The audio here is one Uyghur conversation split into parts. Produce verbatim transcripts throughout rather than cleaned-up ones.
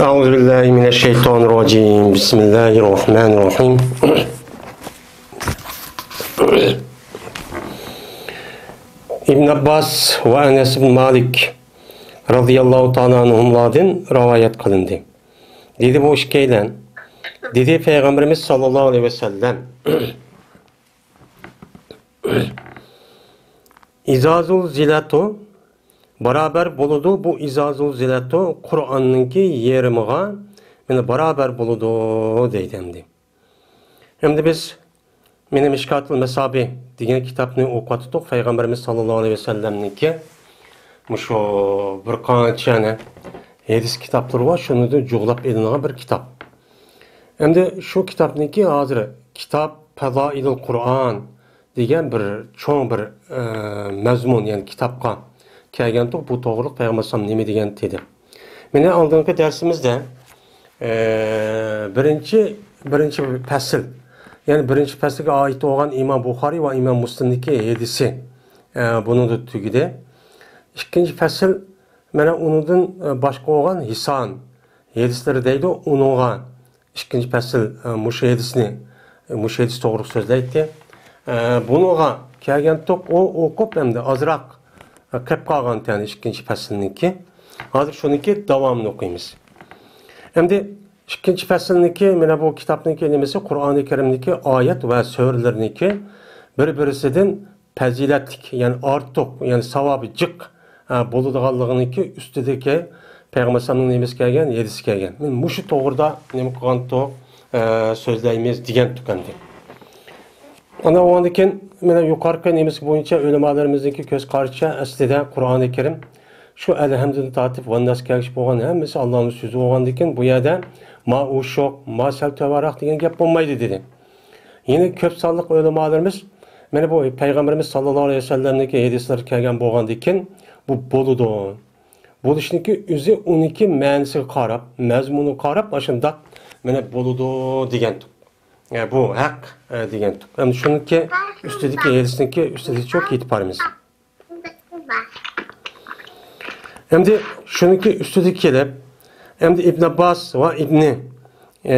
أعوذ بالله من الشيطان الرجيم. بسم الله الرحمن الرحيم. ئىبن ئابباس ۋە ئەنەس ئىبن مالىك رازىياللاھۇ تائالا ئەنھۇملاردىن رىۋايەت قىلىندى. دېدى بۇ ئىككىيلەن، دېدى پەيغەمبىرىمىز ساللاللاھۇ ئەلەيھى ۋەسەللەم، ئىزا زۇلزىلەتۇ، بارابەر بولىدۇ بۇ ئىزا زۇلزىلەتۇ، قۇرئاننىڭكى يېرىمىغا، مانا، بارابەر بولىدۇ دەيدۇ ئەمدى. ئەمدى بىز، مانا، مىشكاتۇل مەسابىھ دېگەن كىتابنى ئوقۇۋاتىدۇق، پەيغەمبىرىمىز ساللاللاھۇ ئەلەيھى ۋەسەللەمنىڭكى مۇشۇ بىر قانچە ھەدىس كىتابلىرى بار، شۇنىڭدىن جۇغلاپ ئېلىنغان بىر كىتاب. ئەمدى شۇ كىتابنىڭكى ھازىر كىتاب پەزائىلۇل قۇرئان دېگەن بىر چوڭ بىر، ئە، مەزمۇن، يەنى كىتابقا كەلگەنتۇق، بۇ توغرىلىق پەيغەمبەر ئەلەيھىسسالام نېمە دېگەن دېدى. مانا ئالدىنقى دەرسىمىزدە، ئە، بىرىنچى، بىرىنچى پەسىل، يەنى بىرىنچى پەسىلگە ئائىت بولغان ئىمام بۇخارىي ۋە ئىمام مۇسلىمنىڭكى ھەدىسى، ئە، بۇنىڭدا تۈگىدى. ئىككىنچى پەسىل، مانا ئۇنىڭدىن، ئە، باشقا بولغان ھىسان ھەدىسلىرى دەيدۇ، ئۇنىڭغا ئىككىنچى پەسىل، ئە، مۇشۇ ھەدىسنى، مۇشۇ ھەدىس توغرا سۆزلەيتتى. ئە، بۇنىڭغا كەلگەنتۇق، ئۇ ئوقۇپ ئەمدى ئازراق، ئە، قېپ قالغان تەنى ئىككىنچى پەسىلنىڭكى. ھازىر شۇنىڭكى داۋامىنى ئوقۇيمىز. ئەمدى ئىككىنچى پەسىلنىڭكى، مانا بۇ كىتابنىڭكى نېمىسى، قۇرئانى كەرىمدىكى ئايەت ۋە سۈرىلەرنىڭكى بىر-بىرسىدىن پەزىلەتلىك، يەنى ئارتۇق، يەنى ساۋابى جىق، ئە، بولىدىغانلىقىنىڭكى ئۈستىدىكى پەيغەمبەر ئەلەيھىسسالامنىڭ نېمىسى كەلگەن، ھەدىسى كەلگەن. مانا مۇشۇ توغرىدا نېمە قىلغانتۇق، ئە، سۆزلەيمىز دېگەنتۇق ئەمدى. ئانا ئۇنىڭدىن كېيىن مانا يۇقىرىقى نېمىسى بويىچە ئۆلىمالىرىمىزنىڭكى كۆز قارىشىچە ئەسلىدە قۇرئانى كەرىم شۇ ئەلھەمدىن تارتىپ ۋەنناس كەلگۈچە بولغان ھەممىسى ئاللانىڭ سۆزى بولغاندىكىن بۇ يەردە ما ئوشۇق، ما سەل تۆۋەنرەك دېگەن گەپ بولمايدۇ دېدى. يەنە كۆپ سانلىق ئۆلىمالىرىمىز، مانا بۇ پەيغەمبىرىمىز ساللاللاھۇ ئەلەيھى ۋەسەللەمنىڭكى ھەدىسلىرى كەلگەن بولغاندىكىن، بۇ بولىدۇ. بولۇشنىڭكى ئۆزى ئۇنىڭكى مەنىسىگە قاراپ، مەزمۇنىغا قاراپ، ئاشۇنداق مانا بولىدۇ دېگەنتۇق. ئە، بۇ ھەق، ئە، دېگەنتۇق. ئەمدى شۇنىڭكى ئۈستىدىكى، ھەدىسنىڭكى ئۈستىدىچۇ كېتىپ بارىمىز. ئەمدى شۇنىڭكى ئۈستىدە كېلىپ، ئەمدى ئىبن ئابباس ۋە ئىبنى، ئە،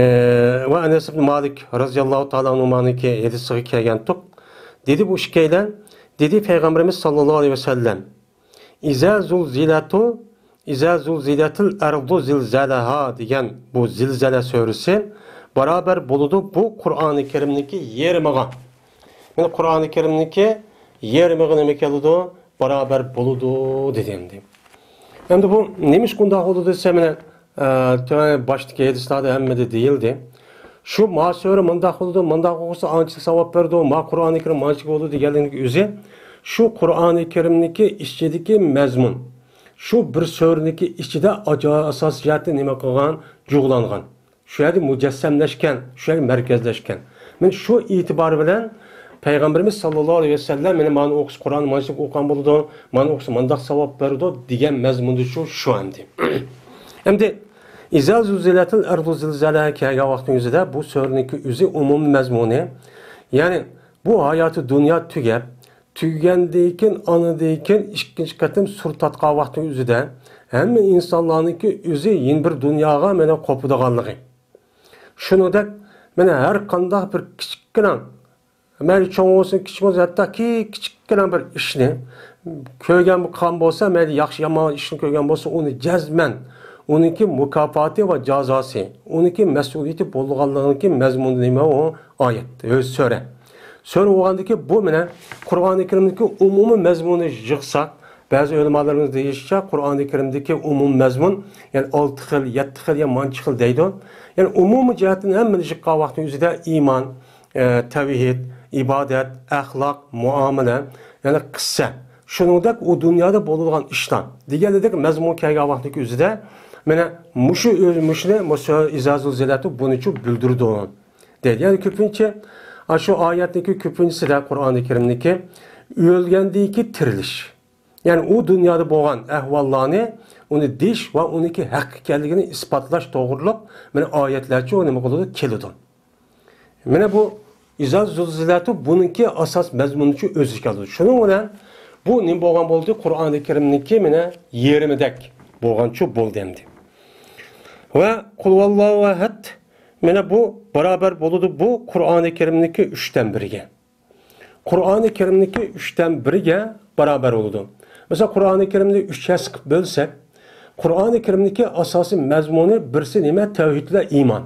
ۋە ئەنەس ئىبن مالىك رازىياللاھۇ تائالا ئەنھۇمانىڭكى ھەدىسىگە كەلگەنتۇق. دېدى بۇ ئىككىيلەن، دېدى پەيغەمبىرىمىز ساللاللاھۇ ئەلەيھى ۋەسەللەم، ئىزا زۇلزىلەتۇ، ئىزا زۇلزىلەتىل ئەرزۇ زىلزالەھا دېگەن بۇ زىلزالە سۈرىسى بارابەر بولىدۇ بۇ قۇرئانى كەرىمنىڭكى يېرىمىغا. مانا قۇرئانى كەرىمنىڭكى يېرىمىغا نېمە كېلىدۇ؟ بارابەر بولىدۇ دېدى ئەمدى. ئەمدى بۇ نېمىشقا ئۇنداق بولىدۇ دېسە، مانا، ئە، تۆۋەن باشتىكى ھەدىسلەردە ھەممىدە دېيىلدى. شۇ ما سۈرە مۇنداق بولىدۇ، مۇنداق ئوقۇسا ئانچىلىك ساۋاب بېرىدۇ، ما قۇرئانى كەرىم مانچىلىك بولىدۇ دېگەنلىكىنىڭ ئۆزى شۇ قۇرئانى كەرىمنىڭكى ئىچىدىكى مەزمۇن، شۇ بىر سۈرىنىڭكى ئىچىدە ئاجا-، ئاساسىي جەھەتتە نېمە قىلغان؟ جۇغلانغان. شۇ يەردە مۇجەسسەملەشكەن، شۇ يەردە مەركەزلەشكەن. مانا شۇ ئېتىبار بىلەن پەيغەمبىرىمىز ساللاللاھۇ ئەلەيھى ۋەسەللەم، مانا، مانا ئوقۇسا قۇرئان مانچىلىك ئوقۇغان بولىدۇ، مانا ئوقۇسا مانداق ساۋاب بېرىدۇ دېگەن مەزمۇندا شۇ، شۇ ئەمدى. ئەمدى ئىزا زۇلزىلەتىل ئەرزۇ زىلزالەھا كەلگەن ۋاقىتنىڭ ئۆزىدە بۇ سۈرىنىڭكى ئۆزى ئومۇمىي مەزمۇنى، يەنى بۇ ھاياتى دۇنيا تۈگەپ، تۈگىگەندىن كېيىن، ئاندىن كېيىن ئىككىنچى قېتىم سۇر تارتقان ۋاقىتنىڭ ئۆزىدە ھەممە ئىنسانلارنىڭكى ئۆزى يېڭى بىر دۇنياغا مانا قوپىدىغانلىقى. شۇنىڭدەك مانا ھەر قانداق بىر كىچىككىنە، مەيلى چوڭ بولسۇن، كىچىك بولسۇن، ھەتتاكى كىچىككىنە بىر ئىشنى كۆرگەن قىلغان بولسا، مەيلى ياخشى يامان ئىشنى كۆرگەن بولسا، ئۇنى جەزمەن ئۇنىڭكى مۇكاپاتى ۋە جازاسى، ئۇنىڭكى مەسئۇلىيىتى بولىدىغانلىقىنىڭكى مەزمۇنى نېمە ئۇ؟ ئايەت، ئۆزى سۈرە. سۈرە بولغاندىكى بۇ مانا قۇرئانى كەرىمدىكى ئومۇمىي مەزمۇنىنى يىغساق، بەزى ئۆلىمالىرىمىز دېيىشىچە، قۇرئانى كەرىمدىكى ئومۇمىي مەزمۇن، يەنى ئالتە خىل، يەتتە خىل يا مانچە خىل دەيدۇ. يەنى ئومۇمىي جەھەتتىن ھەممىنى يىغقان ۋاقتىنىڭ ئۆزىدە ئىمان، ئە، تەۋھىد، ئىبادەت، ئەخلاق، مۇئامىلە، يەنى قىسسە. شۇنىڭدەك ئۇ دۇنيادا بولىدىغان ئىشلار دېگەندەك مەزمۇن كەلگەن ۋاقتىنىڭ ئۆزىدە، مانا مۇشۇ ئۆز-، مۇشۇنى، مۇشۇ ئىزا زۇلزىلەتۇ بۇنىچۇ بىلدۈرىدۇ. دەيدۇ. يەنى كۆپىنچە، ئاشۇ ئايەتنىڭكى كۆپىنچىسىدە، قۇرئانى كەرىمنىڭكى، ئۆلگەندىن كېيىن تىرىلىش. يەنى ئۇ دۇنيادا بولغان ئەھۋاللارنى، ئۇنى دېيىش ۋە ئۇنىڭكى ھەق ئىكەنلىكىنى ئىسپاتلاش توغرۇلۇق مانا ئايەتلەرچۇ نېمە قىلىدۇ؟ كېلىدۇ. مانا بۇ ئىزا زۇلزىلەتۇ بۇنىڭكى ئاساس مەزمۇنىچۇ ئۆز ئىچىگە ئالىدۇ. شۇنىڭ بىلەن بۇ نېمە بولغان بولدى؟ قۇرئانى كەرىمنىڭكى مانا يېرىمىدەك بولغانچۇ بولدى ئەمدى. ۋە قۇلھۇۋاللاھۇ ئەھەد، مانا بۇ بارابەر بولىدۇ بۇ قۇرئانى كەرىمنىڭكى ئۈچتىن بىرىگە. قۇرئانى كەرىمنىڭكى ئۈچتىن بىرىگە بارابەر بولىدۇ. مەسىلەن، قۇرئانى كەرىمنى ئۈچ ھەسسە قىلىپ بۆلسەك، قۇرئانى كەرىمنىڭكى ئاساسىي مەزمۇنى بىرسى نېمە؟ تەۋھىد ۋە ئىمان.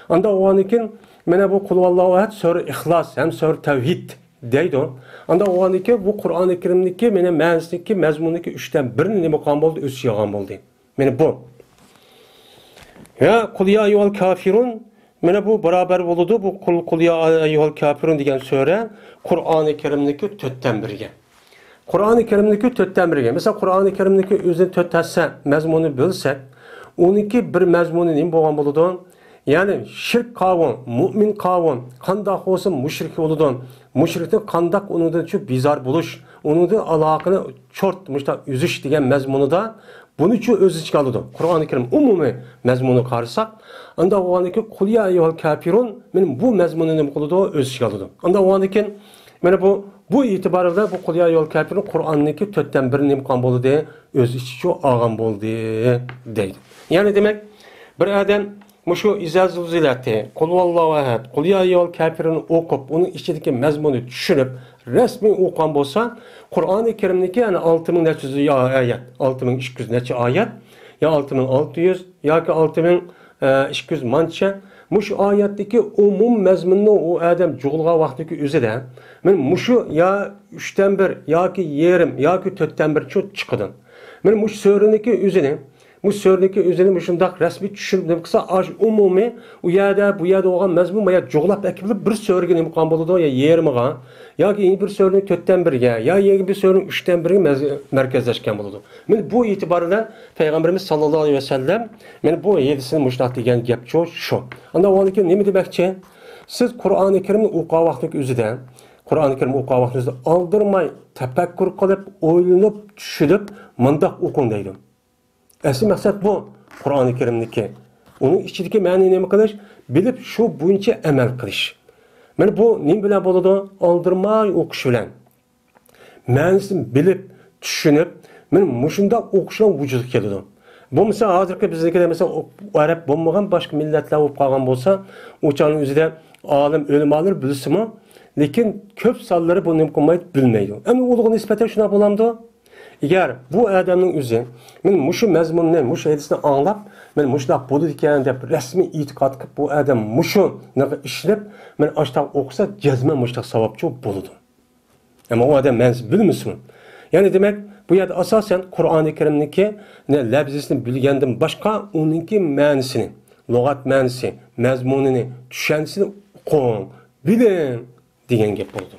ئانداق بولغاندىن كېيىن، مانا بۇ قۇلھۇۋاللاھۇ ئەھەد، سۈرە ئىخلاس ھەم سۈرە تەۋھىد دەيدۇ. ئانداق بولغاندىن كېيىن، بۇ قۇرئانى كەرىمنىڭكى مانا مەنىسىنىڭكى، مەزمۇنىنىڭكى ئۈچتىن بىرىنى نېمە قىلغان بولدى؟ ئۆز ئىچىگە ئالغان بولدى. مانا بۇ. يا قۇل يا ئەييۇھەل كافىرۇن، مانا بۇ بارابەر بولىدۇ، بۇ قۇل، قۇل يا ئەييۇھەل كافىرۇن دېگەن سۈرە قۇرئانى كەرىمنىڭكى تۆتتىن بىرىگە. قۇرئانى كەرىمنىڭكى تۆتتىن بىرىگە. مەسىلەن، قۇرئانى كەرىمنىڭكى ئۆزىنى تۆت ھەسسە مەزمۇنىنى بۆلسەك، ئۇنىڭكى بىر مەزمۇنى نېمە بولغان بولىدۇ؟ يەنى شىرك قاۋۇ، مۇئمىن قاۋۇ، قانداق بولسا مۇشرىك بولىدۇ. مۇشرىكتىن قانداق ئۇنىڭدىن شۇ بىزار بولۇش، ئۇنىڭدىن ئالاقىنى چورت، مۇشۇنداق ئۈزۈش دېگەن مەزمۇنىدا بۇنى شۇ ئۆز ئىچىگە ئالىدۇ. قۇرئانى كەرىم ئومۇمىي مەزمۇنىغا قارىساق، ئانداق بولغاندىن كېيىن قۇل يا ئەييۇھەل كافىرۇن، مانا بۇ مەزمۇننى نېمە قىلىدۇ؟ ئۆز ئىچىگە ئالىدۇ. ئانداق بولغاندىن كېيىن، مانا بۇ، بۇ ئېتىبار بىلەن بۇ قۇل يا ئەييۇھەل كافىرۇن قۇرئاننىڭكى تۆتتىن بىرىنى نېمە قىلغان بولدى؟ ئۆز ئىچىگە ئالغان بولدى، دەيدۇ. يەنى دېمەك، بىر ئادەم مۇشۇ ئىزا زۇلزىلەتى، قۇلھۇۋاللاھۇ ئەھەد، قۇل يا ئەييۇھەل كافىرۇن ئوقۇپ، ئۇنىڭ ئىچىدىكى مەزمۇننى چۈشىنىپ، رەسمىي ئوقۇغان بولسا، قۇرئانى كەرىمنىڭكى، يەنى ئالتە مىڭ نەچچە يۈز ئايەت، ئالتە مىڭ ئىككى يۈز نەچچە ئايەت، يا ئالتە مىڭ ئالتە يۈز ياكى ئالتە مىڭ ئىككى يۈز مانچە، مۇشۇ ئايەتتىكى ئومۇم مەزمۇننى ئۇ ئادەم جۇغلىغان ۋاقتىدىكى ئۆزىدە، مانا مۇشۇ يا ئۈچتىن بىر ياكى يېرىم ياكى تۆتتىن بىر چىقىدۇ. مانا مۇشۇ سۈرىنىڭكى ئۆزىنى، مۇشۇ سۈرىنىڭكى ئۆزىنى مۇشۇنداق رەسمىي چۈشىنىپ نېمە قىلسا، ئاشۇ ئومۇمىي ئۇ يەردە، بۇ يەردە بولغان مەزمۇن مانا جۇغلاپ ئەكېلىپ بىر سۈرىگە نېمە قىلغان بولىدۇ، يا يېرىمىغا، ياكى يەنە بىر سۈرىنىڭ تۆتتىن بىرىگە، يا يەنە بىر سۈرىنىڭ ئۈچتىن بىرىگە مەز-، مەركەزلەشكەن بولىدۇ. مانا بۇ ئېتىبار بىلەن پەيغەمبىرىمىز ساللاللاھۇ ئەلەيھى ۋەسەللەم مانا بۇ ھەدىسىنى مۇشۇنداق دېگەن گەپ شۇ، شۇ. ئاندىن ئۇنىڭدىن كېيىن نېمە دېمەكچى؟ سىز قۇرئانى كەرىمنى ئوقۇغان ۋاقتىڭىز ئۆزىدە، قۇرئانى كەرىم ئوقۇغان ۋاقتىڭىزدا ئالدىرىماي تەپەككۇر قىلىپ، ئويلىنىپ، چۈشىنىپ، مۇنداق ئوقۇڭ دەيدۇ. ئەسلى مەقسەت بۇ، قۇرئانى كەرىمنىڭكى. ئۇنىڭ ئىچىدىكى مەنىنى نېمە قىلىش؟ بىلىپ، شۇ بويىچە ئەمەل قىلىش. مانا بۇ نېمە بىلەن بولىدۇ؟ ئالدىرىماي ئوقۇش بىلەن. مەنىسىنى بىلىپ، چۈشىنىپ، مانا مۇشۇنداق ئوقۇشنىڭ ۋۇجۇدقا كېلىدۇ. بولمىسا ھازىرقى بىزنىڭكىدە، مەسىلەن، ئەرەب بولمىغان باشقا مىللەتلەر بولۇپ قالغان بولسا، ئۇ چاغنىڭ ئۆزىدە ئالىم، ئۆلىمالار بىلسىمۇ، لېكىن كۆپ سانلىرى بۇنى نېمە قىلمايدۇ، بىلمەيدۇ. ئەمدى ئۇلارغا نىسبەتەن شۇنداق بولامدۇ؟ ئەگەر بۇ ئادەمنىڭ ئۆزى، مانا مۇشۇ مەزمۇننى، مۇشۇ ھەدىسنى ئاڭلاپ، مانا مۇشۇنداق بولىدىكەن دەپ رەسمىي ئېتىقاد قىلىپ، بۇ ئادەم مۇشۇنىڭغا ئىشىنىپ، مانا ئاشۇنداق ئوقۇسا، جەزمەن مۇشۇنداق ساۋابچۇ بولىدۇ. ئەمما ئۇ ئادەم مەنىسىنى بىلمىسىمۇ. يەنى دېمەك، بۇ يەردە ئاساسەن قۇرئانى كەرىمنىڭكى لەپزىسىنى بىلگەندىن باشقا، ئۇنىڭكى مەنىسىنى، لۇغەت مەنىسى، مەزمۇنىنى، چۈشەنچىسىنى ئوقۇڭ، بىلىڭ دېگەن گەپ بولىدۇ.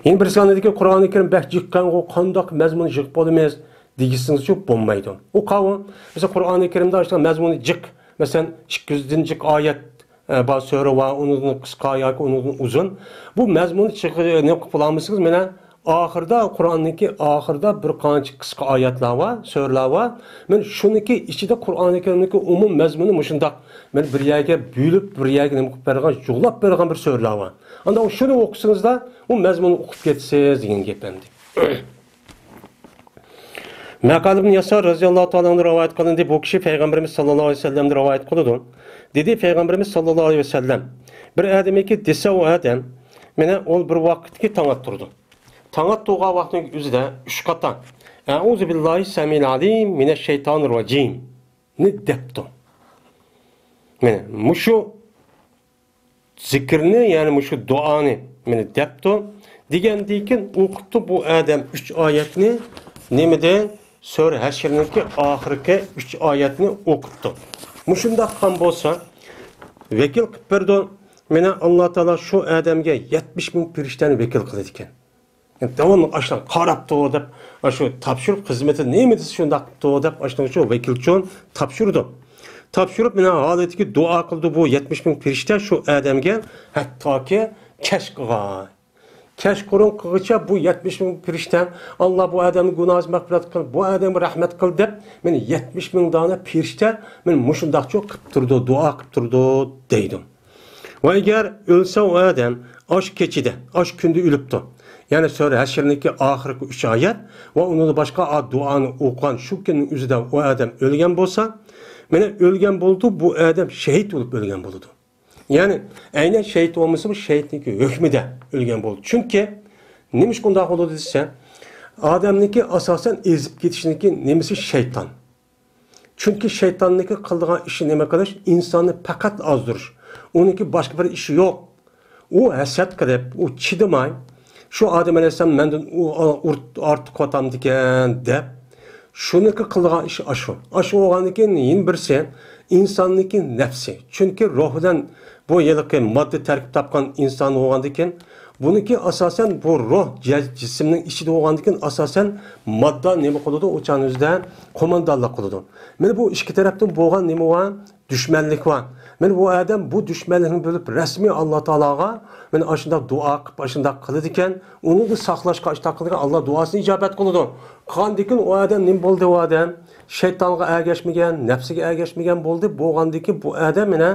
يەنە بىرسى ئاندىكى قۇرئانى كەرىم بەك جىققانغۇ، قانداق مەزمۇن يىغىپ بولىمىز دېگۈسىڭىزچۇ بولمايدۇ. ئۇ قاۋۇ، مەسىلەن، قۇرئانى كەرىمدە ئاشۇنداق مەزمۇنى جىق، مەسىلەن، ئىككى يۈزدىن جىق ئايەت، ئە، بار سۈرە ۋە ئۇنىڭدىن قىسقا ياكى ئۇنىڭدىن ئۇزۇن. بۇ مەزمۇننى چىق-، نېمە قىلىپ بولالمىسىڭىز، مانا ئاخىردا، قۇرئاننىڭكى ئاخىرىدا بىر قانچە قىسقا ئايەتلەر بار، سۈرىلەر بار. مانا شۇنىڭكى ئىچىدە قۇرئانى كەرىمنىڭكى ئومۇم مەزمۇنى مۇشۇنداق، مانا بىر يەرگە بۆلۈپ، بىر يەرگە نېمە قىلىپ بەرگەن، جۇغلاپ بەرگەن بىر سۈرىلەر بار. ئاندىن شۇنى ئوقۇسىڭىزلا، ئۇ مەزمۇننى ئۇقۇپ كېتىسىز دېگەن گەپ ئەمدى. مەقالىبنى ياسار رەزىياللاھۇ تائالا ئەنھۇ رىۋايەت قىلىندى. بۇ كىشى پەيغەمبىرىمىز ساللاللاھۇ ئەلەيھى ۋەسەللەمدىن رىۋايەت قىلىدۇ. دېدى پەيغەمبىرىمىز ساللاللاھۇ ئەلەيھى ۋەسەللەم، بىر ئادەمكى دېسە ئۇ ئادەم، مانا ئۇ بىر ۋاقىتتىكى تاڭ ئاتتۇرىدۇ. تاڭ ئاتتۇرغان ۋاقتىنىڭ ئۆزىدە ئۈچ قاتا «ئەئۇزۇ بىللاھى سەمىئىل ئەلىم مىنەششەيتانىر راجىم»نى دەپتۇ. مانا مۇشۇ زىكىرنى، يەنى مۇشۇ دۇئانى مانا دەپتۇ. دېگەندىن كېيىن ئوقۇپتۇ بۇ ئادەم ئۈچ ئايەتنى. نېمىدە؟ سۈرە ھەشرنىڭكى ئاخىرقى ئۈچ ئايەتنى ئوقۇپتۇ. مۇشۇنداق قىلغان بولسا، ۋەكىل قىلىپ بېرىدۇ. مانا ئاللا تائالا شۇ ئادەمگە يەتمىش مىڭ پېرىشتەنى ۋەكىل قىلىدىكەن. داۋاملىق ئاشۇنداق قاراپتۇ دەپ، ئاشۇ تاپشۇرۇپ، خىزمىتى نېمە دېسە شۇنداق قىپتۇ دەپ، ئاشۇنىڭ ئۈچۈن ۋەكىلچۇن تاپشۇرىدۇ. تاپشۇرۇپ، مانا ھالىتىكى دۇئا قىلىدۇ بۇ يەتمىش مىڭ پېرىشتە شۇ ئادەمگە، ھەتتاكى كەچقۇرۇن. كەچقۇرۇنغىچە بۇ يەتمىش مىڭ پېرىشتە، «ئاللا، بۇ ئادەمنىڭ گۇناھىنى مەغپىرەت قىل، بۇ ئادەمگە رەھمەت قىل» دەپ، مانا يەتمىش مىڭ دانە پېرىشتە مانا مۇشۇنداقچۇ قىپ تۇرىدۇ، دۇئا قىپ تۇرىدۇ دەيدۇ. ۋە ئەگەر ئۆلسە ئۇ ئادەم ئاشۇ كېچىدە، ئاشۇ كۈندە ئۆلۈپتۇ. يەنى سۈرە ھەشرنىڭكى ئاخىرقى ئۈچ ئايەت ۋە ئۇنىڭدىن باشقا ئا دۇئانى ئوقۇغان شۇ كۈننىڭ ئۆزىدە ئۇ ئادەم ئۆلگەن بولسا، مانا ئۆلگەن بولىدۇ، بۇ ئادەم شېھىت بولۇپ ئۆلگەن بولىدۇ. يەنى ئەينەن شېھىت بولمىسىمۇ، شېھىتنىڭكى ھۆكمىدە ئۆلگەن بولىدۇ. چۈنكى نېمىشقا ئۇنداق بولىدۇ دېسە، ئادەمنىڭكى ئاساسەن ئېزىپ كېتىشنىڭكى نېمىسى شەيتان. چۈنكى شەيتاننىڭكى قىلىدىغان ئىشى نېمە قىلىش؟ ئىنساننى پەقەت ئازدۇرۇش. ئۇنىڭكى باشقا بىر ئىشى يوق. ئۇ ھەسەت قىلىپ، ئۇ چىدىماي، شۇ ئادەم ئەلەيھىسسالام مەندىن ئۇ، ئۇ، ئۇرت-، ئارتۇق ئاتامدىكەن دەپ، شۇنىڭكى قىلىدىغان ئىشى ئاشۇ. ئاشۇ بولغاندىن كېيىن يەنە بىرسى ئىنساننىڭكى نەپسى. چۈنكى روھ بىلەن بۇ ھېلىقى ماددا تەركىب تاپقان ئىنسان بولغاندىن كېيىن، بۇنىڭكى ئاساسەن بۇ روھ جە-، جىسىمنىڭ ئىچىدە بولغاندىكىن، ئاساسەن ماددا نېمە قىلىدۇ؟ ئۇ چاغنىڭ ئۆزىدە قوماندانلىق قىلىدۇ. مانا بۇ ئىككى تەرەپتىن بولغان نېمە بار؟ دۈشمەنلىك بار. مانا بۇ ئادەم بۇ دۈشمەنلىكنى بىلىپ، رەسمىي ئاللا تائالاغا مانا ئاشۇنداق دۇئا قىلىپ، ئاشۇنداق قىلىدىكەن. ئۇنىڭدىن ساقلاشقا ئاشۇنداق قىلىدىكەن، ئاللا دۇئاسىنى ئىجابەت قىلىدۇ. قىلغاندىكىن ئۇ ئادەم نېمە بولدى؟ ئۇ ئادەم شەيتانغا ئەگەشمىگەن، نەپسىگە ئەگەشمىگەن بولدى. بولغاندىكىن بۇ ئادەم مانا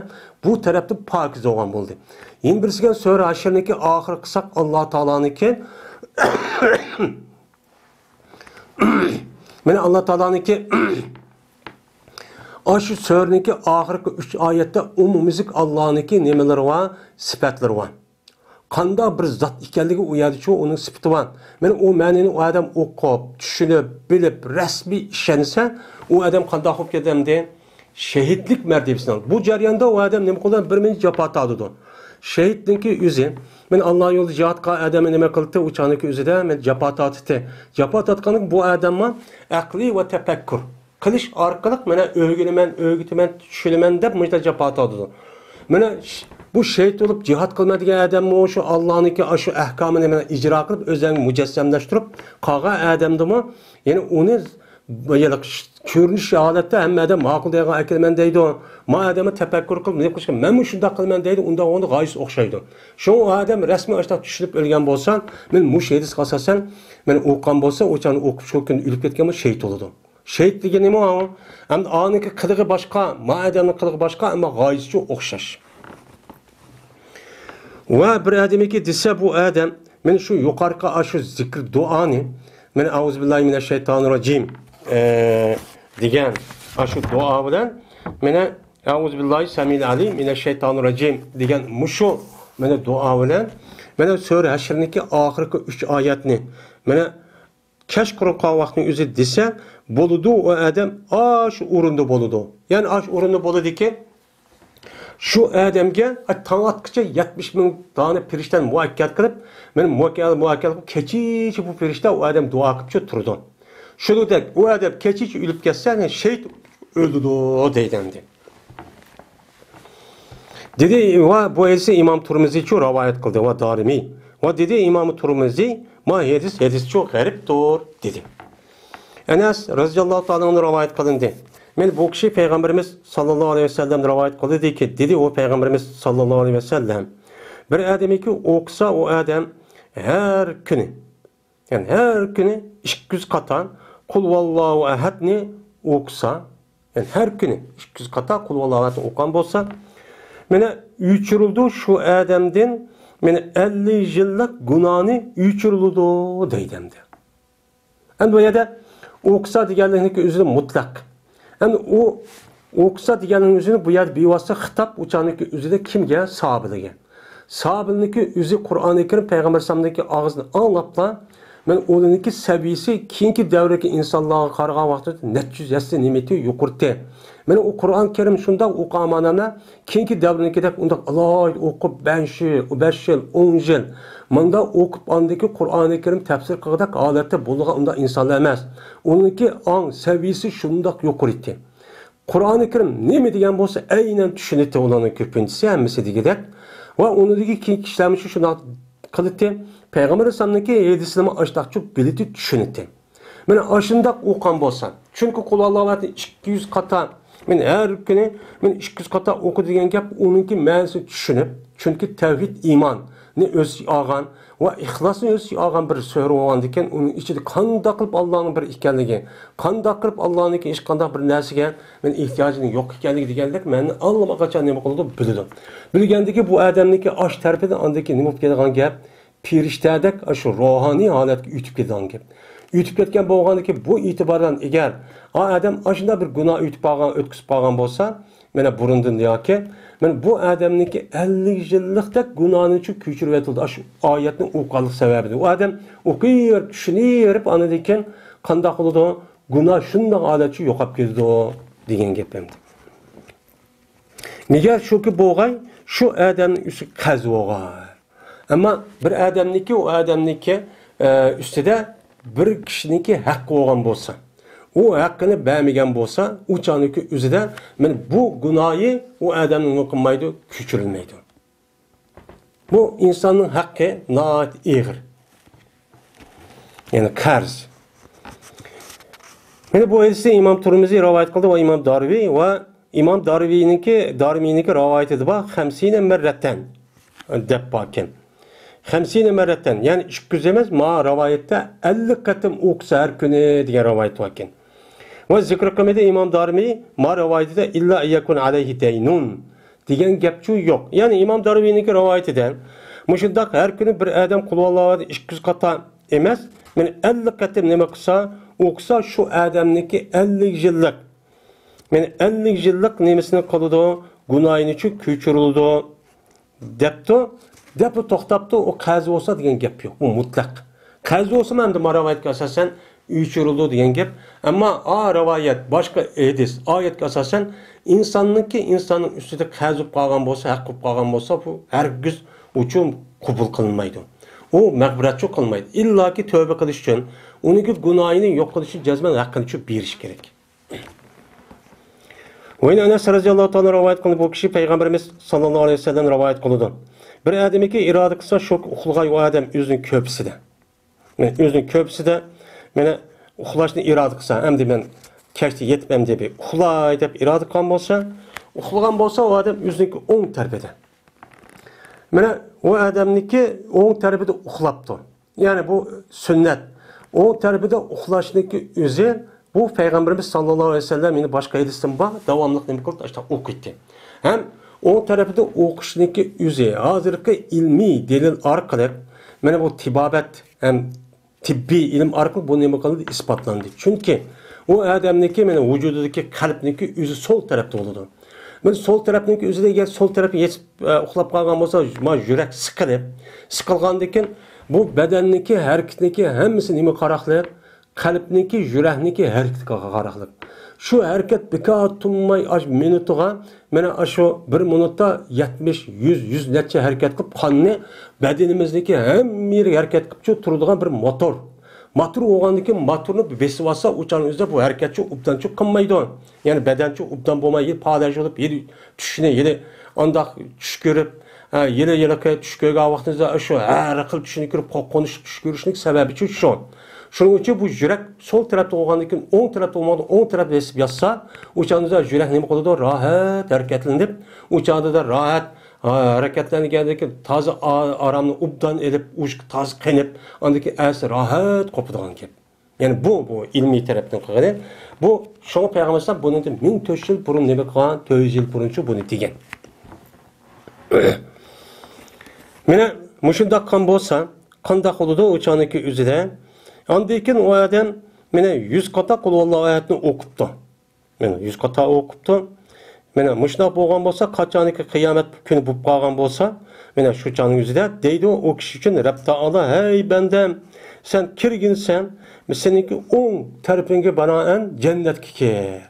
بۇ تەرەپتىن پاكىز بولغان بولدى. يەنە بىرسىگە سۈرە ھەشرنىڭكى ئاخىرى قىلساق، ئاللا تائالانىڭكى، مانا ئاللا تائالانىڭكى ئاشۇ سۈرىنىڭكى ئاخىرقى ئۈچ ئايەتتە ئومۇميۈزلۈك ئاللانىڭكى نېمىلىرى بار؟ سۈپەتلىرى بار. قانداق بىر زات ئىكەنلىكى ئۇ يەردىچۇ ئۇنىڭ سۈپىتى بار. مانا ئۇ مەنىنى ئۇ ئادەم ئوقۇپ، چۈشىنىپ، بىلىپ، رەسمىي ئىشەنسە، ئۇ ئادەم قانداق بولۇپ كېتەمدى؟ شېھىتلىك مەرتىۋىسىنى ئالىدۇ. بۇ جەرياندا ئۇ ئادەم نېمە قىلىدۇ؟ بىر مىنچە جاپا تارتىدۇ. شېھىتنىڭكى ئۆزى، مانا ئاللا يولىدا جىھاد قىلغان ئادەمنى نېمە قىلدى؟ ئۇ چاغنىڭكى ئۆزىدە مانا جاپا تارتتى. جاپا تارتقاندىن بۇ ئادەممۇ ئەقلىي ۋە تەپەككۇر قىلىش ئارقىلىق مانا ئۆگىنىمەن، ئۆگىتىمەن، چۈشىنىمەن دەپ مۇشۇنداق جاپا تارتىدۇ. مانا ش-، بۇ شېھىت بولۇپ جىھاد قىلىمەن دېگەن ئادەممۇ شۇ ئاللانىڭكى ئاشۇ ئەھكامىنى مانا ئىجرا قىلىپ، ئۆزىنى مۇجەسسەملەشتۈرۈپ قالغان ئادەمدىمۇ، يەنى ئۇنى بۇ ھېلىقى ش-، كۆرۈنۈش ھالەتتە ھەممە ئادەم ماقۇل دەيدىغان ئەكېلىمەن دەيدۇ. ما ئادەممۇ تەپەككۇر قىلىپ، نېمە قىلىشقا، مەنمۇ شۇنداق قىلىمەن دەيدۇ، ئۇنداق بولغاندا غايىسى ئوخشايدۇ. شۇڭا ئۇ ئادەم رەسمىي ئاشۇنداق چۈشىنىپ ئۆلگەن بولسا، مانا مۇشۇ ھەدىسكە ئاساسەن، مانا ئوقۇغان بولسا، ئۇ چاغنى ئوقۇپ شۇ كۈنى ئۆلۈپ كەتكەن بولسا شېھىت بولىدۇ. شېھىت دېگىنى نېمە ئۇ؟ ئەمدى ئانىڭكى قىلىقى باشقا، ما ئادەمنىڭ قىلىقى باشقا، ئەمما غايىسىچۇ ئوخشاش. ۋە بىر ئادەمكى دېسە، بۇ ئادەم مانا شۇ يۇقىرىقى ئاشۇ زىكىر دۇئانى، مانا ئەئۇزۇ بىللاھى مىنەششەيتانىرراجىم، ئە، دېگەن ئاشۇ دۇئا بىلەن، مانا ئەئۇزۇ بىللاھى سەمىئىل ئەلىم مىنەششەيتانىرراجىم دېگەن مۇشۇ مانا دۇئا بىلەن، مانا سۈرە ھەشرنىڭكى ئاخىرقى ئۈچ ئايەتنى، مانا كەچقۇرۇن قالغان ۋاقىتنىڭ ئۆزى دېسە بولىدۇ، ئۇ ئادەم ئاشۇ ئورۇندا بولىدۇ. يەنى ئاشۇ ئورۇندا بولىدىكەن، شۇ ئادەمگە تاڭ ئاتقىچە يەتمىش مىڭ دانە پىرىشتىنى مۇۋەككەل قىلىپ، مانا مۇۋەككەل، مۇۋەككەل قىلىپ، كېچىچە بۇ پىرىشتە ئۇ ئادەم دۇئا قىلىپچۇ تۇرىدۇ. شۇنىڭدەك ئۇ ئادەم كېچىچە ئۆلۈپ كەتسە، يەنى شېھىت ئۆلىدۇ دەيدۇ ئەمدى. دېدى، ۋە بۇ ھەدىسنى ئىمام تۇرمۇزىچۇ رىۋايەت قىلدى، ۋە دارىمى. ۋە دېدى ئىمام تۇرمۇزى، ما ھەدىس، ھەدىسچۇ غەرىبتۇر، دېدى. ئەنەس رەزىياللاھۇ تائالا ئەنھۇ رىۋايەت قىلىندى. مانا بۇ كىشى پەيغەمبىرىمىز ساللاللاھۇ ئەلەيھى ۋەسەللەمدىن رىۋايەت قىلدىكى، دېدى ئۇ پەيغەمبىرىمىز ساللاللاھۇ ئەلەيھى ۋەسەللەم، بىر ئادەمكى ئوقۇسا ئۇ ئادەم ھەر كۈنى، يەنى ھەر كۈنى ئىككى يۈز قاتا قۇل ھۇۋاللاھۇ ئەھەدنى ئوقۇسا، يەنى ھەر كۈنى ئىككى يۈز قاتا قۇل ھۇۋاللاھۇ ئەھەدنى ئوقۇغان بولسا، مانا ئۆچۈرۈلىدۇ شۇ ئادەمدىن، مانا ئەللىك يىللىق گۇناھنى ئۆچۈرۈلىدۇ دەيدۇ ئەمدى. ئەمدى بۇ يەردە ئوقۇسا دېگەنلىكنىڭكى ئۆزى مۇتلەق. ئەمدى ئۇ ئوقۇسا دېگەننىڭ ئۆزىنى بۇ يەردە بىۋاسىتە خىتاب ئۇچانىكى ئۆزىدە كىمگە؟ ساھابىلەرگە. ساھابىلەرنىڭكى ئۆزى قۇرئانى كەرىم پەيغەمبەر ئەلەيھىسسالامنىڭكى ئاغزىدىن ئاڭلاپلا، مانا ئۇلارنىڭكى سەۋىيىسى كېيىنكى دەۋردىكى ئىنسانلارغا قارىغان ۋاقتىدا نەچچە يۈز ھەسسە نېمىتى يۇقىرىتى. مانا ئۇ قۇرئان كەرىم شۇنداق ئوقۇغان ئادەملەر كېيىنكى دەۋرنىڭكىدەك ئۇنداق ئالاھىدە ئوقۇپ، بەش يىل، بەش يىل، ئون يىل، مۇنداق ئوقۇپ، ئاندىكى قۇرئانى كەرىم تەپسىر قىلغۇدەك ھالەتتە بولىدىغان ئۇنداق ئىنسانلار ئەمەس. ئۇنىڭكى ئاڭ سەۋىيىسى شۇنداق يۇقىرى ئىدى. قۇرئانى كەرىم نېمە دېگەن بولسا، ئەينەن چۈشىنەتتى ئۇلارنىڭ كۆپىنچىسى، ھەممىسى دېگۈدەك. ۋە ئۇنىڭدىكى كېيىنكى كىشىلەرمۇ شۇ شۇنداق قىلاتتى. پەيغەمبەر ئەلەيھىسسالامنىڭكى ھەدىسلىرىمۇ ئاشۇنداقچۇ بىلىتى چۈشىنەتتى. مانا ئاشۇنداق ئوقۇغان بولسا، چۈنكى قۇل ھۇۋاللاھۇ ئەھەدنى ئىككى يۈز قاتا، مانا ھەر كۈنى، مانا ئىككى يۈز قاتا ئوقۇ دېگەن گەپ، ئۇنىڭكى مەنىسىنى چۈشىنىپ، چۈنكى تەۋھىد ئىماننى ئۆز ئىچىگە ئالغان ۋە ئىخلاسنى ئۆز ئىچىگە ئالغان بىر سۈرە بولغاندىكىن، ئۇنىڭ ئىچىدە قانداق قىلىپ ئاللانىڭ بىر ئىكەنلىكى، قانداق قىلىپ ئاللانىڭكى ھېچقانداق بىر نەرسىگە مانا ئېھتىياجىنىڭ يوق ئىكەنلىكى دېگەندەك مەنىنى ئاللىماقاچان نېمە قىلىدۇ، بىلىدۇ. بىلگەندىكى بۇ ئادەمنىڭكى ئاش تەرىپىدىن ئاندىكى نېمە بولۇپ كېتىدىغان گەپ؟ پېرىشتەدەك ئاشۇ روھانىي ھالەتكە ئۆتۈپ كېتىدىغان گەپ. ئۆتۈپ كەتكەن بولغاندىكىن، بۇ ئېتىبار بىلەن ئەگەر ئا ئادەم ئاشۇنداق بىر گۇناھ ئۆتۈپ قالغان، ئۆتكۈزۈپ قالغان بولسا، مانا بۇرۇندىن ياكى، مانا بۇ ئادەمنىڭكى ئەللىك يىللىقتەك گۇناھىنىچۇ كۆچۈرۈۋېتىلدى. ئاشۇ ئايەتنى ئوقۇغانلىق سەۋەبىدىن. ئۇ ئادەم ئوقۇۋېرىپ، چۈشىنىۋېرىپ، ئاندىن كېيىن قانداق قىلىدۇ؟ گۇناھ شۇنداق ھالەتچۇ يوقاپ كېتىدۇ دېگەن گەپ ئەمدى. مەگەر شۇكى بولغاي، شۇ ئادەمنىڭ ئۈستىگە قەرز بولغاي. ئەمما بىر ئادەمنىڭكى، ئۇ ئادەمنىڭكى، ئە، ئۈستىدە بىر كىشىنىڭكى ھەققى بولغان بولسا، ئۇ ھەققىنى بەرمىگەن بولسا، ئۇ چاغنىڭكى ئۆزىدە مانا بۇ گۇناھى ئۇ ئادەمنى نېمە قىلمايدۇ؟ كۆچۈرۈلمەيدۇ. بۇ ئىنساننىڭ ھەققى ناھايىتى ئېغىر. يەنى قەرز. مانا بۇ ھەدىسنى ئىمام تۇرمۇزى رىۋايەت قىلدى ۋە ئىمام دارىمى ۋە ئىمام دارىمىنىڭكى، دارىمىنىڭكى رىۋايىتىدە بار، خەمسىنە مەررەتەن دەپ باركەن. خەمسىنە مەررەتەن، يەنى ئىككى يۈز ئەمەس، ما رىۋايەتتە ئەللىك قېتىم ئوقۇسا ھەر كۈنى دېگەن رىۋايەت باركەن. ۋە زىكرى قىلمىدى ئىمام دارىمى ما رىۋايىتىدە ئىللا ئەن يەكۇنە ئەلەيھى دەينۇن دېگەن گەپچۇ يوق. يەنى ئىمام دارىمىنىڭكى رىۋايىتىدە مۇشۇنداق ھەر كۈنى بىر ئادەم قۇلھۇۋاللاھۇ ئەھەد ئىككى يۈز قاتا ئەمەس، مانا ئەللىك قېتىم نېمە قىلسا، ئوقۇسا، شۇ ئادەمنىڭكى ئەللىك يىللىق، مانا ئەللىك يىللىق نېمىسىنى قىلىدۇ، گۇناھىنىچۇ كۆچۈرۈلىدۇ دەپتۇ. دەپلا توختاپتۇ، ئۇ قەرز بولسا دېگەن گەپ يوق. بۇ مۇتلەق. قەرز بولسىمۇ ئەمدى ما رىۋايەتكە ئاساسەن ئۆچۈرۈلىدۇ دېگەن گەپ. ئەمما ئا رىۋايەت، باشقا ھەدىس، ئايەتكە ئاساسەن ئىنساننىڭكى، ئىنساننىڭ ئۈستىدە قەرز بولۇپ قالغان بولسا، ھەق بولۇپ قالغان بولسا، بۇ ھەرگىز ئۇچۇ قوبۇل قىلىنمايدۇ. ئۇ مەغپىرەتچۇ قىلمايدۇ. ئىللاكى تۆبە قىلىش ئۈچۈن، ئۇنىڭكى گۇناھىنى يوق قىلىش ئۈچۈن جەزمەن ھەققىنىچۇ بېرىش كېرەك. ۋەينى ئەنەس رەزىياللاھۇ تائالا رىۋايەت قىلىندى، بۇ كىشى پەيغەمبىرىمىز ساللاللاھۇ ئەلەيھى ۋەسەللەم رىۋايەت قىلىدۇ. بىر ئادەمكى ئىرادە قىلسا، شۇ ئۇخلىغاي ئۇ ئادەم ئۆزىنىڭ كۆپىسىدە. مەن ئۆزىنىڭ كۆپىسىدە مانا ئۇخلاشنى ئىرادە قىلسا، ئەمدى مەن كەچتە يېتىپ ئەمدى بىر ئۇخلاي دەپ ئىرادە قىلغان بولسا، ئۇخلىغان بولسا ئۇ ئادەم ئۆزىنىڭكى ئوڭ تەرىپىدە. مانا ئۇ ئادەمنىڭكى ئوڭ تەرىپىدە ئۇخلاپتۇ. يەنى بۇ سۈننەت. ئوڭ تەرىپىدە ئۇخلاشنىڭكى ئۆزى، بۇ پەيغەمبىرىمىز ساللاللاھۇ ئەلەيھى ۋەسەللەم يەنە باشقا ھەدىستىن بار، داۋاملىق نېمە قىلىپ ئاشۇنداق ئوقۇيتتى. ھەم ئوڭ تەرىپىدە ئوقۇشنىڭكى ئۆزى ھازىرقى ئىلمىي دەلىل ئارقىلىق، مانا بۇ تېبابەت ھەم تېببىي ئىلىم ئارقىلىق بۇ نېمە قىلدى؟ ئىسپاتلاندى. چۈنكى ئۇ ئادەمنىڭكى، مانا ۋۇجۇدىدىكى قەلبنىڭكى ئۆزى سول تەرەپتە بولىدۇ. مانا سول تەرەپنىڭكى ئۆزىدە ئەگەر سول تەرەپكە يېتىپ، ئە، ئۇخلاپ قالغان بولسا، ما يۈرەك سىقىلىپ، سىقىلغاندىن كېيىن بۇ بەدەننىڭكى ھەرىكىتىنىڭكى ھەممىسى نېمە قاراقلىق؟ قەلبنىڭكى، يۈرەكنىڭكى ھەرىكىتىگە قاراقلىق. شۇ ھەرىكەت بىكار تۇرماي، ئاش مىنۇتىغا، مانا ئاشۇ بىر مىنۇتتا يەتمىش، يۈز، يۈز نەچچە ھەرىكەت قىلىپ، قاننى بەدىنىمىزدىكى ھەممە يېرىگە ھەرىكەت قىلىپچۇ تۇرىدىغان بىر موتور. موتور بولغاندىن كېيىن موتورنى بېسىۋالسا، ئۇ چاغنىڭ ئۆزىدە بۇ ھەرىكەتچۇ ئوبدانچۇ قىلمايدۇ. يەنى بەدەنچۇ ئوبدان بولماي، يەنە پادەچ بولۇپ، يەنە چۈشنى، يەنە ئانداق چۈش كۆرۈپ، ھە، يەنە ھېلىقى چۈش كۆرگەن ۋاقتىمىزدا شۇ ھەر خىل چۈشنى كۆرۈپ، قورقۇنچلۇق چۈش كۆرۈشنىڭ سەۋەبىچۇ شۇ. شۇنىڭ ئۈچۈن بۇ يۈرەك سول تەرەپتە بولغاندىن كېيىن، ئوڭ تەرەپتە بولمىغاندا، ئوڭ تەرەپتە بېسىپ ياتسا، ئۇ چاغدا يۈرەك نېمە قىلىدۇ؟ راھەت ھەرىكەتلىنىپ، ئۇ چاغدا راھەت، ھا، ھەرىكەتلەنگەندىن كېيىن تازا ئا-، ئارامنى ئوبدان ئېلىپ، ئۇ تازا قېنىپ، ئاندىن كېيىن ئەسلى راھەت قوپىدىغان گەپ. يەنى بۇ، بۇ ئىلمىي تەرەپتىن قىلغىنى. بۇ، شۇڭا پەيغەمبەر ئەلەيھىسسالام بۇنىڭدىن مىڭ تۆت يۈز يىل بۇرۇن نېمە قىلغان؟ تۆت يۈز يىل بۇرۇنچۇ بۇنى دېگەن. مانا مۇشۇنداق قىلغان بولسا، قانداق بولىدۇ ئۇ چاغنىڭكى ئۆزىدە؟ ئاندىن كېيىن ئۇ ئادەم مانا يۈز قاتا قۇلھۇۋاللاھۇ ئەھەدنى ئوقۇپتۇ. مانا يۈز قاتا ئوقۇپتۇ. مانا مۇشۇنداق بولغان بولسا، قاچانكى قىيامەت كۈنى بولۇپ قالغان بولسا، مانا شۇ چاغنىڭ ئۆزىدە دەيدۇ، ئۇ كىشى ئۈچۈن رەب تائالا، ھەي بەندەم، سەن كىرگىنسەن، سېنىڭكى ئوڭ تەرىپىڭگە بىنائەن جەننەتكە كىر.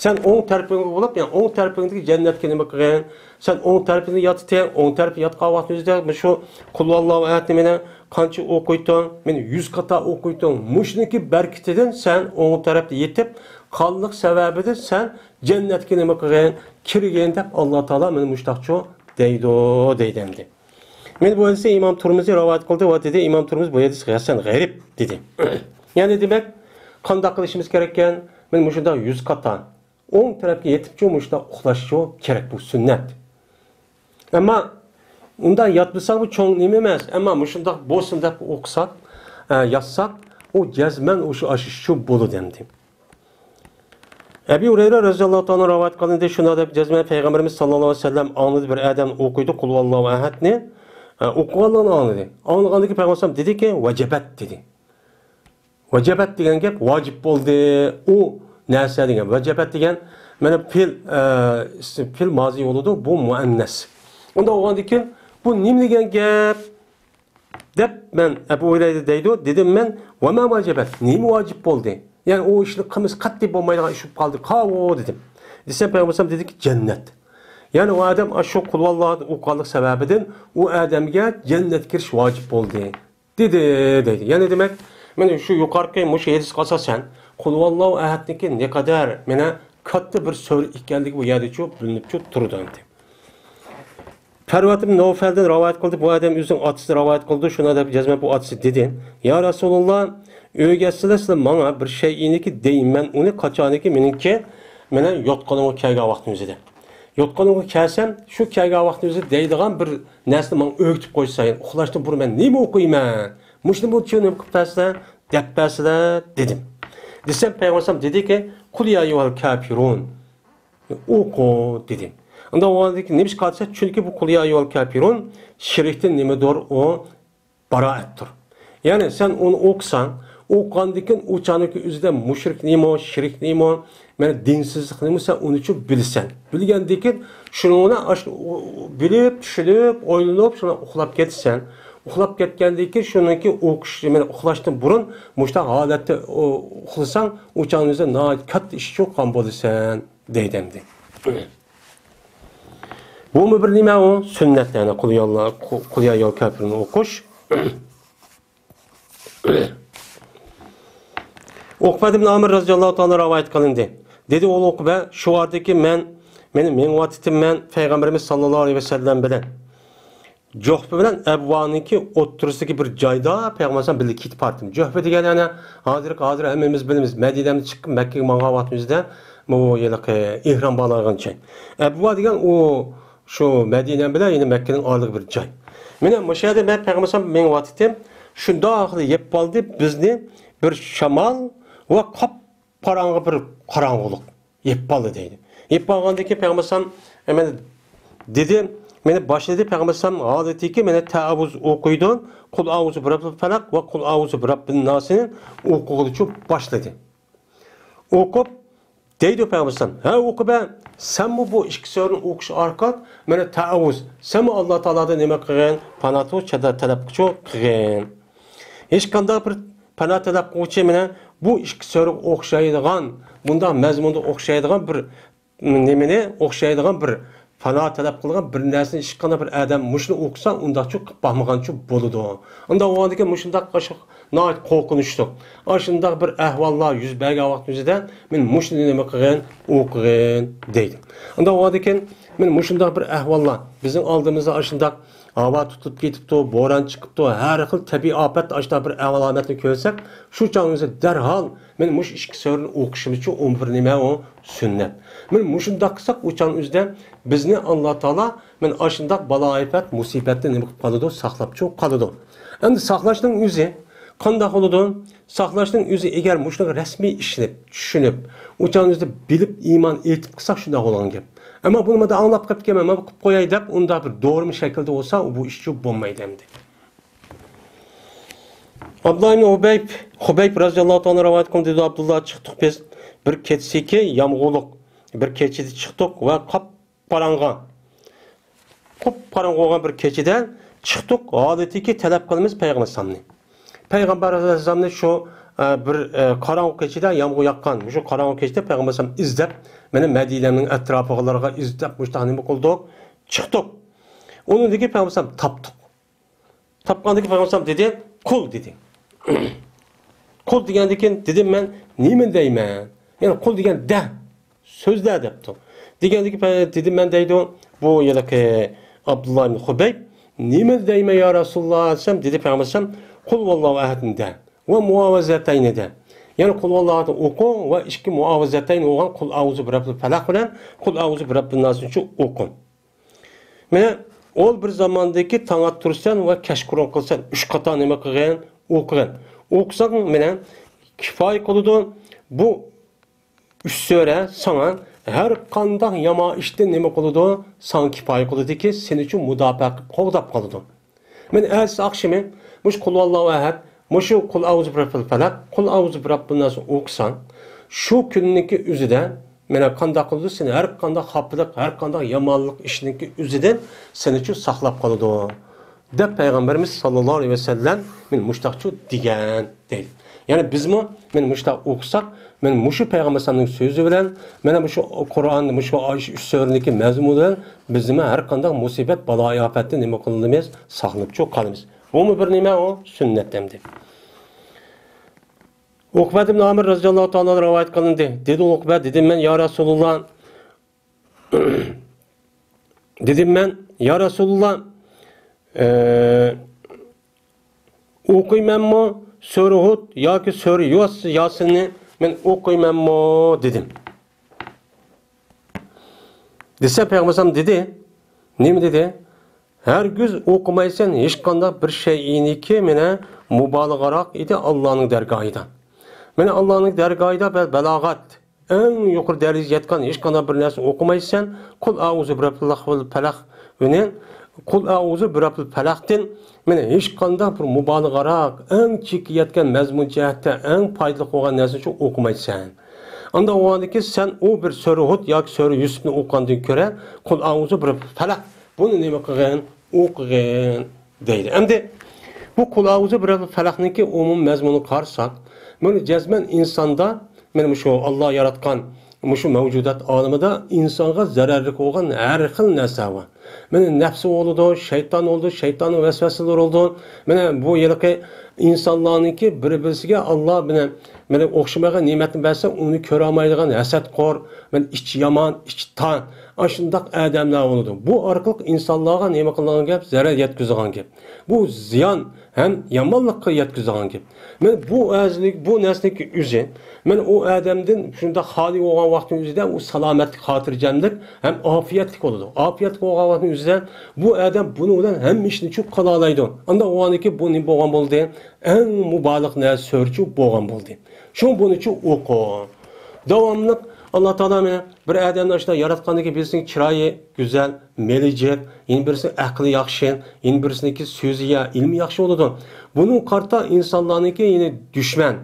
سەن ئوڭ تەرىپىڭگە بولۇپ، يەنى ئوڭ تەرىپىڭدىكى جەننەتكە نېمە قىلغىن؟ سەن ئوڭ تەرىپىڭدە ياتىتىڭ، ئوڭ تەرىپىڭدە ياتقان ۋاقتىڭىزدا مۇشۇ قۇلھۇۋاللاھۇ ئەھەدنى مانا قانچە ئوقۇيتتۇڭ؟ مانا يۈز قاتا ئوقۇيتتۇڭ. مۇشۇنىڭكى بەرىكىتىدىن سەن ئوڭ تەرەپتە يېتىپ قالغانلىق سەۋەبىدىن سەن جەننەتكە نېمە قىلغىن؟ كىرگىن دەپ ئاللا تائالا مانا مۇشۇنداقچۇ دەيدۇ، دەيدۇ ئەمدى. مانا بۇ ھەدىسنى ئىمام تۇرمۇزى رىۋايەت قىلدى ۋە دېدى، ئىمام تۇرمۇز بۇ ھەدىس ھەسەن غەرىب دېدى. يەنى دېمەك، قانداق قىلىشىمىز كېرەككەن؟ مانا مۇشۇنداق يۈز قاتا. ئوڭ تەرەپكە يېتىپچۇ مۇشۇنداق ئۇخلاشچۇ كېرەك، بۇ سۈننەت. ئەمما ئۇنداق ياتمىساق بۇ چوڭ نېمە ئەمەس. ئەمما مۇشۇنداق بولسۇن دەپ ئوقۇساق، ئە، ياتساق، ئۇ جەزمەن ئۇ شۇ ئاشۇشچۇ بولىدۇ ئەمدى. ئەبى ھۇرەيرە رەزىياللاھۇ تائالا رىۋايەت قىلىندى، شۇنداق دەپ جەزمەن پەيغەمبىرىمىز ساللاللاھۇ ئەلەيھى ۋەسەللەم ئاڭلىدى بىر ئادەم ئوقۇيدۇ قۇلھۇۋاللاھۇ ئەھەدنى. ئە، ئوقۇغانلىقىنى ئاڭلىدى. ئاڭلىغاندىن كېيىن پەيغەمبەر ئەلەيھىسسالام دېدىكى، ۋەجەبەت دېدى. ۋەجەبەت دېگەن گەپ ۋاجىپ بولدى. ئۇ نەرسە دېگەن. ۋەجەبەت دېگەن مانا پېئىل، ئە، پېئىل مازى بولىدۇ. بۇ مۇئەننەس. ئۇنداق بولغاندىن كېيىن بۇ نېمە دېگەن گەپ؟ دەپ مەن ئەبۇ ھۇرەيرە دەيدۇ، دېدىم مەن، ۋەما ۋەجەبەت، نېمە ۋاجىپ بولدى؟ يەنى ئۇ ئىشنى قىلمىسا قەتئىي بولمايدىغان ئىش بولۇپ قالدى، قاۋۇ دېدىم. دېسەم پەيغەمبەر ئەلەيھىسسالام دېدىكى، جەننەت. يەنى ئۇ ئادەم ئاشۇ قۇلھۇۋاللاھنى ئوقۇغانلىق سەۋەبىدىن ئۇ ئادەمگە جەننەتكە كىرىش ۋاجىپ بولدى، دېدى، دەيدۇ. يەنى دېمەك، مانا شۇ يۇقىرىقى مۇشۇ ھەدىسكە ئاساسەن، قۇلھۇۋاللاھۇ ئەھەدنىڭكى نېقەدەر مانا كاتتا بىر سۈرە ئىكەنلىكى بۇ يەردىچۇ بىلىنىپچۇ تۇرىدۇ ئەمدى. پەرۋەت ئىبن نەۋفەلدىن رىۋايەت قىلدى. بۇ ئادەم ئۆزىنىڭ ئاتىسى رىۋايەت قىلدى. شۇنداق دەپ جەزمەن بۇ ئاتىسى دېدى، يا رەسۇلاللا، ئۆيگە ئەتسىلە سىلەر ماڭا بىر شەيئىنىكى دەي، مەن ئۇنى قاچانىكى مېنىڭكى مېنىڭ يوتقىنىمغا كەلگەن ۋاقتىمىزدا. يوتقىنىمغا كەلسەم، شۇ كەلگەن ۋاقتىمىزدا دەيدىغان بىر نەرسىنى ماڭا ئۆگىتىپ قويسا، يەنى ئۇخلاشتىن بۇرۇن مەن نېمە ئوقۇيمەن؟ مۇشۇنى بۇ چۈشۈنۈپ قىلىپ بەرسىلە، دەپ بەرسىلە دېدىم. دېسەم پەيغەمبەر ئەلەيھىسسالام دېدىكى، قۇل يا ئەييۇھەل كافىرۇن. ئوقۇ، دېدى. ئۇنداق بولغاندىكىن نېمىشقا دېسە، چۈنكى بۇ قۇل يا ئەييۇھەل كافىرۇن شىركتىن نېمىدۇر ئۇ بارائەتتۇر. يەنى سەن ئۇنى ئوقۇساڭ، ئوقۇغاندىكىن ئۇ چاغنىڭكى ئۆزىدە مۇشرىكنىمۇ، شىركنىمۇ، مانا دىنسىزلىكنىمۇ سەن ئۇنى چۈ بىلىسەن. بىلگەندىكىن شۇنىڭ بىلىپ، چۈشىنىپ، ئويلىنىپ، شۇنى ئۇخلاپ كېتىسەن. ئۇخلاپ كەتكەندىكىن شۇنىڭكى ئوقۇش، مانا ئۇخلاشتىن بۇرۇن مۇشۇنداق ھالەتتە ئۇ-، ئۇخلىساڭ، ئۇ چاغنىڭ ئۆزىدە ناھايىتى كاتتا ئىش چۈ قىلغان بولىسەن. دەيدۇ ئەمدى. بۇمۇ بىر نېمە ئۇ؟ سۈننەت، يەنى قۇل يا، قۇل يا ئەييۇھەل كافىرۇن ئوقۇش. ئوقبە ئىبن ئامىر رەزىياللاھۇ تائالا رىۋايەت قىلىندى. دېدى ئۇ ئوقبە، شۇ ۋاقىتتىكى مەن، مېنى مېڭىۋاتىتىم مەن پەيغەمبىرىمىز ساللاللاھۇ ئەلەيھى ۋەسەللەم بىلەن. جۇھفە بىلەن ئەبۋانىڭكى ئوتتۇرىسىدىكى بىر جايدا پەيغەمبەر ئەلەيھىسسالام بىللە كېتىپ باراتتىم. جۇھفە دېگەن، يەنى ھازىرقى، ھازىر ھەممىمىز بىلىمىز، مەدىنەدىن چىقىپ مەككىگە ماڭغان ۋاقتىمىزدا بۇ ھېلىقى ئېھرام باغلانغان جاي. ئەبۋا دېگەن ئۇ شۇ مەدىنە بىلەن يەنە مەككىنىڭ ئارىلىقى بىر جاي. مانا مۇشۇ يەردە مەن پەيغەمبەر ئەلەيھىسسالام مېڭىۋاتاتتىم. شۇنداقلا يەپ قالدى، بىزنى بىر شامال ۋە قاپقاراڭغۇ بىر قاراڭغۇلۇق يېپىپ ئالدى دەيدۇ. يېپىپ ئالغاندىن كېيىن پەيغەمبەر ئەلەيھىسسالام، ئە، مانا دېدى، مېنى باشلىدى پەيغەمبەر ئەلەيھىسسالام ھالىتىكى مانا تەئەۋۋۇز ئوقۇيدۇ، قۇل ئەئۇزۇ بىرەببىل فەلەق ۋە قۇل ئەئۇزۇ بىرەببىن ناسنى ئوقۇغىلىچۇ باشلىدى. ئوقۇپ دەيدۇ پەيغەمبەر ئەلەيھىسسالام، ھە ئوقۇبە، سەنمۇ بۇ ئىككى سۈرىنى ئوقۇش ئارقىلىق مانا تەئەۋۋۇز، سەنمۇ ئاللا تائالادىن نېمە قىلغىن؟ پاناھتۇ چەدە تەلەپ قىلچۇ قىلغىن. ھېچقانداق بىر پاناھ تەلەپ قىلغۇچى مانا بۇ ئىككى سۈرىگە ئوخشايدىغان، بۇنداق مەزمۇندا ئوخشايدىغان بىر نېمىنى، ئوخشايدىغان بىر پاناھ تەلەپ قىلغان بىر نەرسىنى، ھېچقانداق بىر ئادەم مۇشۇنى ئوقۇسا، ئۇنداقچۇ قىلىپ باقمىغانچۇ بولىدۇ. ئۇنداق بولغاندىكىن مۇشۇنداق ئاشۇ ناھايىتى قورقۇنچلۇق، ئاشۇنداق بىر ئەھۋاللار يۈز بەرگەن ۋاقتىمىزدا مەن مۇشۇنى نېمە قىلغىن، ئوقۇغىن دەيدۇ. ئۇنداق بولغاندىكىن مەن مۇشۇنداق بىر ئەھۋاللار بىزنىڭ ئالدىمىزدا ئاشۇنداق ھاۋا تۇتۇپ كېتىپتۇ، بوران چىقىپتۇ، ھەر خىل تەبىئىي ئاپەت، ئاشۇنداق بىر ئەھۋال ئالامەتنى كۆرسەك، شۇ چاغنىڭ ئۆزىدە دەرھال مەن مۇشۇ ئىككى سۈرىنى ئوقۇشىمىزچۇ ئۇ بىر نېمە ئۇ سۈننەت. مەن مۇشۇنداق قىلساق ئۇ چاغنىڭ ئۆزىدە بىزنى ئاللا تائالا مەن ئاشۇنداق بالا ئاپەت، مۇسىبەتتىن نېمە قىلىپ قالىدۇ؟ ساقلاپچۇ قالىدۇ. ئەمدى ساقلاشنىڭ ئۆزى قانداق بولىدۇ؟ ساقلاشنىڭ ئۆزى ئەگەر مۇشۇنىڭغا رەسمىي ئىشىنىپ، چۈشىنىپ، ئۇ چاغنىڭ ئۆزىدە بىلىپ ئىمان ئېيتىپ قىلساق شۇنداق بولغان گەپ. ئەمما بۇنى مانا ئاڭلاپ قېلىپتىكەنمەن، مانا قىلىپ قوياي دەپ ئۇنداق بىر دورىما شەكىلدە بولسا بۇ ئىشچۇ بولمايدۇ ئەمدى. ئابدۇللا ئىبن خۇبەيب، خۇبەيب رەزىياللاھۇ تائالا رىۋايەت قىلدى، دېدى ئابدۇللا، چىقتۇق بىز بىر كېچىسىكى يامغۇرلۇق بىر كېچىدە چىقتۇق ۋە قاپقاراڭغۇ، قۇپقاراڭغۇ بولغان بىر كېچىدە چىقتۇق، ھالىتىكى تەلەپ قىلىمىز پەيغەمبەر ئەلەيھىسسالامنى. پەيغەمبەر ئەلەيھىسسالامنى شۇ، ئە، بىر، ئە، قاراڭغۇ كېچىدە، يامغۇر ياغقان مۇشۇ قاراڭغۇ كېچىدە پەيغەمبەر ئەلەيھىسسالام ئىزدەپ، مانا مەدىنەنىڭ ئەتراپىغىلارغا ئىزدەپ مۇشۇنداق نېمە قىلدۇق، چىقتۇق. ئۇنىڭدىن كېيىن پەيغەمبەر ئەلەيھىسسالام تاپتۇق. تاپقاندىن كېيىن پەيغەمبەر ئەلەيھىسسالام دېدى، قۇل دېدى. قۇل دېگەندىن كېيىن دېدىم مەن، نېمىنى دەيمەن؟ يەنى قۇل دېگەن دە، سۆزلە دەپتۇ. دېگەندىن كېيىن دېدىم مەن دەيدۇ، بۇ ھېلىقى ئابدۇللا ئىبن خۇبەيب، نېمىنى دەيمەن يا رەسۇلاللا دېسەم، دېدى پەيغەمبەر ئەلەيھىسسالام، قۇل ھۇۋەللاھۇ ئەھەدنى دە ۋە مۇئەۋۋىزەتەينى دە. يەنى قۇل ھۇۋەللاھۇ ئەھەدنى ئوقۇ ۋە ئىككى مۇئەۋۋىزەتەين بولغان قۇل ئەئۇزۇ بىرەببىل فەلەق بىلەن قۇل ئەئۇزۇ بىرەببىن ناسنىچۇ ئوقۇ. مانا، ئول بىر زاماندىكى تاڭ ئاتتۇرىسەن ۋە كەچقۇرۇن قىلىسەن، ئۈچ قاتار نېمە قىلغىن؟ ئوقۇغىن. ئوقۇساڭ، مانا، كۇپايە قىلىدۇ. بۇ ئۈچ سۈرە ساڭا ھەر قانداق يامان ئىشتىن نېمە قىلىدۇ؟ ساڭا كۇپايە قىلىدۇكى، سېنى ئۈچۈن مۇداپىئە قىلىپ، قوغداپ قالىدۇ. مەن ئەتىسى ئاخشىمى مۇشۇ قۇلھۇۋاللاھۇ ئەھەد، مۇشۇ قۇل ئەئۇزۇ بىرەببىل پەلەق، قۇل ئەئۇزۇ بىرەببىن ناس ئوقۇساڭ، شۇ كۈننىڭكى ئۆزىدە مانا قانداق قىلىدۇ، سېنى ھەر قانداق خاپىلىق، ھەر قانداق يامانلىق ئىشنىڭكى ئۆزىدىن سېنىچۇ ساقلاپ قالىدۇ، دەپ پەيغەمبىرىمىز ساللاللاھۇ ئەلەيھى ۋەسەللەم مانا مۇشۇنداقچۇ دېگەن، دەيدۇ. يەنى بىزمۇ مانا مۇشۇنداق ئوقۇساق، مانا مۇشۇ پەيغەمبەر ئەلەيھىسسالامنىڭ سۆزى بىلەن، مانا مۇشۇ قۇرئان، مۇشۇ ئۈچ سۈرىنىڭكى مەزمۇنى بىلەن بىزمۇ ھەر قانداق مۇسىبەت، بالا-ئاپەتتىن نېمە قىلىمىز؟ ساقلىنىپچۇ قالىمىز. بۇمۇ بىر نېمە ئۇ؟ سۈننەت ئەمدى. ئوقبەت ئىبن ئامىر رەزىياللاھۇ تائالا رىۋايەت قىلىندى. دېدى ئوقبەت، دېدىم مەن، يا رەسۇلۇللا، دېدىم مەن، يا رەسۇلۇللا، ئە، ئوقۇيمەنمۇ سۈرە ھۇد ياكى سۈرە ياس-، ياسىننى مەن ئوقۇيمەنمۇ دېدىم. دېسە پەيغەمبەر ئەلەيھىسسالام دېدى، نېمە دېدى؟ ھەرگىز ئوقۇمايسەن ھېچقانداق بىر شەيئىنىكى مانا مۇبالىغىراق ئىدى ئاللانىڭ دەرگاھىدا. مانا ئاللانىڭ دەرگاھىدا بە-، بالاغەت، ئەڭ يۇقىرى دەرىجىگە يەتكەن ھېچقانداق بىر نەرسە ئوقۇمايسەن، قۇل ئەئۇزۇ بىرەببىل پەلەق، يەنى قۇل ئەئۇزۇ بىرەببىل پەلەقتىن مانا ھېچقانداق بىر مۇبالىغىراق، ئەڭ چېككە يەتكەن مەزمۇن جەھەتتە ئەڭ پايدىلىق بولغان نەرسىنى ئوقۇمايسەن. ئانداق بولغاندىكىن سەن ئۇ بىر سۈرە ھۇد ياكى سۈرە يۈسۈپنى ئوقۇغاندىن كۆرە، قۇل ئەئۇزۇ بىرەببىل پەلەق، بۇنى نېمە قىلغىن؟ ئوقۇغىن، دەيدۇ. ئەمدى بۇ قۇل ئەئۇزۇ بىرەببىل پەلەقنىڭكى ئومۇمىي مەزمۇنىغا قارىساق، مانا جەزمەن ئىنساندا، مانا مۇشۇ ئاللا ياراتقان مۇشۇ مەۋجۇدات ئالىمىدا ئىنسانغا زەرەرلىك بولغان ھەر خىل نەرسە بار. مانا نەپسى بولىدۇ، شەيتان بولىدۇ، شەيتاننىڭ ۋەسۋەسىلىرى بولىدۇ. مانا بۇ ھېلىقى ئىنسانلارنىڭكى بىر-بىرسىگە ئاللا مانا، مانا ئوخشىمىغان نېمەتنى بەرسە، ئۇنى كۆرەلمەيدىغان ھەسەتخور، مانا ئىچى يامان، ئىچى تار، ئاشۇنداق ئادەملەر بولىدۇ. بۇ ئارقىلىق ئىنسانلارغا نېمە قىلىدىغان گەپ؟ زەرەر يەتكۈزىدىغان گەپ. بۇ زىيان ھەم يامانلىققا يەتكۈزىدىغان گەپ. مانا بۇ ئەزلىك، بۇ نەرسىنىڭكى ئۆزى، مانا ئۇ ئادەمدىن شۇنداق خالىي بولغان ۋاقىتنىڭ ئۆزىدە ئۇ سالامەتلىك، خاتىرجەملىك ھەم ئاپىيەتلىك بولىدۇ. ئاپىيەتلىك بولغان ۋاقىتنىڭ ئۆزىدە بۇ ئادەم بۇنىڭ بىلەن ھەممە ئىشنى چۇ قىلالايدۇ. ئانداق بولغاندىكىن بۇ نېمە بولغان بولدى؟ ئەڭ مۇبالىغە نەرسە سۈرىچۇ بولغان بولدى. شۇڭا بۇنىچۇ ئوقۇ. داۋاملىق ئاللا تائالا مانا بىر ئادەمنى ئاشۇنداق ياراتقاندىكىن بىرسىنىڭ چىرايى گۈزەل، مېلى جىق، يەنە بىرسىنىڭ ئەقلى ياخشى، يەنە بىرسىنىڭكى سۆزى يا ئىلمى ياخشى بولىدۇ. بۇنىڭغا قارىتا ئىنسانلارنىڭكى يەنە دۈشمەن،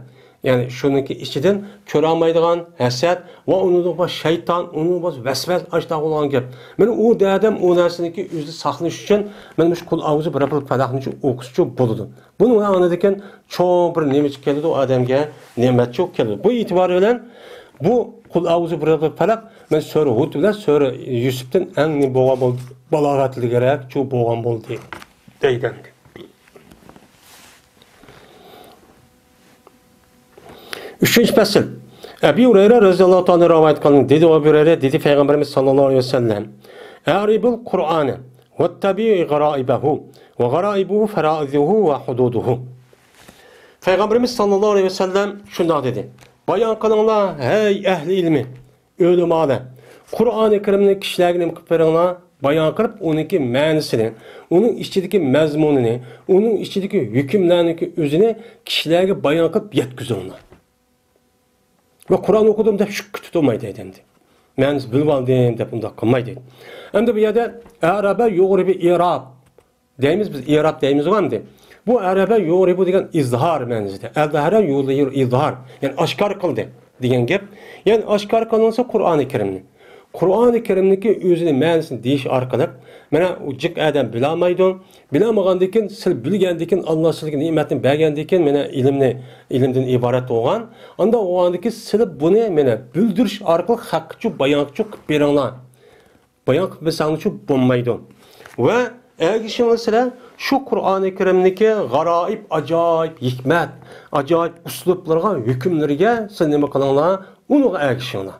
يەنى شۇنىڭكى ئىچىدىن كۆرەلمەيدىغان ھەسەت ۋە ئۇنىڭدىن باشقا شەيتان، ئۇنىڭدىن باشقا ۋەسۋەسە ئاشۇنداق بولغان گەپ. مانا ئۇ ئادەم ئۇ نەرسىنىڭكى ئۆزىدىن ساقلىنىش ئۈچۈن مانا مۇشۇ قۇل ئەئۇزۇ بىرەببىل پەلەقنىچۇ ئوقۇسىچۇ بولىدۇ. بۇنىڭ بىلەن ئاندىن كېيىن چوڭ بىر نېمە كېلىدۇ ئادەمگە، نېمەتچۇ كېلىدۇ. بۇ ئېتىبارى بىلەن بۇ قۇل ئەئۇزۇ بىرەببىل پەلەق مانا سۈرە ھۇد بىلەن سۈرە يۈسۈپتىن ئەڭ نېمە بولغان بولدى؟ بالاغەتلىكرەكچۇ بولغان بولدى دەيدۇ. ئۈچىنچى پەسىل. ئەبى ھۇرەيرە رەزىياللاھۇ تائالا رىۋايەت قىلىندى. دېدى ئەبۇ ھۇرەيرە، دېدى پەيغەمبىرىمىز ساللاللاھۇ ئەلەيھى ۋەسەللەم، «ئەئرىبۇل قۇرئانە ۋەتتەبىئۇ غەرائىبەھۇ ۋە غەرائىبۇ فەرائىزۇھۇ ۋە ھۇدۇدۇھۇ.» پەيغەمبىرىمىز ساللاللاھۇ ئەلەيھى ۋەسەللەم شۇنداق دېدى، «بايان قىلىڭلار، ھەي ئەھلى ئىلمى، ئۆلىمالار، قۇرئانى كەرىمنى كىشىلەرگە نېمە قىلىپ بېرىڭلار، بايان قىلىپ، ئۇنىڭكى مەنىسىنى، ئۇنىڭ ئىچىدىكى مەزمۇنىنى، ئۇنىڭ ئىچىدىكى ھۆكۈملەرنىڭكى ئۆزىنى كىشىلەرگە بايان قىلىپ يەتكۈزۈڭلار.» ۋە قۇرئان ئوقۇدۇم دەپ شۈككە تۇتۇلمايدۇ ئادەمدە. مەنىسى بىلىۋالدىم دەپ ئۇنداق قىلمايدۇ. ئەمدى بۇ يەردە ئەرەبە يۇغرىبى ئىراب دەيمىز، بىز ئىراب دەيمىزغۇ ئەمدى. بۇ ئەرەبە يۇغرىبۇ دېگەن ئىزھار مەنىسىدە. ئەزھەرە يۇغرىبۇ ئىزھار. يەنى ئاشكارا قىلدى دېگەن گەپ. يەنى ئاشكارا قىلىنسا قۇرئانى كەرىمنى. قۇرئانى كەرىمنىڭكى ئۆزىنى مەنىسىنى دېيىش ئارقىلىق، مانا ئۇ جىق ئادەم بىلەلمەيدۇ. بىلەلمىگەندىكىن، سىلى بىلگەندىكىن، ئاللا سىلىگە نېمەتنى بەرگەندىكىن، مانا ئىلىمنى، ئىلىمدىن ئىبارەت بولغان. ئانداق بولغاندىكىن سىلى بۇنى مانا بىلدۈرۈش ئارقىلىق خەققىچۇ بايانچۇ قىلىپ بېرىڭلار. بايان قىلىپ بەرسەڭلارچۇ بولمايدۇ. ۋە ئەگىشىڭلار سىلەر شۇ قۇرئانى كەرىمنىكى غارايىب، ئاجايىپ ھېكمەت، ئاجايىپ ئۇسلۇبلىرىغا، ھۆكۈملىرىگە سىلەر نېمە قىلىڭلار؟ ئۇنىڭغا ئەگىشىڭلار.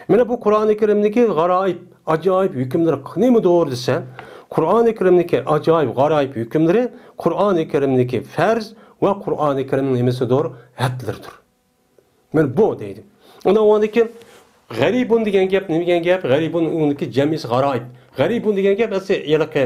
مانا بۇ قۇرئانى كەرىمنىكى غارايىب، ئاجايىپ ھۆكۈملىرى نېمىدۇر دېسە، قۇرئانى كەرىمنىكى ئاجايىپ، غارايىپ ھۆكۈملىرى قۇرئانى كەرىمنىكى پەرز ۋە قۇرئانى كەرىمنىڭ نېمىسىدۇر؟ ھەدلىرىدۇر. مانا بۇ دەيدۇ. ئۇنىڭ ئورنىدىكى غەرىبۇن دېگەن گەپ نېمە دېگەن گەپ؟ غەرىبۇن ئۇنىڭكى جەمئىسى غارايىب. غەرىبۇن دېگەن گەپ ئەسلى ھېلىقى،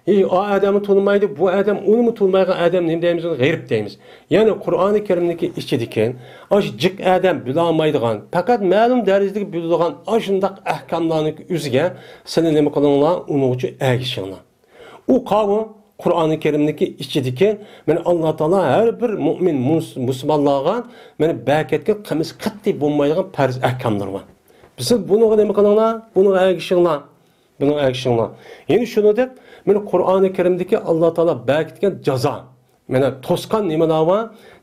ئى، ئا ئادەمنى تونۇمايدۇ، بۇ ئادەم ئۇنىمۇ تونۇمايدىغان ئادەم نېمە دەيمىز؟ ئۇنى غېرىب دەيمىز. يەنى قۇرئانى كەرىمنىكى ئىچىدىكى ئاشۇ جىق ئادەم بىلالمايدىغان، پەقەت مەلۇم دەرىجىدىكى بىلىدىغان ئاشۇنداق ئەھكاملارنىڭ ئۆزىگە سىلەر نېمە قىلىڭلار؟ ئۇنىڭغىچۇ ئەگىشىڭلار. ئۇ قاۋۇ قۇرئانى كەرىمدىكى ئىچىدىكى، مانا، ئاللا تائالا ھەر بىر مۇئمىن مۇس-، مۇسۇلمانلارغا، مانا، بەركەتكە قىلمىسا قەتئىي بولمايدىغان پەرز ئەھكاملىرى بار. بىز بۇنىڭغا نېمە قىلىڭلار؟ بۇنىڭغا ئەگىشىڭلار. بۇنىڭغا ئەگىشىڭلار. يەنە شۇنىڭدەك، مانا، قۇرئانى كەرىمدىكى ئاللا تائالا بەركەتكە جازا. مانا توسقان نېمىلەر بار؟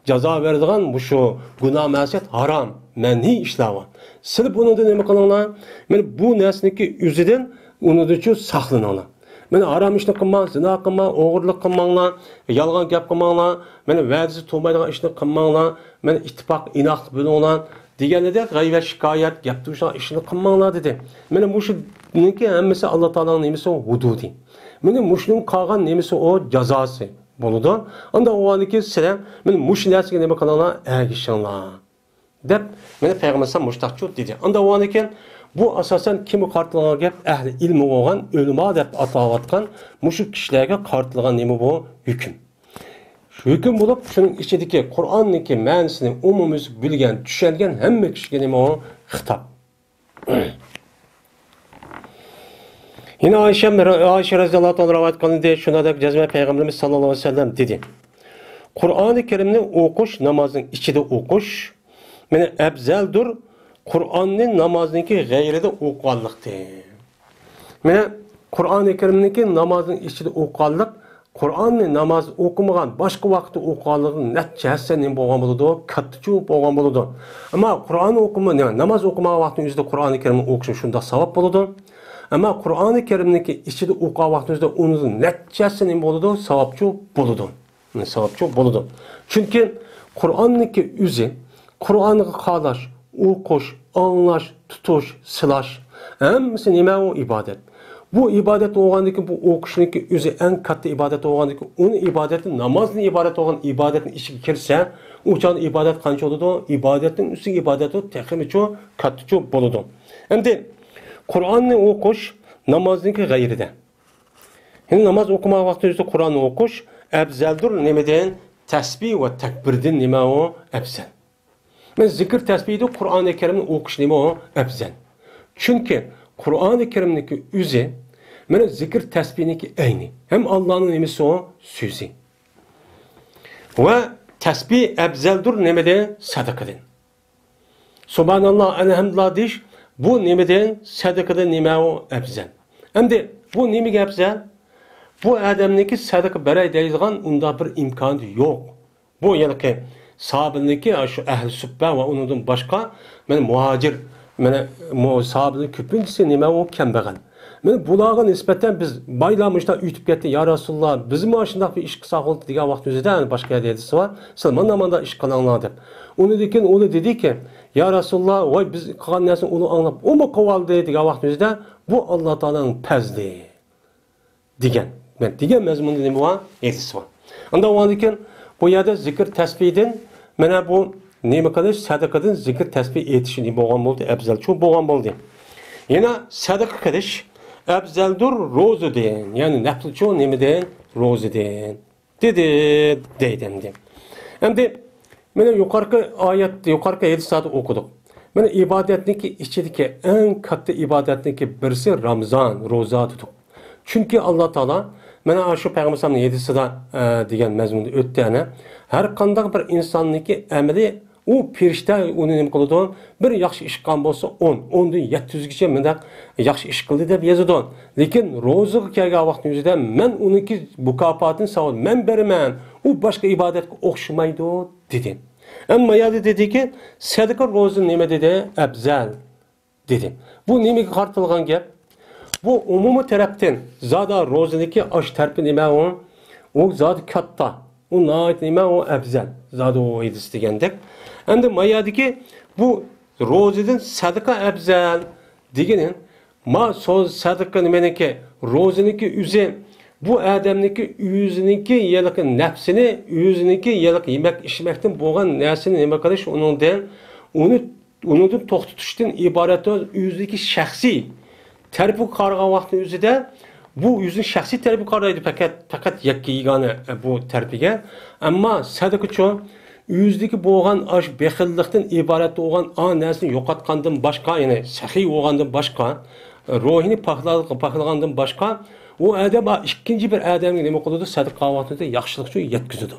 جازا بېرىدىغان مۇشۇ گۇناھ، مەسىيەت، ھارام، مەنھىي ئىشلار بار. سىلەر بۇنىڭدىن نېمە قىلىڭلار؟ مانا بۇ نەرسىنىڭكى ئۆزىدىن، ئۇنىڭدىنچۇ ساقلىنىڭلار. مانا ھارام ئىشنى قىلماڭ، زىنا قىلماڭ، ئوغرىلىق قىلماڭلار، يالغان گەپ قىلماڭلار، مانا ۋەدىسى تۇرمايدىغان ئىشنى قىلماڭلار، مانا ئىتتىپاق، ئىناقلىق بۆلۈڭلار دېگەندەك غەيۋەت، شىكايەت، گەپ توشىدىغان ئىشنى قىلماڭلار دېدى. مانا مۇشۇنىڭكى ھەممىسى ئاللا تائالانىڭ نېمىسى؟ ھۇدۇدى. مانا مۇشۇنىڭ قالغان نېمىسى؟ ئۇ جازاسى بولىدۇ. ئانداق بولغاندىن كېيىن سىلەر مانا مۇشۇ نەرسىگە نېمە قىلىڭلار؟ ئەگىشىڭلار، دەپ مانا پەيغەمبەر ئەلەيھىسسالام مۇشۇنداقچۇ دېدى. ئانداق بولغاندىن كېيىن بۇ ئاساسەن كىمگە قارىتىلغان گەپ؟ ئەھلى ئىلمى بولغان، ئۆلىما دەپ ئاتاۋاتقان مۇشۇ كىشىلەرگە قارىتىلغان نېمە بۇ؟ ھۆكۈم. ھۆكۈم بولۇپ، شۇنىڭ ئىچىدىكى قۇرئاننىڭكى مەنىسىنى ئومۇميۈزلۈك بىلگەن، چۈشەنگەن ھەممە كىشىگە نېمە ئۇ؟ خىتاب. يەنە ئائىشە، ئائىشە رەزىياللاھۇ تائالا رىۋايەت قىلىندى، شۇنىڭدەك جەزمەن پەيغەمبىرىمىز ساللاللاھۇ ئەلەيھى ۋەسەللەم دېدى: قۇرئانى كەرىمنى ئوقۇش نامازنىڭ ئىچىدە ئوقۇش، مانا، ئەپزەلدۇر، قۇرئاننى نامازنىڭكى غەيرىدە ئوقۇغانلىقتىن. مانا، قۇرئانى كەرىمنىڭكى نامازنىڭ ئىچىدە ئوقۇغانلىق، قۇرئاننى ناماز ئوقۇمىغان، باشقا ۋاقىتتا ئوقۇغانلىقىدىن نەچچە ھەسسە نېمە بولغان بولىدۇ؟ كاتتىچۇ بولغان بولىدۇ. ئەمما قۇرئان ئوقۇما-، نېمە، ناماز ئوقۇمىغان ۋاقتىنىڭ ئۆزىدە قۇرئانى كەرىمنى ئوقۇشنىڭ شۇنداق ساۋاب بولىدۇ. ئەمما قۇرئانى كەرىمنىڭكى ئىچىدە ئوقۇغان ۋاقتىنىڭ ئۆزىدە ئۇنىڭدىن نەچچە ھەسسە نېمە بولىدۇ؟ ساۋابچۇ بولىدۇ. ساۋابچۇ بولىدۇ. چۈنكى قۇرئاننىڭكى ئۆزى، قۇرئانغا قاراش، ئوقۇش، ئاڭلاش، تۇتۇش، سىلاش، ھەممىسى نېمە ئۇ؟ ئىبادەت. بۇ ئىبادەت بولغاندىكىن، بۇ ئوقۇشنىڭكى ئۆزى ئەڭ كاتتا ئىبادەت بولغاندىكىن، ئۇنى ئىبادەتنى، نامازدىن ئىبارەت بولغان ئىبادەتنىڭ ئىچىگە كىرسە، ئۇ چاغدا ئىبادەت قانچە بولىدۇ؟ ئىبادەتنىڭ ئۈستىگە ئىبادەت بولۇپ، تېخىمۇچۇ كاتتىچۇ بولىدۇ. ئەمدى قۇرئاننى ئوقۇش نامازنىڭكى غەيرىدە. يەنى ناماز ئوقۇمىغان ۋاقتىدا ئۆزى قۇرئاننى ئوقۇش ئەپزەلدۇر نېمىدىن؟ تەسبىھ ۋە تەكبىردىن نېمە ئۇ؟ ئەپزەل. مانا زىكىر تەسبىھدىن قۇرئانى كەرىمنى ئوقۇش نېمە ئۇ؟ ئەپزەل. چۈنكى قۇرئانى كەرىمنىڭكى ئۆزى، مانا زىكىر تەسبىھنىڭكى ئەينى. ھەم ئاللانىڭ نېمىسى ئۇ؟ سۆزى. ۋە تەسبىھ ئەپزەلدۇر نېمىدىن؟ سەدىقىدىن. سۇبھاناللا، ئەلھەمدۇلىللا دېيىش، بۇ نېمىدىن؟ سەدىقىدىن نېمە ئۇ؟ ئەپزەل. ئەمدى بۇ نېمىگە ئەپزەل؟ بۇ ئادەمنىڭكى سەدىقە بېرەي دەيدىغان ئۇنداق بىر ئىمكانى يوق. بۇ ھېلىقى ساھابىنىڭكى، شۇ ئەھلى سۇپپە ۋە ئۇنىڭدىن باشقا، مانا مۇھاجىر، مانا مۇ-، ساھابىنىڭ كۆپىنچىسى نېمە ئۇ؟ كەمبەغەل. مانا بۇلارغا نىسبەتەن بىز بايلار مۇشۇنداق ئۆتۈپ كەتتى، يا رەسۇلاللا، بىزمۇ ئاشۇنداق بىر ئىش قىلساق بولدى دېگەن ۋاقتىمىزدا، باشقا يەردە ھەدىس بار، سىلەر مانا مانداق ئىش قىلىڭلار دەپ. ئۇنىڭدىن كېيىن ئۇلار دېدىكى، يا رەسۇلاللا، ۋاي بىز قىلغان نەرسىنى ئۇلار ئاڭلاپ، ئۇمۇ قىلىۋالدى دېگەن ۋاقتىمىزدا، بۇ ئاللا تائالانىڭ پەزلى دېگەن، دېگەن مەزمۇندا نېمە بار؟ ھەدىس بار. ئانداق بولغاندىكىن، بۇ يەردە زىكىر تەسبىھدىن، مانا بۇ نېمە قىلىش؟ سەدىقىدىن زىكىر تەسبىھ ئېيتىش نېمە بولغان بولدى؟ ئەپزەلچۇ بولغان بولدى. يەنە سەدىقە قىلىش ئەپزەلدۇر روزىدىن، يەنى نەپلىچۇ نېمىدىن؟ روزىدىن. دېدى، دەيدۇ ئەمدى. ئەمدى مانا يۇقىرىقى ئايەت، يۇقىرىقى ھەدىسلەردە ئوقۇدۇق. مانا ئىبادەتنىڭكى ئىچىدىكى ئەڭ كاتتا ئىبادەتنىڭكى بىرسى رامىزان، روزا دېدۇق. چۈنكى ئاللا تائالا مانا شۇ پەيغەمبەر ئەلەيھىسسالامنىڭ ھەدىسىدە، ئە، دېگەن مەزمۇندا ئۆتتى ئەنە. ھەر قانداق بىر ئىنساننىڭكى ئەمىلى ئۇ پېرىشتە ئۇنى نېمە قىلىدۇ؟ بىر ياخشى ئىش قىلغان بولسا، ئون، ئوندىن يەتتە يۈزگىچە مۇنداق ياخشى ئىش قىلدى دەپ يازىدۇ. لېكىن روزىغا كەلگەن ۋاقىتنىڭ ئۆزىدە مەن ئۇنىڭكى مۇكاپاتىنى ساۋاب مەن بېرىمەن، ئۇ باشقا ئىبادەتكە ئوخشىمايدۇ، دېدى. ئەمما يەنە دېدىكى، سەدىقە روزا نېمە دېدى؟ ئەپزەل. دېدى. بۇ نېمىگە قارىتىلغان گەپ؟ بۇ ئومۇمىي تەرەپتىن زادى روزىنىڭكى ئاش تەرىپى نېمە ئۇ؟ ئۇ زادى كاتتا. ئۇ ناھايىتى نېمە ئۇ؟ ئەپزەل. زادى ئۇ ھەدىس دېگەندەك. ئەمدى ما يەردىكى بۇ روزىدىن سەدىقە ئەپزەل دېگىنى، ما سوز سەدىقە نېمىنىڭكى؟ روزىنىڭكى ئۆزى، بۇ ئادەمنىڭكى ئۆزىنىڭكى ھېلىقى نەپسىنى، ئۆزىنىڭكى ھېلىقى يېمەك ئىچمەكتىن بولغان نەرسىنى نېمە قىلىش، ئۇنىڭدىن ئۇنى ئۇنىڭدىن توختىتىشتىن ئىبارەت ئۆزىدىكى شەخسىي تەرىپىگە قارىغان ۋاقتىنىڭ ئۆزىدە، بۇ ئۆزىنىڭ شەخسىي تەرىپىگە قارايدۇ، پەقەت، پەقەت يەككە يېگانە، ئە، بۇ تەرىپىگە. ئەمما سەدىقىچۇ ئۆزىدىكى بولغان ئاش بېخىللىقتىن ئىبارەت بولغان ئا نەرسىنى يوقاتقاندىن باشقا، يەنى سېخىي بولغاندىن باشقا، روھىنى پاكلا-، پاكلىغاندىن باشقا، ئۇ ئادەم ئا، ئىككىنچى بىر ئادەمگە نېمە قىلىدۇ؟ سەدىقە قىلغان ۋاقتىدا ياخشىلىق ئۈچۈن يەتكۈزىدۇ.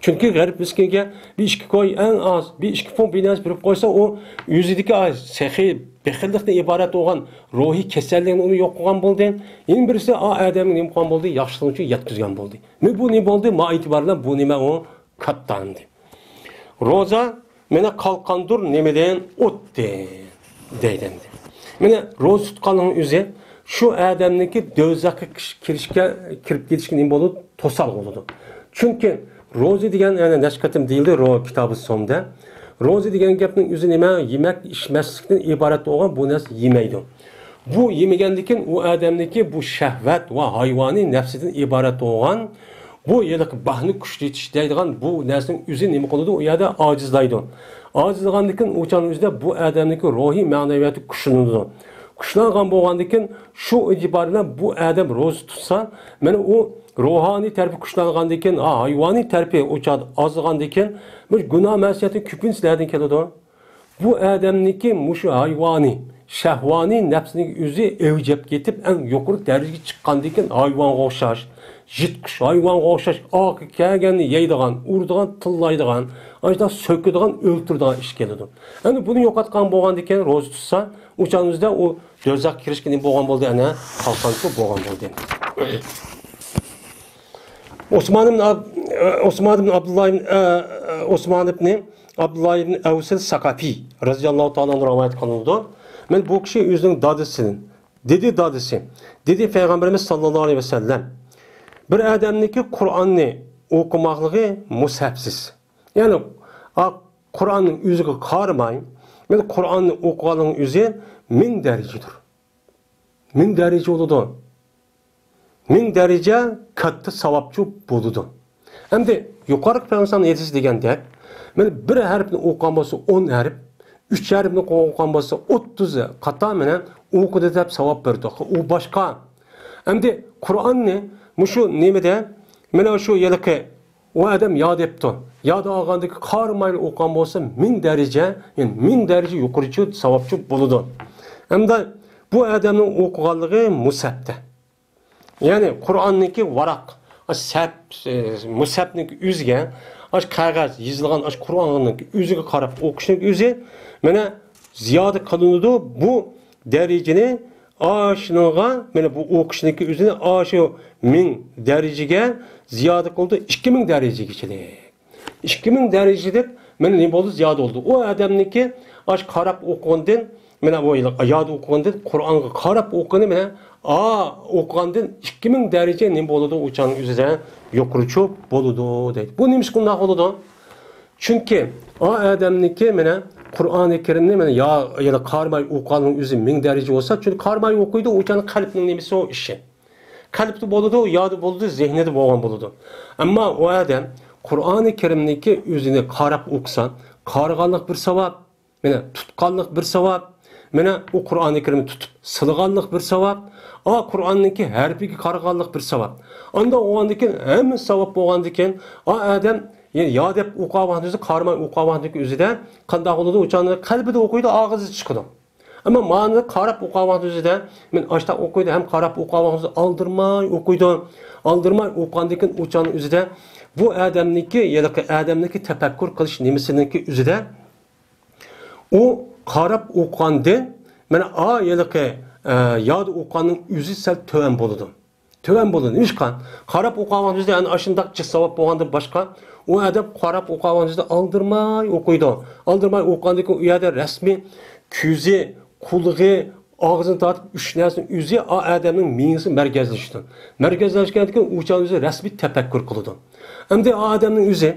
چۈنكى غەرب مىسكىنگە بىر ئىككى كوي ئەڭ ئاز، بىر ئىككى فۇڭ بىر نەرسە بېرىپ قويسا، ئۇ يۈزىدىكى ئاي سېخىي بېخىللىقتىن ئىبارەت بولغان روھىي كېسەللىكنى ئۇنى يوق قىلغان بولدى. يەنە بىرسى ئا ئادەمگە نېمە قىلغان بولدى؟ ياخشىلىق ئۈچۈن يەتكۈزگەن بولدى. مەن بۇ نېمە بولدى؟ ما ئېتىبار بىلەن بۇ نېمە ئۇ كاتتا ئەمدى. روزا مېنى قالقاندۇر نېمىدىن؟ ئوتتىن، دەيدۇ ئەمدى. مانا روزا تۇتقاننىڭ ئۆزى شۇ ئادەمنىڭكى دوزاخقا كىرىشكە، كىرىپ كېتىشكە نېمە بولىدۇ؟ توسالغۇ بولىدۇ. چۈنكى روزا دېگەن، يەنى نەچچە قېتىم دېيىلدى، رو-، كىتابى سومدا. روزا دېگەن گەپنىڭ ئۆزى نېمە؟ يېمەك، ئىچمەسلىكتىن ئىبارەت بولغان بۇ نەرسە يېمەيدۇ. بۇ يېمىگەندىكىن ئۇ ئادەمنىڭكى بۇ شەھۋەت ۋە ھايۋانىي نەپسىدىن ئىبارەت بولغان بۇ ھېلىقى باھنى كۈچىتىش دەيدىغان بۇ نەرسىنىڭ ئۆزى نېمە قىلىدۇ؟ ئۇ يەردە ئاجىزلايدۇ. ئاجىزلىغاندىكىن ئۇ چاغنىڭ ئۆزىدە بۇ ئادەمنىڭكى روھىي مەنىۋىيەتى كۈچلىنىدۇ. كۈچلەنگەن بولغاندىكىن شۇ ئېتىبار بىلەن بۇ ئادەم روزا تۇتسا، مانا ئۇ روھانىي تەرىپى كۈچلەنگەندىكىن، ھا، ھايۋانىي تەرىپى ئۇ چاغدا ئازلىغاندىكىن، بۇ گۇناھ مەسىيەتنىڭ كۆپىنچىسى نەدىن كېلىدۇ؟ بۇ ئادەمنىڭكى مۇشۇ ھايۋانىي، شەھۋانىي نەپسىنىڭ ئۆزى ئەۋجەپ كېتىپ، ئەڭ يۇقىرى دەرىجىگە چىققاندىكىن ھايۋانغا ئوخشاش، يىرتقۇچ ھايۋانغا ئوخشاش، ئاقا كەلگەننى يەيدىغان، ئۇرىدىغان، تىللايدىغان، ئاشۇنداق سۆكىدىغان، ئۆلتۈرىدىغان ئىش كېلىدۇ. ئەنە بۇنى يوقاتقان بولغاندىكىن روزا تۇتسا، ئۇ چاغنىڭ ئۆزىدە ئۇ دوزاخقا كىرىشكە نېمە بولغان بولدى؟ ئەنە قالقان سۇ بولغان بولدى. ئوسمان ئىبن ئاب-، ئوسمان ئىبن ئابدۇللا ئىبن، ئە، ئوسمان ئىبن ئابدۇللا ئىبن ئەۋسىل سەقەفى رەزىياللاھۇ تائالا ئەنھۇ رىۋايەت قىلىنىدۇ. مەن بۇ كىشى ئۆزىنىڭ دادىسىدىن، دېدى دادىسى، دېدى پەيغەمبىرىمىز ساللاللاھۇ ئەلەيھى ۋەسەللەم، بىر ئادەمنىڭكى قۇرئاننى ئوقۇماقلىقى مۇسھەپسىز. يەنى، ئا، قۇرئاننىڭ ئۆزىگە قارىماي، مەن قۇرئاننى ئوقۇغاننىڭ ئۆزى مىڭ دەرىجىدۇر. مىڭ دەرىجە بولىدۇ. مىڭ دەرىجە كاتتا ساۋابچۇ بولىدۇ. ئەمدى يۇقىرىقى پەيغەمبەرنىڭ ھەدىسى دېگەندەك، مانا بىر ھەرپنى ئوقۇغان بولسا ئون ھەرپ، ئۈچ ھەرپنى ئوقۇغان بولسا ئوتتۇز قاتا مانا ئوقۇدى دەپ ساۋاب بېرىدۇ. ئۇ باشقا. ئەمدى قۇرئاننى مۇشۇ نېمىدە، مانا شۇ ھېلىقى ئۇ ئادەم ياد ئېپتۇ. ياد ئالغاندىكى قارىمايلا ئوقۇغان بولسا مىڭ دەرىجە، يەنى مىڭ دەرىجە يۇقىرىچۇ ساۋابچۇ بولىدۇ. ئەمدى بۇ ئادەمنىڭ ئوقۇغانلىقى مۇسھەپتە. يەنى قۇرئاننىڭكى ۋاراق، ئاش سەپ، ئى، مۇسھەپنىڭكى ئۆزىگە، ئاش قەغەز يېزىلغان ئاش قۇرئاننىڭكى ئۆزىگە قاراپ ئوقۇشنىڭ ئۆزى مانا زىيادە قىلىنىدۇ. بۇ دەرىجىنى ئاشۇنىڭغا، مانا بۇ ئوقۇشنىڭكى ئۆزىنى ئاشۇ مىڭ دەرىجىگە زىيادە قىلىدۇ، ئىككى مىڭ دەرىجىگىچىلىك. ئىككى مىڭ دەرىجىلىك مانا نېمە بولدى؟ زىيادە بولدى. ئۇ ئادەمنىڭكى ئاش قاراپ ئوقۇغاندىن، مانا بۇ يىللىق ياد ئوقۇغاندىن، قۇرئانغا قاراپ ئوقۇغىنى مانا، ئا، ئوقۇغاندىن ئىككى مىڭ دەرىجە نېمە بولىدۇ؟ ئۇ چاغنىڭ ئۆزىدە يۇقىرىچۇ بولىدۇ دەيدۇ. بۇ نېمىشقا ئۇنداق بولىدۇ؟ چۈنكى ئا ئادەمنىڭكى مانا قۇرئانى كەرىمنى مانا يا، يەنى قارىماي ئوقۇغاننىڭ ئۆزى مىڭ دەرىجە بولسا، چۈنكى قارىماي ئوقۇيدۇ، ئۇ چاغنىڭ قەلبنىڭ نېمىسى ئۇ ئىشى. قەلبتە بولىدۇ، يادى بولىدۇ، زېھنىدە بولغان بولىدۇ. ئەمما ئۇ ئادەم قۇرئانى كەرىمنىكى ئۆزىنى قاراپ ئوقۇسا، قارىغانلىق بىر ساۋاب، مانا تۇتقانلىق بىر ساۋاب، مانا ئۇ قۇرئانى كەرىمنى تۇتۇپ سىلىغانلىق بىر ساۋاب، ئا قۇرئاننىڭكى ھەرپىگە قارىغانلىق بىر ساۋاب. ئانداق بولغاندىكىن ھەممە ساۋاب بولغاندىكىن، ئا ئادەم يا، يا دەپ ئوقۇۋاتقان ئۆزى، قارىماي ئوقۇۋاتقان ئۆزىدە قانداق بولىدۇ؟ ئۇ چاغدا قەلبىدە ئوقۇيدۇ، ئاغزىدا چىقىدۇ. ئەمما مانا قاراپ ئوقۇۋاتقان ئۆزىدە، مەن ئاشتاق ئوقۇيدۇ ھەم قاراپ ئوقۇۋاتقان ئۆزىدە ئالدىرماي ئوقۇيدۇ. ئالدىرماي ئوقۇغاندىكىن ئۇ چاغنىڭ ئۆزىدە بۇ ئادەمنىڭكى، ھېلىقى ئادەمنىڭكى تەپەككۇر قىلىش نېمىسىنىڭكى ئۆزىدە ئۇ قاراپ ئوقۇغاندىن، مانا، ئا، ھېلىقى، ئە، ياد ئوقۇغاننىڭ ئۆزى سەل تۆۋەن بولىدۇ. تۆۋەن بولىدۇ. نېمىشقا؟ قاراپ ئوقۇغان ۋاقتىمىزدا، يەنى ئاشۇنداق جىق ساۋاب بولغاندىن باشقا، ئۇ ئادەم قاراپ ئوقۇغان ۋاقتىمىزدا ئالدىرماي ئوقۇيدۇ. ئالدىرماي ئوقۇغاندىن كېيىن ئۇ يەردە رەسمىي كۆزى، قۇلىقى، ئاغزىنى تارتىپ ئۈچ نەرسىنىڭ ئۆزى ئا ئادەمنىڭ مېڭىسى مەركەزلىشىدۇ. مەركەزلەشكەندىن كېيىن ئۇ چاغ ئۆزى رەسمىي تەپەككۇر قىلىدۇ. ئەمدى ئا ئادەمنىڭ ئۆزى،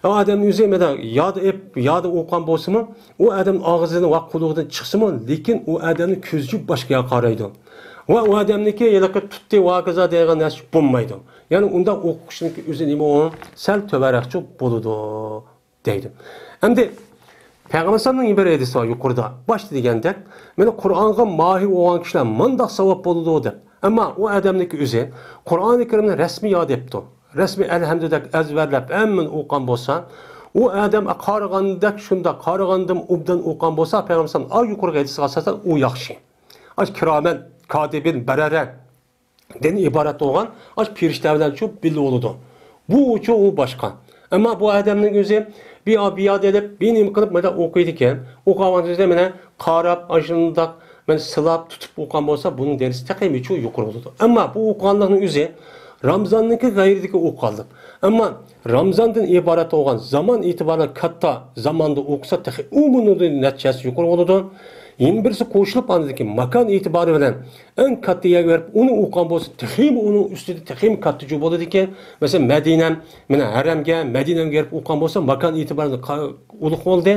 ئا ئادەمنىڭ ئۆزى مەدە ياد ئېپ-، ياد ئوقۇغان بولسىمۇ، ئۇ ئادەم ئاغزىدىن ۋە قۇلىقىدىن چىقسىمۇ، لېكىن ئۇ ئادەمنىڭ كۆزى يۇمۇپ باشقا يەرگە قارايدۇ. ۋە ئۇ ئادەمنىڭكى ھېلىقى تۇتتى ۋاكىزا دەيدىغان نەرسە بولمايدۇ. يەنى ئۇنداق ئوقۇشنىڭكى ئۆزى نېمە ئۇ؟ سەل تۆۋەنرەكچۇ بولىدۇ، دەيدۇ. ئەمدى پەيغەمبەر ئەلەيھىسسالامنىڭ بىر ھەدىسى بار يۇقىرىدا. باشتا دېگەندەك، مانا قۇرئانغا ماھىر بولغان كىشىلەر مۇنداق ساۋاب بولىدۇ دەپ. ئەمما ئۇ ئادەمنىڭكى ئۆزى قۇرئانى كەرىمنى رەسمىي ياد ئېپتۇ. رەسمىي ئەلھەمدۇدەك ئەزبەرلەپ ھەممىنى ئوقۇغان بولسا، ئۇ ئادەم قارىغاندەك شۇنداق، قارىغاندىن ئوبدان ئوقۇغان بولسا، پەيغەمبەر ئەلەيھىسسالام ئا يۇقىرىقى ھەدىسىگە ئاساسەن ئۇ ياخشى. ئاش كىرامەن كاتىبىن بەرەرە. دىن ئىبارەت بولغان ئاش پېرىشتە بىلەن شۇ بىللە بولىدۇ. بۇ ئۇچۇ ئۇ باشقا. ئەمما بۇ ئادەمنىڭ ئۆزى بىيا بىيا دېلىپ، بىنېمە قىلىپ، مانا ئوقۇيدىكەن. ئوقۇغان ۋاقتىدا مانا قاراپ، ئاشۇنداق مانا سىلاپ تۇتۇپ ئوقۇغان بولسا، بۇنىڭ دەرىجىسى تېخىمۇ يۇقىرى بولىدۇ. ئەمما بۇ ئوقۇغانلىقنىڭ ئۆزى رامزاننىڭكى غەيرىدىكى ئوقۇغانلىق. ئەمما رامزاندىن ئىبارەت بولغان زامان ئېتىبارى بىلەن كاتتا زاماندا ئوقۇسا، تېخى ئون مىڭدىن نەچچە ھەسسە يۇقىرى بولىدۇ. يەنە بىرسى قوشۇلۇپ، ئاندىن كېيىن ماكان ئېتىبارى بىلەن ئەڭ كاتتا يەرگە بېرىپ، ئۇنى ئوقۇغان بولسا، تېخىمۇ ئۇنىڭ ئۈستىدە تېخىمۇ كاتتا جۇ بولىدىكەن. مەسىلەن، مەدىنەم، مانا ھەرەمگە، مەدىنەمگە بېرىپ ئوقۇغان بولسا، ماكان ئېتىبارى بىلەن قا-، ئۇلۇغ بولدى.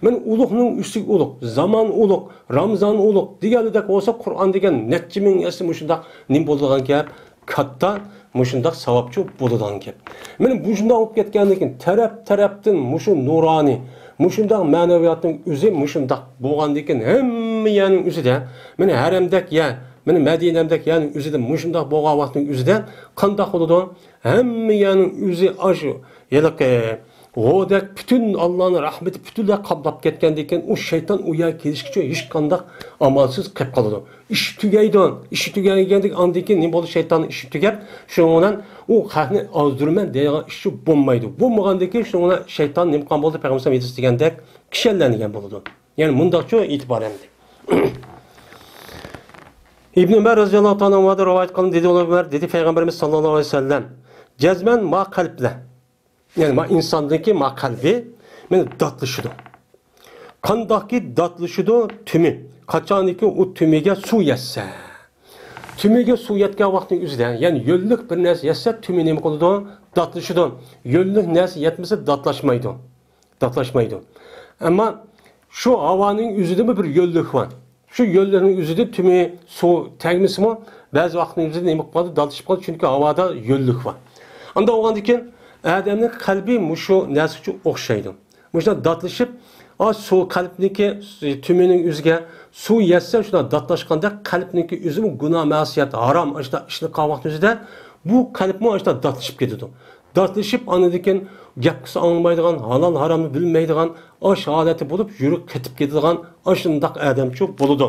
مانا ئۇلۇغنىڭ ئۈستىگە ئۇلۇغ، زامان ئۇلۇغ، رامزان ئۇلۇغ دېگەنلىدەك بولسا، قۇرئان دېگەن نەچچە مىڭ ھەسسە مۇشۇنداق نېمە بولىدىغان گەپ. كاتتا مۇشۇنداق ساۋابچۇ بولىدىغان گەپ. مانا مۇشۇنداق بولۇپ كەتكەندىن كېيىن، تەرەپ-تەرەپتىن مۇشۇ نۇرانىي، مۇشۇنداق مەنىۋىياتنىڭ ئۆزى مۇشۇنداق بولغاندىن كېيىن، ھەممە يەرنىڭ ئۆزىدە، مانا ھەرەمدەك يەر، مانا مەدىنەمدەك يەرنىڭ ئۆزىدە مۇشۇنداق بولغان ۋاقىتنىڭ ئۆزىدە قانداق بولىدۇ؟ ھەممە يەرنىڭ ئۆزى ئاشۇ ھېلىقى غودەك پۈتۈن ئاللانىڭ رەھمىتى پۈتۈنلەي قاپلاپ كەتكەندىن كېيىن، ئۇ شەيتان ئۇ يەرگە كېلىشكىچە ھېچقانداق ئامالسىز قېلىپ قالىدۇ. ئىشى تۈگەيدۇ. ئىشى تۈگەيگەندىن ئاندىن كېيىن نېمە بولىدۇ؟ شەيتاننىڭ ئىشى تۈگەپ، شۇنىڭ بىلەن ئۇ خەقنى ئازدۇرىمەن دەيدىغان ئىشى بولمايدۇ. بولمىغاندىن كېيىن شۇنىڭ بىلەن شەيتان نېمە قىلغان بولىدۇ؟ پەيغەمبەر ھەدىس دېگەندەك كىشەنلەنگەن بولىدۇ. يەنى مۇنداقچۇ ئېتىبار ئەمدى. ئىبن ئۆمەر رەزىياللاھۇ تائالا ئەنھۇدىن رىۋايەت قىلىندى، دېدى ئۇلۇغ ئۆمەر، دېدى پەيغەمبىرىمىز ساللاللاھۇ ئەلەيھى ۋەسەللەم، جەزمەن ما قەلبلە، يەنى ما ئىنساندىكى ما قەلبى مانا داتلىشىدۇ. قانداقكى داتلىشىدۇ؟ تۈمى. قاچانكى ئۇ تۈمىگە سۇ يەتسە. تۈمىگە سۇ يەتكەن ۋاقىتنىڭ ئۆزىدە، يەنى يۆللۈك بىر نەرسە يەتسە، تۈمى نېمە قىلىدۇ؟ داتلىشىدۇ. يۆللۈك نەرسە يەتمىسە، داتلاشمايدۇ. داتلاشمايدۇ. ئەمما شۇ ھاۋانىڭ ئۆزىدىمۇ بىر يۆللۈك بار. شۇ يۆللۈكنىڭ ئۆزىدە تۈمى سۇ تەگمىسىمۇ، بەزى ۋاقىتنىڭ ئۆزىدە نېمە قىلىپ قالىدۇ؟ داتلىشىپ قالىدۇ، چۈنكى ھاۋادا يۆللۈك بار. ئانداق بولغاندىن كېيىن ئادەمنىڭ قەلبى مۇشۇ نەرسىگە ئوخشايدۇ. مۇشۇنداق داتلىشىپ، ئا، سۇ قەلبنىڭكى تۈمىنىڭ ئۆزىگە سۇ يەتسە، شۇنداق داتلاشقاندەك قەلبنىڭكى ئۆزىمۇ گۇناھ، مەسىيەت، ھارام، ئاشۇنداق ئىشنى قىلغان ۋاقىتنىڭ ئۆزىدە بۇ قەلبمۇ ئاشۇنداق داتلىشىپ كېتىدۇ. داتلىشىپ، ئاندىن كېيىن گەپ قىلسا ئاڭلىمايدىغان، ھالال ھارامنى بىلمەيدىغان، ئاش ھالەتتە بولۇپ، يۈرىكى قېتىپ كېتىدىغان ئاشۇنداق ئادەمچۇ بولىدۇ.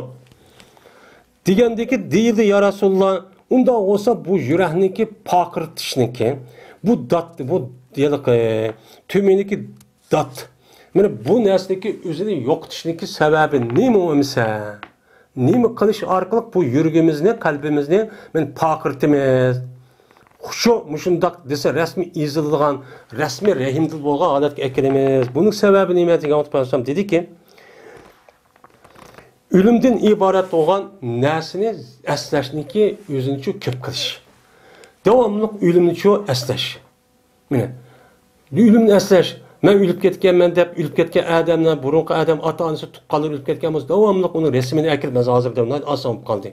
دېگەندىكى دېيىلدى، يا رەسۇلاللا، ئۇنداق بولسا بۇ يۈرەكنىڭكى پارقىرىتىشنىڭكى، بۇ دات، بۇ ھېلىقى تۈمىنىكى دات، مانا بۇ نەرسىنىڭكى ئۆزىنى يوقىتىشنىڭكى سەۋەبى نېمە ئەمىسە؟ نېمە قىلىش ئارقىلىق بۇ يۈرىكىمىزنى، قەلبىمىزنى مانا پارقىرىتىمىز؟ شۇ مۇشۇنداق دېسە رەسمىي ئېزىلىدىغان، رەسمىي رەھىمدىل بولغان ھالەتكە ئەكېلىمىز. بۇنىڭ سەۋەبى نېمە دېگەن ۋاقىتتا پەيغەمبەر دېدىكى، ئۆلۈمدىن ئىبارەت بولغان نەرسىنى ئەسلەشنىڭكى ئۆزىنىچۇ كۆپ قىلىش. داۋاملىق ئۆلۈمنىچۇ ئەسلەش. مانا، ئۆلۈمنى ئەسلەش. مەن ئۆلۈپ كەتكەنمەن دەپ، ئۆلۈپ كەتكەن ئادەملەر، بۇرۇنقى ئادەم، ئاتا-ئانىسى، تۇغقانلىرى ئۆلۈپ كەتكەن بولسا، داۋاملىق ئۇنىڭ رەسىمىنى ئەكىرىپ، مەن ھازىر دەپ، ئاسان بولۇپ قالدى.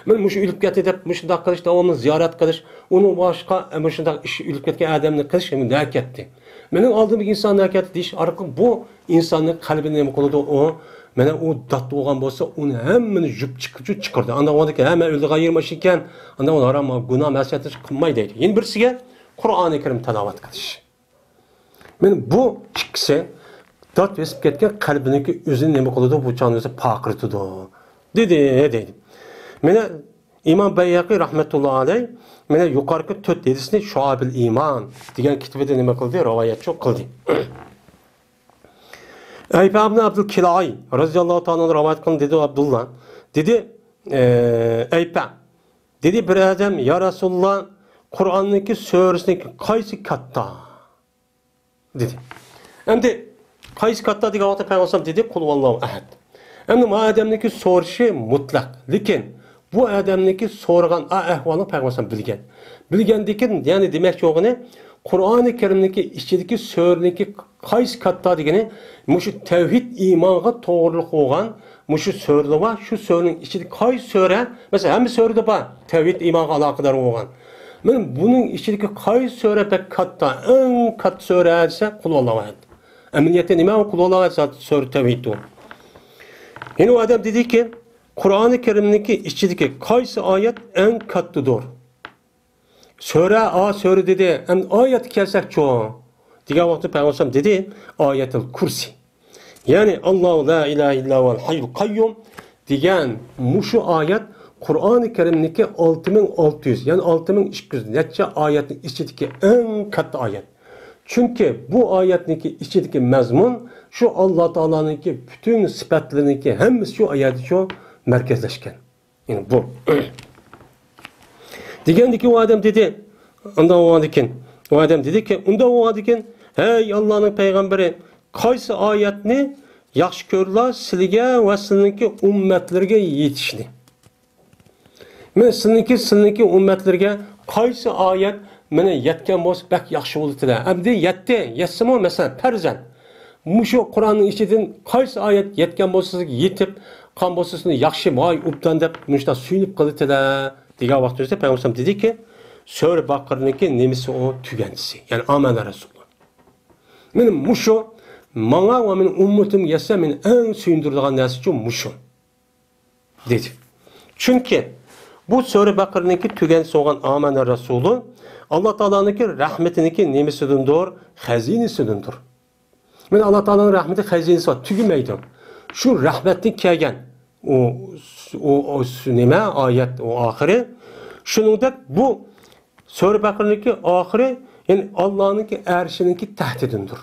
مانا مۇشۇ ئۆلۈپ كەتتى دەپ، مۇشۇنداق قىلىش، داۋاملىق زىيارەت قىلىش، ئۇنىڭ باشقا، مۇشۇنداق ئىش، ئۆلۈپ كەتكەن ئادەمنى قىلىش، نەگە كەتتى؟ مېنىڭ ئالدىمدىكى ئىنسان نەگە كەتتى دېيىش ئارقىلىق بۇ ئىنساننىڭ قەلبىنى نېمە قىلىدۇ؟ ئۇ، مانا ئۇ دات بولغان بولسا، ئۇنى ھەممىنى يۇپ چىققۇچە چىقىرىدۇ. ئانداق بولغاندىكىن، ھە، مەن ئۆلىدىغان يېرىم ئاشۇ ئىكەن، ئانداق بولغاندا ھارام، گۇناھ، مەسىيەتنى قىلماي دەيدۇ. يەنە بىرسىگە قۇرئانى كەرىم تىلاۋەت قىلىش. مانا بۇ ئىككىسى دات بېسىپ كەتكەن قەلبىنىڭكى ئۆزىنى نېمە قىلىدۇ؟ بۇ چاغنىڭ ئۆزى پارقىرىتىدۇ، دېدى، دەيدۇ. مانا ئىمام بەيھەقى رەھمەتۇللا ئەلەيھ، مانا يۇقىرىقى تۆت ھەدىسنى شۇئابىل ئىمان دېگەن كىتابىدا نېمە قىلدى؟ رىۋايەتچۇ قىلدى. ئەيپە ئىبن ئابدۇل كىلائى رەزىياللاھۇ تائالا ئەنھۇ رىۋايەت قىلدى، دېدى ئابدۇللا. دېدى، ئە، ئەيپە. دېدى، بىر ئادەم، يا رەسۇلاللا، قۇرئاننىڭكى سۈرىسىنىڭكى قايسى كاتتا؟ دېدى. ئەمدى قايسى كاتتا دېگەن ۋاقىتتا پەيغەمبەر دېدى، قۇل ھۇۋاللاھۇ ئەھەد. ئەمدى ما ئادەمنىڭكى سورىشى مۇتلەق. لېكىن بۇ ئادەمنىڭكى سورىغان ئا ئەھۋالنى پەيغەمبەر بىلگەن. بىلگەندىكىن، يەنى دېمەكچى بولغىنى، قۇرئانى كەرىمنىڭكى ئىچىدىكى سۈرىنىڭكى قايسى كاتتا دېگىنى، مۇشۇ تەۋھىد ئىمانغا توغرۇلۇق بولغان مۇشۇ سۈرىلەر بار، شۇ سۈرىنىڭ ئىچىدە قايسى سۈرە، مەسىلەن، ھەممە سۈرىدە بار، تەۋھىد ئىمانغا ئالاقىدار بولغان. مانا بۇنىڭ ئىچىدىكى قايسى سۈرە بەك كاتتا، ئەڭ كاتتا سۈرە دېسە، قۇل ھۇۋاللاھۇ ئەھەد. ئەمەلىيەتتە نېمە ئۇ قۇل ھۇۋاللاھۇ ئەھەد؟ سۈرە تەۋھىدتۇر. يەنە ئۇ ئادەم دېدىكى، قۇرئانى كەرىمنىڭكى ئىچىدىكى قايسى ئايەت ئەڭ كاتتىدۇر؟ سۈرە، ئا، سۈرە دېدى. ئەمدى ئايەتكە كەلسەكچۇ؟ دېگەن ۋاقىتتا پەيغەمبەر دېدى، ئايەتۇل كۇرسى. يەنى، ئاللاھۇ لا ئىلاھە ئىللا ھۇۋەل ھەييۇل قەييۇم دېگەن مۇشۇ ئايەت قۇرئانى كەرىمنىڭكى ئالتە مىڭ ئالتە يۈز، يەنى ئالتە مىڭ ئىككى يۈز نەچچە ئايەتنىڭ ئىچىدىكى ئەڭ كاتتا ئايەت. چۈنكى بۇ ئايەتنىڭكى ئىچىدىكى مەزمۇن شۇ ئاللا تائالانىڭكى پۈتۈن سۈپەتلىرىنىڭكى ھەممىسى شۇ ئايەتتە شۇ مەركەزلەشكەن. يەنى بۇ. دېگەندىكىن ئۇ ئادەم دېدى، ئۇنداق بولغاندىكىن، ئۇ ئادەم دېدىكى، ئۇنداق بولغاندىكىن، ھەي ئاللانىڭ پەيغەمبىرى، قايسى ئايەتنى ياخشى كۆرىدۇ سىلىگە ۋە سىلىنىڭكى ئۈممەتلىرىگە يېتىشنى؟ مەن سىلىنىڭكى، سىلىنىڭكى ئۈممەتلىرىگە قايسى ئايەت مانا يەتكەن بولسا بەك ياخشى بولىدۇ. ئەمدى يەتتى، يەتسىمۇ مەسىلەن، پەرزەن، مۇشۇ قۇرئاننىڭ ئىچىدىن قايسى ئايەت يەتكەن بولسا سىزگە يېتىپ قالغان بولسا سىزنى ياخشى، ۋاي، ئوبدان دەپ مۇشۇنداق سۆيۈنۈپ قالىدۇ دېگەن ۋاقتىمىزدا پەيغەمبەر دېدىكى، سۈرە بەقەرىنىڭكى نېمىسى ئۇ تۈگەنچىسى، يەنى ئامەنە رەسۇلۇ. مانا مۇشۇ ماڭا ۋە مېنىڭ ئۈممىتىمگە يەتسە مېنى ئەڭ سۆيۈندۈرىدىغان نەرسە شۇ مۇشۇ. دېدى. چۈنكى بۇ سۈرە بەقەرىنىڭكى تۈگەنچىسى بولغان ئامەنە رەسۇلۇ ئاللا تائالانىڭكى رەھمىتىنىڭكى نېمىسىدىندۇر؟ خەزىنىسىدىندۇر. مانا ئاللا تائالانىڭ رەھمىتى خەزىنىسى بار، تۈگىمەيدۇ. شۇ رەھمەتتىن كەلگەن ئۇ، ئۇ، ئۇ نېمە ئايەت، ئۇ ئاخىرى. شۇنىڭدەك بۇ سۈرە بەقەرىنىڭكى ئاخىرى، يەنى ئاللانىڭكى ئەرشىنىڭكى تەھتىدىندۇر.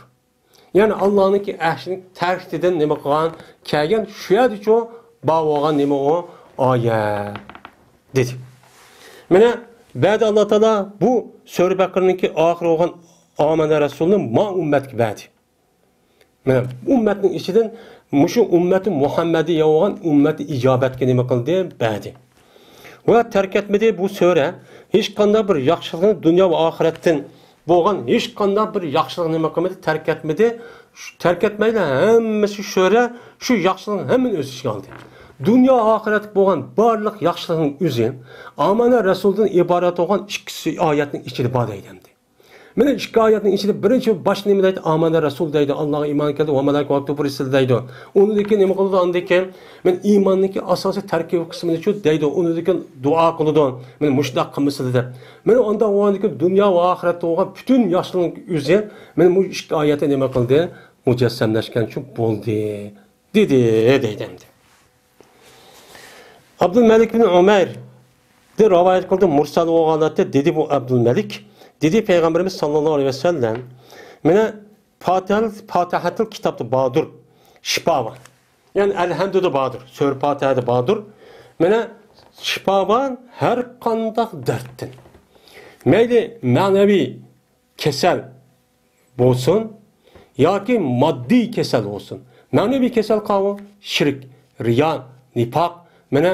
يەنى ئاللانىڭكى ئەرشىنىڭ تەھتىدىن نېمە قىلغان، كەلگەن شۇ يەردىچۇ بار بولغان نېمە ئۇ ئايەت دېدى. مانا بەدە ئاللا تائالا بۇ سۈرە بەقەرىنىڭكى ئاخىرى بولغان ئامەنە رەسۇلنى ما ئۈممەتكە بەردى. مانا ئۈممەتنىڭ ئىچىدىن مۇشۇ ئۈممەتى مۇھەممەدىيە بولغان ئۈممەتى ئىجابەتكە نېمە قىلدى؟ بەردى. ۋە تەرك ئەتمىدى بۇ سۈرە ھېچقانداق بىر ياخشىلىقنى، دۇنيا ۋە ئاخىرەتتىن بولغان ھېچقانداق بىر ياخشىلىقنى نېمە قىلمىدى؟ تەرك ئەتمىدى. شۇ تەرك ئەتمەيلا ھەممىسى سۈرە شۇ ياخشىلىقنى ھەممىنى ئۆز ئىچىگە ئالدى. دۇنيا ئاخىرەتلىك بولغان بارلىق ياخشىلىقنىڭ ئۆزى ئامەنە رەسۇلدىن ئىبارەت بولغان ئىككى ئايەتنىڭ ئىچىدە بار دەيدۇ ئەمدى. مانا ئىككى ئايەتنىڭ ئىچىدە بىرىنچى باشتا نېمە دەيدۇ؟ ئامەنە رەسۇل دەيدۇ، ئاللاغا ئىمان كەلدى، ۋە مەلائىكە ۋە كۇتۇب رۇسۇل دەيدۇ. ئۇنىڭدىن كېيىن نېمە قىلىدۇ؟ ئاندىن كېيىن مانا ئىماننىڭكى ئاساسىي تەركىبىي قىسمىنىچۇ دەيدۇ، ئۇنىڭدىن كېيىن دۇئا قىلىدۇ، مانا مۇشۇنداق قىلمىسىلە دەپ. مانا ئاندىن كېيىن دۇنيا ۋە ئاخىرەتتە بولغان پۈتۈن ياخشىلىقنىڭ ئۆزى مانا مۇشۇ ئىككى ئايەتتە نېمە قىلدى؟ مۇجەسسەملەشكەنچۇ بولدى. دېدى، دەيدۇ ئەمدى. ئابدۇلمەلىك بىن ئۇمەيردىن رىۋايەت قىلدى، مۇرسەل بولغان ھالەتتە دېدى بۇ ئابدۇلمەلىك، دېدى پەيغەمبىرىمىز ساللاللاھۇ ئەلەيھى ۋەسەللەم، مانا پاتىھە، پاتىھەتۇل كىتابتا باردۇر، شىپا بار. يەنى ئەلھەمدۇدا باردۇر، سۈرە پاتىھەدە باردۇر. مانا شىپا بار ھەر قانداق دەردتىن. مەيلى مەنىۋى كېسەل بولسۇن ياكى ماددىي كېسەل بولسۇن. مەنىۋى كېسەل قاۋۇ، شىرك، رىيا، نىپاق، مانا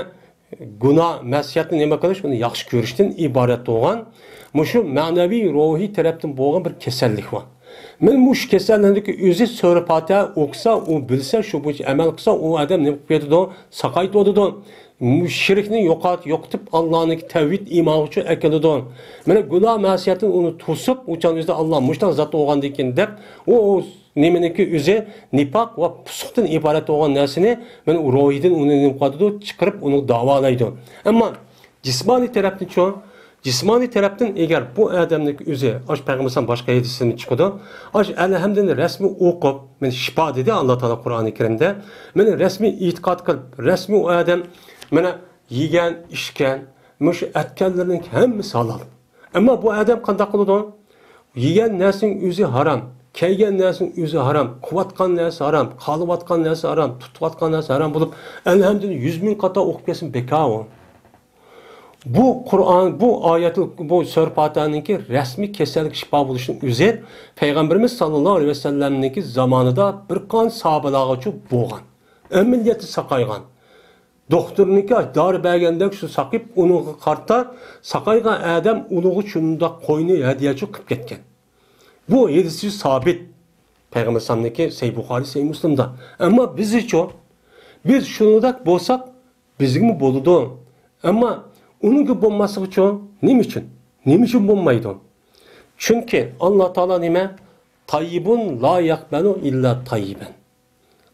گۇناھ، مەسىيەتنى نېمە قىلىش، ئۇنى ياخشى كۆرۈشتىن ئىبارەت بولغان مۇشۇ مەنىۋى، روھىي تەرەپتىن بولغان بىر كېسەللىك بار. مانا مۇشۇ كېسەللىكنىڭكى ئۆزى سۈرە پاتىھە ئوقۇسا، ئۇ بىلسە، شۇ بويىچە ئەمەل قىلسا، ئۇ ئادەم نېمە قىلىپ كېتىدۇ؟ ساقايتىۋاتىدۇ. شىركنى يوقات-، يوقىتىپ، ئاللانىڭكى تەۋھىد ئىمانغىچۇ ئەكېلىدۇ. مانا گۇناھ مەسىيەتتىن ئۇنى توسۇپ، ئۇ چاغ ئۆزىدە ئاللا مۇشۇنداق زات بولغاندىكىن دەپ، ئۇ، ئۇ نېمىنىڭكى ئۆزى نىپاق ۋە پۇسۇقتىن ئىبارەت بولغان نەرسىنى مانا ئۇ روھىدىن ئۇنى نېمە قىلىدۇ، چىقىرىپ ئۇنى داۋالايدۇ. ئەمما جىسمانىي تەرەپتىنچۇ؟ جىسمانىي تەرەپتىن ئەگەر بۇ ئادەمنىڭكى ئۆزى، ئاش پەيغەمبەر باشقا ھەدىسىدىن چىقىدۇ، ئاش ئەلھەمدۇنى رەسمىي ئوقۇپ، مانا شىپا دېدى ئاللا تائالا قۇرئانى كەرىمدە، مانا رەسمىي ئېتىقاد قىلىپ، رەسمىي ئۇ ئادەم مانا يېگەن، ئىچكەن، مۇشۇ ئەتكەنلىرىنىڭ ھەممىسى ھالال. ئەمما بۇ ئادەم قانداق قىلىدۇ؟ يېگەن نەرسىنىڭ ئۆزى ھارام، كىيگەن نەرسىنىڭ ئۆزى ھارام، قىلىۋاتقان نەرسە ھارام، قىلىۋاتقان نەرسە ھارام، تۇتۇۋاتقان نەرسە ھارام بولۇپ، ئەلھەمدۇنى يۈز مىڭ قاتا ئوقۇپ كەتسۇن، بىكار ئۇ. بۇ قۇرئان، بۇ ئايەتۇل، بۇ سۈرە پاتىھەنىڭكى رەسمىي كېسەلگە شىپا بولۇشنىڭ ئۆزى پەيغەمبىرىمىز ساللاللاھۇ ئەلەيھى ۋەسەللەمنىڭكى زامانىدا بىر قانچە ساھابىلارغىچۇ بولغان. ئەمەلىيەتتە ساقايغان. دوختۇرنىڭكى دارى بەرگەندەك شۇ ساقىيىپ، ئۇنىڭغا قارىتا ساقايغان ئادەم ئۇنىڭغا شۇنداق قوينى ھەدىيەچۇ قىلىپ كەتكەن. بۇ ھەدىسى سابىت. پەيغەمبەر ئەلەيھىسسالامنىڭكى سەھىھ بۇخارى، سەھىھ مۇسلىمدا. ئەمما بىزچۇ؟ بىز شۇنىڭدەك بولساق، بىزگىمۇ بولىدۇ. ئەمما ئۇنىڭغا بولماسلىقىچۇ؟ نېمە ئۈچۈن؟ نېمە ئۈچۈن بولمايدۇ؟ چۈنكى ئاللا تائالا نېمە؟ تاييىبۇن لا يەقبەلۇ ئىللا تاييىبەن.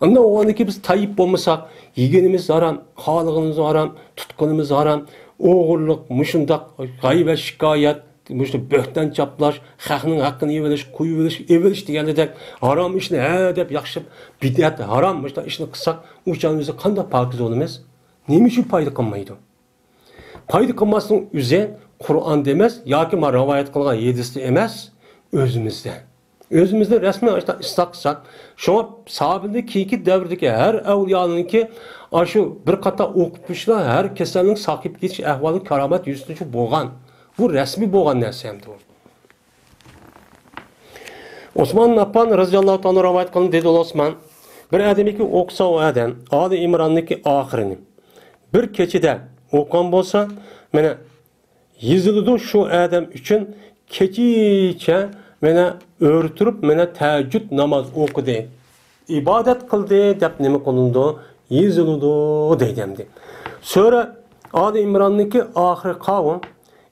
ئەمدى ئۇنىڭدىكى بىز تايىپ بولمىساق، يېگىنىمىز ھارام، خالىغىنىمىز ھارام، تۇتقىنىمىز ھارام، ئوغرىلىق، مۇشۇنداق غەيۋەت، شىكايەت، مۇشۇ بۆھتان چاپلاش، خەقنىڭ ھەققىنى يەۋېلىش، قويۇۋېلىش، ئېلىۋېلىش دېگەندەك ھارام ئىشنى ھە دەپ ياخشى، بىدئەت، ھارام مۇشۇنداق ئىشنى قىلساق، ئۇ چاغدا بىز قانداق پاكىز بولىمىز؟ نېمە ئۈچۈن پايدا قىلمايدۇ؟ پايدا قىلماسنىڭ ئۆزى قۇرئاندا ئەمەس ياكى مانا رىۋايەت قىلغان ھەدىستە ئەمەس، ئۆزىمىزدە. ئۆزىمىزدە رەسمىي ئىسپات قىلساق. شۇڭا ساھابىلەر كېيىنكى دەۋردىكى ھەر ئەۋلىيالارنىڭكى ئاشۇ بىر قاتار ئوقۇپ بېرىشلار ھەر كېسەلنىڭ ساقىيىپ كېتىش ئەھۋالى كارامەت يۈزىدىن بولغان. بۇ رەسمىي بولغان نەرسە ئەمدى بۇ. ئوسمان ئەپپان رەزىياللاھۇ تائالا رىۋايەت قىلىندى، دېدى ئوسمان، بىر ئادەمكى ئوقۇسا ئۇ ئادەم ئالى ئىمراننىڭكى ئاخىرىنى بىر كېچىدە ئوقۇغان بولسا، مانا يېزىلىدۇ شۇ ئادەم ئۈچۈن كېچىچە مانا ئۆرە تۇرۇپ مانا تەھەججۇد ناماز ئوقۇدى، ئىبادەت قىلدى دەپ نېمە قىلىنىدۇ؟ يېزىلىدۇ دەيدۇ ئەمدى. سۈرە ئالى ئىمراننىڭكى ئاخىرى قاۋۇ،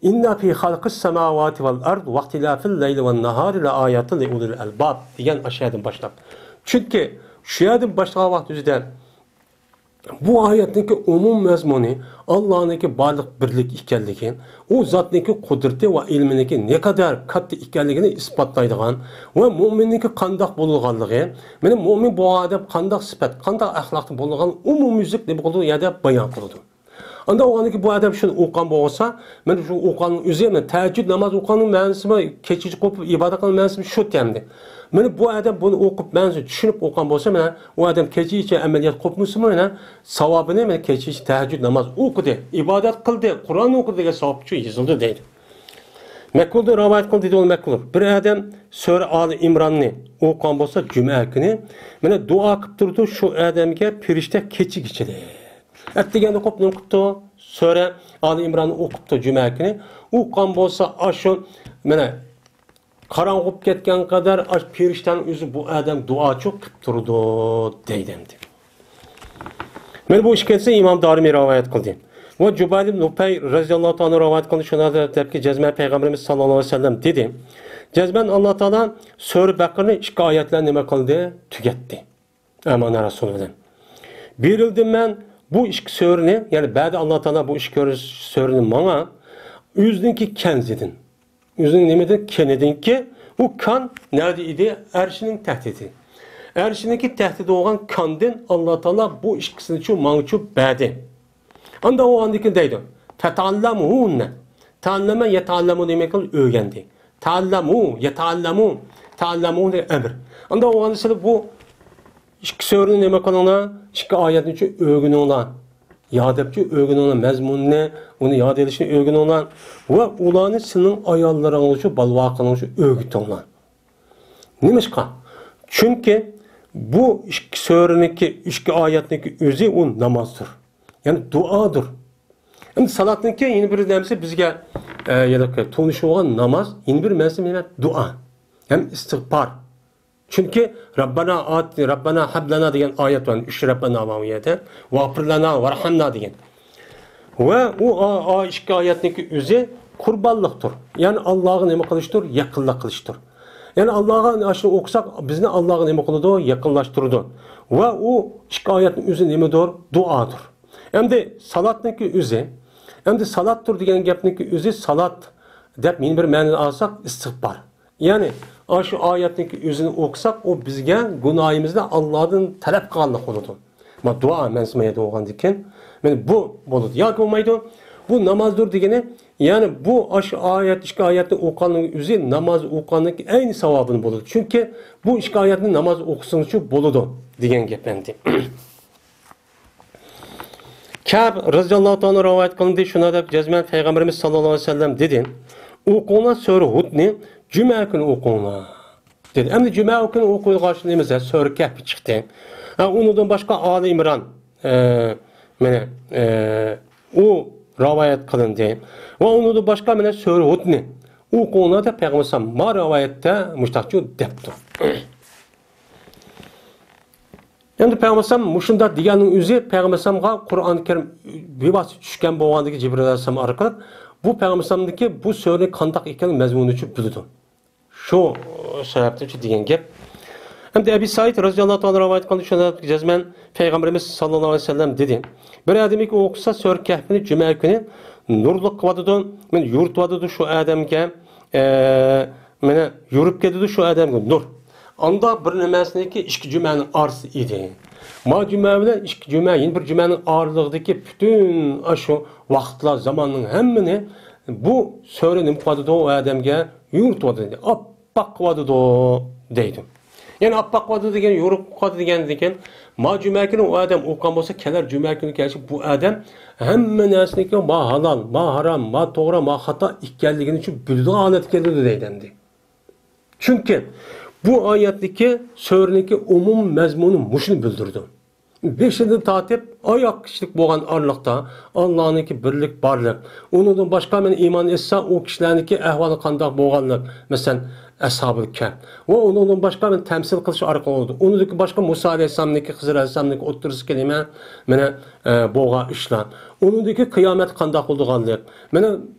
إن في خلق السماوات والأرض واختلاف الليل والنهار لآيات لأولي الألباب دېگەن ئاشۇ يەردىن باشلاپ. چۈنكى شۇ يەردىن باشلىغان ۋاقىت ئۆزىدە بۇ ئايەتنىڭكى ئومۇم مەزمۇنى ئاللانىڭكى بارلىق بىرلىك ئىكەنلىكى، ئۇ زاتنىڭكى قۇدرىتى ۋە ئىلمىنىڭكى نەقەدەر كاتتا ئىكەنلىكىنى ئىسپاتلايدىغان ۋە مۆمىننىڭكى قانداق بولىدىغانلىقى، مانا مۆمىن بولغان ئادەم قانداق سۈپەت، قانداق ئەخلاقتا بولىدىغان ئومۇميۈزلۈك نېمە قىلىدۇ، يەردە بايان قىلىدۇ. ئاندىن ئۇ ئاندىكى بۇ ئادەم شۇنى ئوقۇغان بولسا، مانا شۇ ئوقۇغاننىڭ ئۆزى، مانا تەھەججۇد ناماز ئوقۇغاننىڭ مەنىسىمۇ، كېچىچە قوپۇپ ئىبادەت قىلغان مەنىسىمۇ شۇ تەمدە. مانا بۇ ئادەم بۇنى ئوقۇپ، مەنىسىنى چۈشىنىپ ئوقۇغان بولسا، مانا ئۇ ئادەم كېچىچە ئەمەلىيەت قوپمىسىمۇ، مانا ساۋابىنى، مانا كېچىچە تەھەججۇد ناماز ئوقۇدى، ئىبادەت قىلدى، قۇرئان ئوقۇدى دېگەن ساۋاب ئۈچۈن يېزىلدى دەيدۇ. مەكھۇلدىن رىۋايەت قىلىندى، دېدى ئۇ مەكھۇل. بىر ئادەم سۈرە ئالى ئىمراننى ئوقۇغان بولسا، جۈمە كۈنى، مانا دۇئا قىلىپ تۇرىدۇ، شۇ ئادەمگە پەرىشتە كېچىگىچىلىك. ئەتىگەندە قوپۇپ نېمە قىپتۇ؟ سۈرە ئالى ئىمراننى ئوقۇپتۇ جۈمە كۈنى. ئوقۇغان بولسا، ئاشۇ، مانا، قاراڭغۇ بولۇپ كەتكەن قەدەر ئاش پەرىشتەنىڭ ئۆزى بۇ ئادەم دۇئاچۇ قىپ تۇرىدۇ، دەيدۇ ئەمدى. مانا بۇ ئىككىسى ئىمام دارىمى رىۋايەت قىلدى. ۋە جۇبەير ئىبن نۇپەي رەزىياللاھۇ تائالا رىۋايەت قىلدى، شۇنى دەپكى، جەزمەن پەيغەمبىرىمىز ساللاللاھۇ ئەلەيھى ۋەسەللەم دېدى، جەزمەن ئاللا تائالا سۈرە بەقەرىنى ئىككى ئايەت بىلەن نېمە قىلدى؟ تۈگەتتى. ئامانا رەسۇلۇللا. بېرىلدىم مەن بۇ ئىككى سۈرىنى، يەنى بەردى ئاللا تائالا بۇ ئىككى سۈرىنى ماڭا، ئۆزىنىڭكى كەنزىدىن. ئۆزىنىڭ نېمىدىن؟ كېنىدىنكى. ئۇ كان نەدە ئىدى؟ ئەرشىنىڭ تەھتىدە. ئەرشىنىڭكى تەھتىدە بولغان كاندىن ئاللا تائالا بۇ ئىككىسىنىچۇ ماڭىچۇ بەردى. ئاندا ئۇ ئاندىن كېيىن دەيدۇ، فەتەئەللەمۇھۇننە. تەئەللەمە يەتەئەللەمۇ دېمەك ئۆگەندى. تەئەللەمۇ، يەتەئەللەمۇ، تەئەللەمۇ دېگەن ئەمر. ئاندا ئۇ ئاندىن بۇ ئىككى سۈرىنى نېمە قىلىڭلار؟ ئىككى ئايەتنىچۇ ئۆگىنىڭلار. ياد دەپچۇ ئۆگىنىڭلار، مەزمۇننى، ئۇنى ياد ئېلىشنى ئۆگىنىڭلار. ۋە ئۇلارنى سېنىڭ ئاياللىرىڭغىچۇ، بالىۋاقلىرىڭغىچۇ ئۆگىتىڭلار. نېمىشقا؟ چۈنكى بۇ ئىككى سۈرىنىڭكى، ئىككى ئايەتنىڭكى ئۆزى ئۇ نامازدۇر. يەنى دۇئادۇر. ئەمدى سالاتنىڭكى يەنە بىر نەرسە بىزگە، ئە، يەنە تونۇش بولغان ناماز، يەنە بىر نەرسە نېمە؟ دۇئا. ھەم ئىستىغپار. چۈنكى رەببەنا ئات-، رەببەنا ھەبلەنا دېگەن ئايەت بار، ئۈچ رەببەنا بار ئۇ يەردە. ۋەغفىرلەنا ۋەرھەمنا دېگەن. ۋە ئۇ ئا-، ئا-، ئىككى ئايەتنىڭكى ئۆزى قۇربانلىقتۇر. يەنى ئاللاغا نېمە قىلىشتۇر؟ يېقىنلىق قىلىشتۇر. يەنى ئاللاغا ئاشۇنى ئوقۇساق، بىزنى ئاللاغا نېمە قىلىدۇ؟ يېقىنلاشتۇرىدۇ. ۋە ئۇ ئىككى ئايەتنىڭ ئۆزى نېمىدۇر؟ دۇئادۇر. ئەمدى سالاتنىڭكى ئۆزى، ئەمدى سالاتتۇر دېگەن گەپنىڭكى ئۆزى سالات دەپ يەنە بىر مەنىدە ئالساق، ئىستىغپار. يەنى، ئاشۇ ئايەتنىڭكى ئۆزىنى ئوقۇساق، ئۇ بىزگە گۇناھىمىزنى ئاللادىن تەلەپ قىلغانلىق بولىدۇ. ما دۇئا مەنىسى ما يەردە بولغاندىكىن، مانا بۇ بولىدۇ. ياكى بولمايدۇ، بۇ نامازدۇر دېگىنى، يەنى بۇ ئاشۇ ئايەت، ئىككى ئايەتنى ئوقۇغاننىڭ ئۆزى ناماز ئوقۇغاننىڭ ئەينى ساۋابىنى بولىدۇ. چۈنكى بۇ ئىككى ئايەتنى ناماز ئوقۇسىڭىزچۇ بولىدۇ دېگەن گەپ ئەمدى. كەب رەزىياللاھۇ تائالا رىۋايەت قىلىندى، شۇنداق دەپ جەزمەن پەيغەمبىرىمىز ساللاللاھۇ ئەلەيھى ۋەسەللەم دېدى، ئوقۇڭلار سۈرە ھۇدنى جۈمە كۈنى ئوقۇڭلار دېدى. ئەمدى جۈمە كۈنى ئوقۇيدىغان نېمىسى؟ سۈرە كەھپى چىقتى. ھە، ئۇنىڭدىن باشقا ئالى ئىمران، ئە، مانا، ئە، ئۇ رىۋايەت قىلىندى. ۋە ئۇنىڭدىن باشقا مانا سۈرە ھۇدنى ئوقۇڭلار دەپ پەيغەمبەر ما رىۋايەتتە مۇشتاقچۇ دەپتۇ. ئەمدى پەيغەمبەر ئەلەيھىسسالام مۇشۇنداق دېگەننىڭ ئۆزى پەيغەمبەر ئەلەيھىسسالامغا قۇرئان كەرىم بىۋاسىتە چۈشكەن بولغاندىكى جىبرىل ئەلەيھىسسالام ئارقىلىق بۇ پەيغەمبەر ئەلەيھىسسالامدىكى بۇ سۈرىنى قانداق ئىكەنلىكىنى مەزمۇنىچۇ بىلىدۇ. شۇ سەۋەبتىنچۇ دېگەن گەپ. ئەمدى ئەبى سەئىد رەزىياللاھۇ تائالا رىۋايەت قىلدى، شۇنداق جەزمەن پەيغەمبىرىمىز ساللاللاھۇ ئەلەيھى ۋەسەللەم دېدى، بىر ئادەمكى ئوقۇسا سۈرە كەھپىنى جۈمە كۈنى نۇرلۇق قىلىۋاتىدۇ، مانا يورۇتۇۋاتىدۇ شۇ ئادەمگە، ئە، مانا يورۇپ كېتىدۇ شۇ ئادەمگە نۇر. ئاندا بىر نېمەسىنىڭكى ئىككى جۈمەنىڭ ئارىسى ئىدى. ما جۈمە بىلەن ئىككى جۈمە، يەنە بىر جۈمەنىڭ ئارىلىقىدىكى پۈتۈن ئاشۇ ۋاقىتلار، زاماننىڭ ھەممىنى بۇ سۆرە نېمە قىلىۋاتىدۇ، ئۇ ئادەمگە يورۇتۇۋاتىدۇ، ئاپئاق قىلىۋاتىدۇ دەيدۇ. يەنى ئاپئاق قىلىۋاتىدۇ دېگەن، يورۇق قىلىۋاتىدۇ دېگەندىكىن، ما جۈمە كۈنى ئۇ ئادەم ئوقۇغان بولسا، كېلەر جۈمە كۈنى كەلسە بۇ ئادەم ھەممە نەرسىنىڭكى ما ھالال، ما ھارام، ما توغرا، ما خاتا ئىكەنلىكىنى چۈ بىلىدىغان ھالەتكە كېلىدۇ دەيدۇ ئەمدى. چۈنكى بۇ ئايەتتىكى سۆرىنىڭكى ئومۇم مەزمۇنى مۇشۇنى بىلدۈرىدۇ. بېشىدىن تارتىپ ئاياغقىچىلىك بولغان ئارىلىقتا ئاللانىڭكى بىرلىك، بارلىق، ئۇنىڭدىن باشقا مەن ئىمان ئېيتسا ئۇ كىشىلەرنىڭكى ئەھۋالى قانداق بولغانلىق، مەسىلەن، ئەسھابۇل كەھپ ۋە ئۇنىڭدىن باشقا مەن تەمسىل قىلىش ئارقىلىق بولىدۇ. ئۇنىڭدىكى باشقا مۇسا ئەلەيھىسسالامنىڭكى، خىزىر ئەلەيھىسسالامنىڭكى ئوتتۇرىسىدىكى نېمە، مانا، ئە، بولغان ئىشلار. ئۇنىڭدىكى قىيامەت قانداق بولىدىغانلىق، مانا،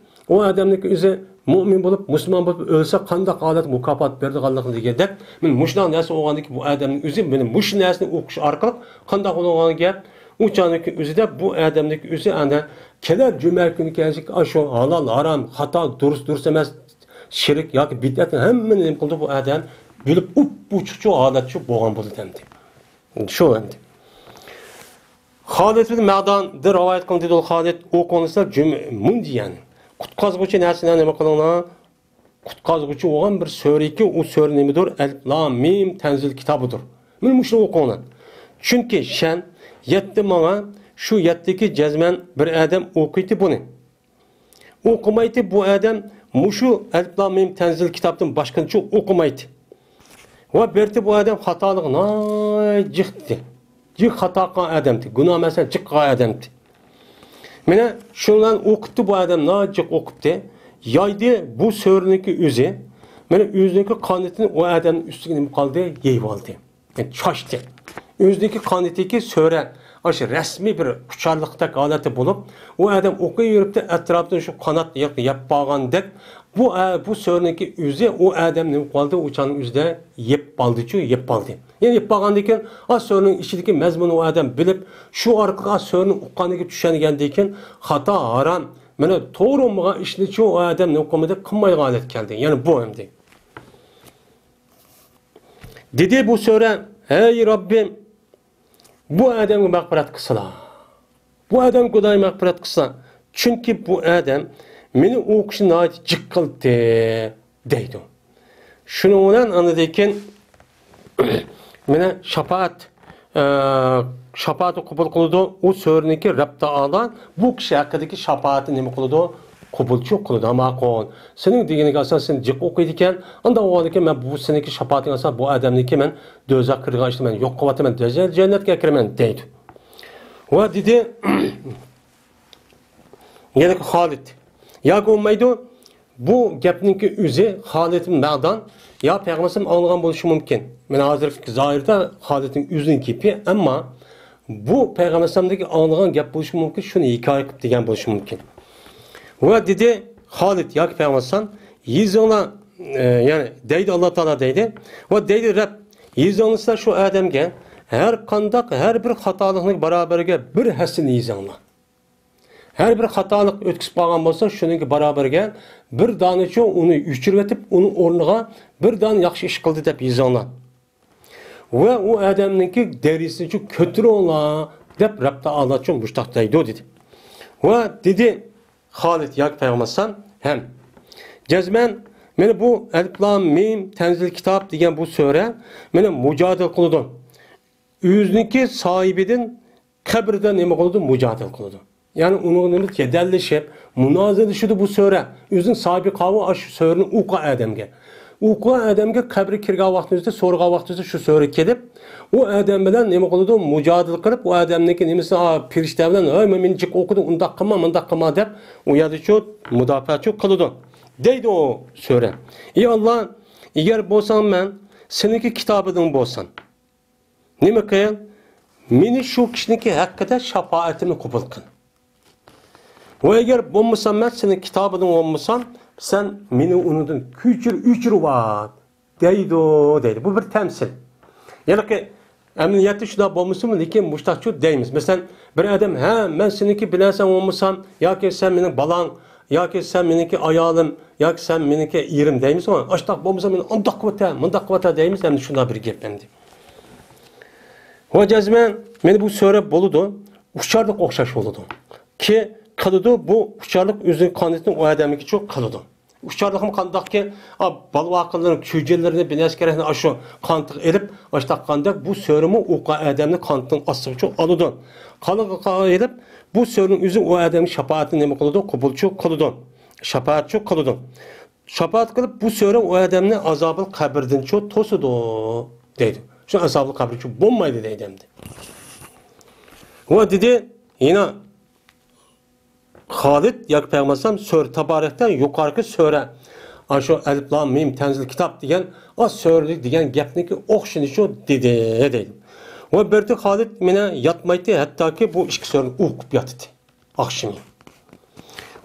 ئۇ ئادەمنىڭكى ئۆزى مۇئمىن بولۇپ، مۇسۇلمان بولۇپ ئۆلسە، قانداق ھالەت مۇكاپات بېرىدىغانلىقى دېگەندەك، مانا مۇشۇنداق نەرسە بولغاندىكىن، بۇ ئادەمنىڭ ئۆزى مانا مۇشۇ نەرسىنى ئوقۇش ئارقىلىق قانداق بولىدىغان گەپ، ئۇ چاغنىڭكى ئۆزىدە بۇ ئادەمنىڭكى ئۆزى ئەنە كېلەر جۈمە كۈنى كەلسە، ئاشۇ ھالال، ھارام، خاتا، دۇرۇس، دۇرۇس ئەمەس، شىرك ياكى بىدئەتنىڭ ھەممىنى نېمە قىلىدۇ، بۇ ئادەم بىلىپ ئۇپئوچۇقچۇ ھالەتچۇ بولغان بولىدۇ ئەمدى. شۇ ئەمدى. خالىد بىن مەغداندىن رىۋايەت قىلىندى، دېدى خالىد، ئوقۇڭلار جۈم-، مۇندى، يەنى قۇتقازغۇچى نەرسىنى نېمە قىلىڭلار؟ قۇتقازغۇچى بولغان بىر سۆرىكى، ئۇ سۆرە نېمىدۇر؟ ئەلىپ لام مىم تەنزىل كىتابىدۇر. مانا مۇشۇنى ئوقۇڭلار. چۈنكى شەن يەتتە ماڭا، شۇ يەتتىكى جەزمەن بىر ئادەم ئوقۇيتتى بۇنى. ئوقۇمايتتى بۇ ئادەم، مۇشۇ ئەلىپ لام مىم تەنزىل كىتابتىن باشقىنى ئوقۇمايتتى. ۋە بىرتى بۇ ئادەم خاتالىق ناھايىتى جىق ئىدى. جىق خاتا قىلغان ئەدەمتى، گۇناھ مەسىلەن جىق قىلغان ئەدەمتى. مانا شۇنىڭ بىلەن ئوقۇپتۇ بۇ ئادەم، ناھايىتى جىق ئوقۇپتى. يايدى بۇ سۆرىنىڭكى ئۆزى. مانا ئۆزىنىڭكى قانىتىنى ئۇ ئادەمنىڭ ئۈستىگە نېمە قىلدى؟ يېيىۋالدى. يەنى چاچتى. ئۆزىنىڭكى قانىتىكى سۆرە، ئاشۇ رەسمىي بىر ئۇچارلىقتەك ھالەتتە بولۇپ، ئۇ ئادەم ئوقۇيۋېرىپتۇ، ئەتراپىدىن شۇ قانات يەپ، يەپ بارغاندەك، بۇ ئە-، بۇ سۆرىنىڭكى ئۆزى ئۇ ئادەم نېمە قىلدى؟ ئۇ چاغنىڭ ئۆزىدە يەپ بالدىچۇ، يەپ بالدى. يەنى يەپ بارغاندىن كېيىن، ئا سۆرىنىڭ ئىچىدىكى مەزمۇننى ئۇ ئادەم بىلىپ، شۇ ئارقىلىق ئا سۆرىنى ئۇققاندىن كېيىن، چۈشەنگەندىن كېيىن، خاتا، ھارام، مانا توغرا بولمىغان ئىشنىچۇ ئۇ ئادەم نېمە قىلمىدى؟ قىلمايدىغان ھالەتكە كەلدى. يەنى بۇ ئەمدى. دېدى بۇ سۆرە، ھەي رەببىم، بۇ ئادەمگە مەغپىرەت قىلسىلا. بۇ ئادەمگە خۇداي مەغپىرەت قىلسا. چۈنكى بۇ ئادەم مېنى ئوقۇشنى ناھايىتى جىق قىلدى، دەيدۇ. شۇنىڭ بىلەن ئاندىن كېيىن مانا شاپائەت، ئە، شاپائەتنى قوبۇل قىلىدۇ. ئۇ سۆرىنىڭكى رەب تائالا بۇ كىشى ھەققىدىكى شاپائەتنى نېمە قىلىدۇ؟ قوبۇلچۇ قىلىدۇ. ھە، ماقۇل. سېنىڭ دېگىنىڭگە ئاساسەن جىق ئوقۇيدىكەن. ئانداق بولغاندىكىن مەن بۇ سېنىڭكى شاپائىتىڭگە ئاساسەن بۇ ئادەمنىڭكى مەن دوزاخ كىرىدىغان ئىشنى مەن يوق قىلىۋاتىمەن، جەننەتكە كىرىمەن دەيدۇ. ۋە دېدى، يەنە خالىد. ياكى بولمايدۇ، بۇ گەپنىڭكى ئۆزى خالىد ئىبن مەغدان يا پەيغەمبەر ئاڭلىغان بولۇشى مۇمكىن. مانا ھازىرقى زاھىردا خالىدنىڭ ئۆزىنىڭ گېپى، ئەمما بۇ پەيغەمبەرنىڭ ئاڭلىغان گەپ بولۇشى مۇمكىن، شۇنى ھېكايە قىلىپ دېگەن بولۇشى مۇمكىن. ۋە دېدى خالىد ياكى پەيغەمبەر، يېزىڭلار، ئە، يەنى دەيدۇ ئاللا تائالا دەيدۇ. ۋە دەيدۇ رەب، يېزىڭلار شۇ ئادەمگە ھەر قانداق، ھەر بىر خاتالىقنىڭ بارابىرىگە بىر ھەسسىنى يېزىڭلار. ھەر بىر خاتالىق ئۆتكۈزۈپ قالغان بولسا، شۇنىڭكى بارابىرىگە بىر دانىچۇ ئۇنى ئۆچۈرۈۋېتىپ، ئۇنىڭ ئورنىغا بىر دانە ياخشى ئىش قىلدى دەپ يېزىڭلار. ۋە ئۇ ئادەمنىڭكى دەرىجىسىنى كۆتۈرۈڭلار دەپ رەب تائالاچۇ مۇشتاق دەيدۇ دېدى. ۋە دېدى خالىد ياكى پەيغەمبەر ھەم جەزمەن مانا بۇ ئەلىپ لام مىم تەنزىل كىتاب دېگەن بۇ سۈرە مانا مۇجادىلە قىلىدۇ. ئۆزىنىڭكى ساھىبىدىن قەبرىدە نېمە قىلىدۇ؟ مۇجادىلە قىلىدۇ. يەنى ئۇنىڭغا نېمە جېدەللىشىپ، مۇنازىرىلىشىدۇ بۇ سۆرە. ئۆزىنىڭ ساھىبى قاۋۇ ئاشۇ سۆرىنى ئوقۇغان ئادەمگە. ئوقۇغان ئادەمگە قەبرىگە كىرگەن ۋاقتىمىزدا، سورىغان ۋاقتىمىزدا شۇ سۆرە كېلىپ، ئۇ ئادەم بىلەن نېمە قىلىدۇ؟ مۇجادىلە قىلىپ، ئۇ ئادەمنىڭكى نېمىسى، ئا، پىرىشتە بىلەن، ھەي، مېنى جىق ئوقۇدۇ، ئۇنداق قىلما، مۇنداق قىلما دەپ، ئۇ يەردىچۇ مۇداپىئەچۇ قىلىدۇ. دەيدۇ ئۇ سۆرە. ئى ئاللا، ئەگەر بولساڭ مەن سېنىڭكى كىتابىڭ بولسام، نېمە قىل؟ مېنى شۇ كىشىنىڭكى ھەققىدە شاپائىتىمنى قوبۇل قىل. ۋە ئەگەر بولمىسام، مەن سېنىڭ كىتابىڭ بولمىسام، سەن مېنى ئۇنىڭدىن كۆچۈر، ئۆچۈرۈۋەت، دەيدۇ، دەيدۇ. بۇ بىر تەمسىل. يەنى ئەمەلىيەتتە شۇنداق بولمىسىمۇ، لېكىن مۇشتاقچۇ دەيمىز. مەسىلەن، بىر ئادەم، ھە، مەن سېنىڭكى بىلەنسەن بولمىسام، ياكى سەن مېنىڭ بالاڭ، ياكى سەن مېنىڭكى ئايالىم، ياكى سەن مېنىڭكى ئېرىم دەيمىزغۇ. ئاشتاق بولمىسا مېنى ئانداق قىلىۋەتە، مۇنداق قىلىۋەتە دەيمىز، ئەمدى شۇنداق بىر گەپ ئەمدى. ۋە جەزمەن مېنى بۇ سۆرەپ بولىدۇ، ئۇچارلىق ئوخشاش بولىدۇ. كى قىلىدۇ، بۇ ئۇچارلىق ئۆزىنىڭ قانىتىنى ئۇ ئادەمگىچۇ قىلىدۇ. ئۇچارلىقمۇ قانداقكى، ئا، بالىۋاقىلىرىنى، كۈيجەنلىرىنى، بىنەسكەرەكنى ئاشۇ قانىتىغا ئېلىپ، ئاشتاققاندەك بۇ سۆرىمۇ ئۇ ئادەمنى قانىتىنىڭ ئاستىغىچۇ ئالىدۇ. قانىغا ئېلىپ، بۇ سۆرىنىڭ ئۆزى ئۇ ئادەمنىڭ شاپائىتىنى نېمە قىلىدۇ؟ قوبۇلچۇ قىلىدۇ. شاپائەتچۇ قىلىدۇ. شاپائەت قىلىپ، بۇ سۆرە ئۇ ئادەمنى ئازابىل قەبرىدىنچۇ توسىدۇ، دەيدۇ. شۇ ئازابىل قەبرىچۇ بولمايدۇ، دەيدۇ ئەمدى. ۋە دېدى، يەنە خالىد ياكى پەيغەمبەر ئەلەيھىسسالام سۆرە تابارەكتە يۇقارقى سۆرە، ئاشۇ ئەلىپ لام مىم تەنزىل كىتاب دېگەن ئا سۆرىلىك دېگەن گەپنىڭكى ئوخشىنىشۇ دېدى، دەيدۇ. ۋە بىردى خالىد مانا ياتمايتتى، ھەتتاكى بۇ ئىككى سۆرىنى ئوقۇپ ياتىتتى ئاخشىمى.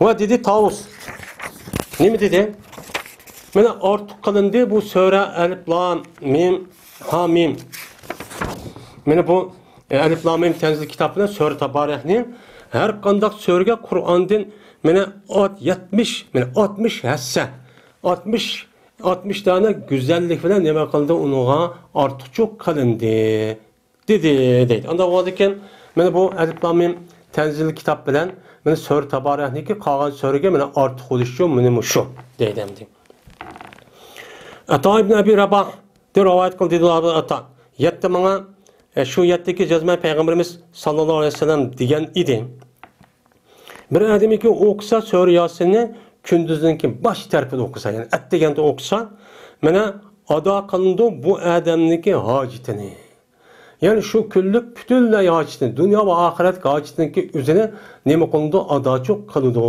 ۋە دېدى تاۋۇس. نېمە دېدى؟ مانا ئارتۇق قىلىندى بۇ سۆرە ئەلىپ لام مىم ھا مىم. مانا بۇ، ئە، ئەلىپ لام مىم تەنزىل كىتاب بىلەن سۆرە تابارەكنى ھەر قانداق سۆرىگە قۇرئاندىن مانا ئات يەتمىش، مانا ئاتمىش ھەسسە، ئاتمىش، ئاتمىش دانە گۈزەللىك بىلەن نېمە قىلدى؟ ئۇنىڭغا ئارتۇقچۇ قىلىندى، دېدى، دەيدۇ. ئانداق بولغاندىكىن مانا بۇ ئەلىپ لام مىم تەنزىل كىتاب بىلەن مانا سۆرە تابارەكنىڭكى قالغان سۆرىگە مانا ئارتۇق بولۇشىچۇ مانا مۇشۇ، دەيدۇ ئەمدى. ئەتا ئىبن ئەبى راباھ دە رىۋايەت قىلدى، دېدى ئاتا. يەتتە ماڭا، ئە، شۇ يەتتىكى جەزمەن پەيغەمبىرىمىز ساللاللاھۇ ئەلەيھى ۋەسەللەم دېگەن ئىدى. بىر ئادەمكى ئوقۇسا سۈرە ياسىننى كۈندۈزنىڭكى باش تەرىپىدە ئوقۇسا، يەنى ئەتىگەندە ئوقۇسا، مانا ئادا قىلىنىدۇ بۇ ئادەمنىڭكى ھاجىتىنى. يەنى شۇ كۈنلۈك پۈتۈنلەي ھاجىتىنى، دۇنيا ۋە ئاخىرەتلىك ھاجىتىنىڭكى ئۆزىنى نېمە قىلىنىدۇ؟ ئاداچۇ قىلىدۇ.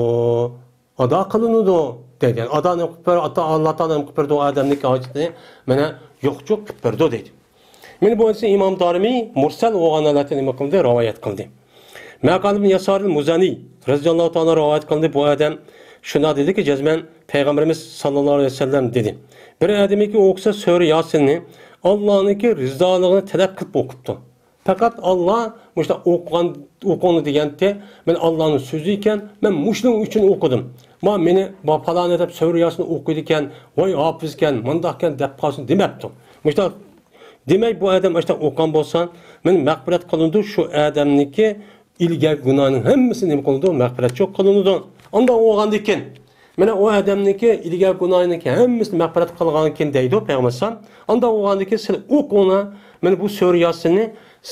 ئادا قىلىنىدۇ دەيدۇ. يەنى ئادا نېمە قىلىپ بېرىدۇ؟ ئاتا، ئاللا تائالا نېمە قىلىپ بېرىدۇ؟ ئۇ ئادەمنىڭكى ھاجىتىنى مانا يوقچۇ قىلىپ بېرىدۇ دەيدۇ. مانا بۇ ھەدىسنى ئىمام دارىمى مۇرسەل بولغان ھالەتتە نېمە قىلدى؟ رىۋايەت قىلدى. مەقال ئىبن ياسار مۇزانى رەزىياللاھۇ تائالا رىۋايەت قىلدى. بۇ ئادەم شۇنداق دېدىكى، جەزمەن پەيغەمبىرىمىز ساللاللاھۇ ئەلەيھى ۋەسەللەم دېدى. بىر ئادەمكى ئوقۇسا سۈرە ياسىننى ئاللانىڭكى رىزالىقىنى تەلەپ قىلىپ ئوقۇپتۇ. پەقەت ئاللا مۇشۇنداق ئوقۇغان، ئوقۇڭلار دېگەنتى، مەن ئاللانىڭ سۆزى ئىكەن، مەن مۇشۇنىڭ ئۈچۈن ئوقۇدۇم. ما مېنى، ما پالانى دەپ سۈرە ياسىننى ئوقۇيدىكەن، ۋاي ھاپىزكەن، مۇنداقكەن دەپ قالسۇن دېمەپتۇ. مۇشۇنداق دېمەي، بۇ ئادەم ئاشۇنداق ئوقۇغان بولسا، مانا مەغپىرەت قىلىنىدۇ شۇ ئادەمنىڭكى ئىلگەركى گۇناھىنىڭ ھەممىسى نېمە قىلىنىدۇ؟ مەغپىرەتچۇ قىلىنىدۇ. ئانداق بولغاندىكىن، مانا ئۇ ئادەمنىڭكى ئىلگەركى گۇناھىنىڭكى ھەممىسىنى مەغپىرەت قىلغانكىن دەيدۇ پەيغەمبەر ئەلەيھىسسالام. ئانداق بولغاندىكىن سىلەر ئوقۇڭلار، مانا بۇ سۈرە ياسىننى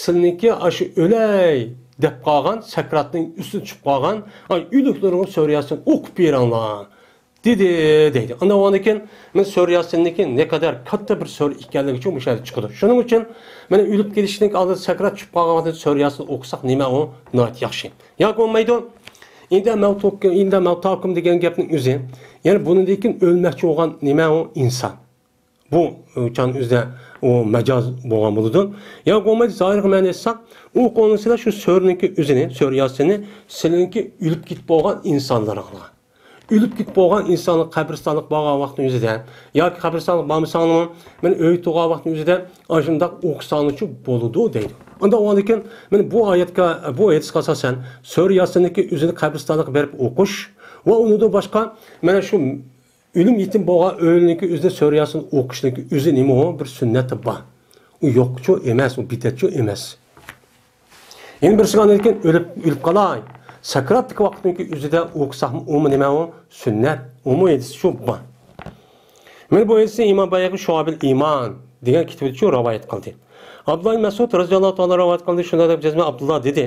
سىلىنىڭكى ئاشۇ ئۆلەي دەپ قالغان، سەكراتنىڭ ئۈستىگە چۈشۈپ قالغان، ئاي، ئۆلۈكلىرىڭىز سۈرە ياسىن ئوقۇپ بېرىڭلار. دېدى، دەيدۇ. ئانداق بولغاندىكىن، مانا سۈرە ياسىننىڭكى نەقەدەر كاتتا بىر سۈرە ئىكەنلىكى ئۈچۈن مۇشۇ يەردە چىقىدۇ. شۇنىڭ ئۈچۈن، مانا ئۆلۈپ كېتىشتىن ئالدىن سەكرات چۈشۈپ قالغان ۋاقتىدا سۈرە ياسىن ئوقۇساق نېمە ئۇ؟ ناھايىتى ياخشى. ياكى بولمايدۇ، ئىندە مەۋتۇككۇم، ئىندە مەۋتاكۇم دېگەن گەپنىڭ ئۆزى. يەنى بۇنىڭدىن كېيىن ئۆلمەكچى بولغان نېمە ئۇ؟ ئىنسان. بۇ، ئۇ، چان ئۆزىدە ئۇ مەجاز بولغان بولىدۇ. ياكى بولمايدۇ، زاھىرغا مەنە ئېيتساق، ئۇ قولنى سىلەر شۇ سۈرىنىڭكى ئۆزىنى، سۈرە ياسىننى سىلىنىڭكى ئۆلۈپ كېتىپ بولغان ئىنسانلىرىڭلار. ئۆلۈپ كېتىپ بولغان ئىنسانلار قەبرىستانلىق بارغان ۋاقىتنىڭ ئۆزىدە ياكى قەبرىستانلىق بارمىساڭلارمۇ، مانا ئۆيدە تۇرغان ۋاقىتنىڭ ئۆزىدە ئاشۇنداق ئوقۇساڭلارچۇ بولىدۇ دەيدۇ. ئانداق بولغاندىكىن، مانا بۇ ئايەتكە، بۇ ھەدىسكە ئاساسەن، سۈرە ياسىننىڭكى ئۆزىنى قەبرىستانلىققا بېرىپ ئوقۇش ۋە ئۇنىڭدىن باشقا، مانا شۇ ئۆلۈم يېتىم بولغان ئۆينىڭكى ئۆزىدە سۈرە ياسىن ئوقۇشنىڭكى ئۆزى نېمە ئۇ؟ بىر سۈننەت بار. ئۇ يوقچۇ ئەمەس، ئۇ بىدئەتچۇ ئەمەس. يەنە بىرسىگە ئاندىن كېيىن ئۆلۈپ، ئۆلۈپ قالاي. سەكراتتىكى ۋاقىتنىڭكى ئۆزىدە ئوقۇساقمۇ ئۇمۇ نېمە ئۇ؟ سۈننەت. ئۇمۇ ھەدىسى شۇ بار. مانا بۇ ھەدىسنى ئىمام بايھەقى شۇئەبىل ئىمان دېگەن كىتابىدىچۇ رىۋايەت قىلدى. ئابدۇللا ئىبن مەسئۇد رەزىياللاھۇ تائالا رىۋايەت قىلدى. شۇنداق دەپ جەزمەن ئابدۇللا دېدى.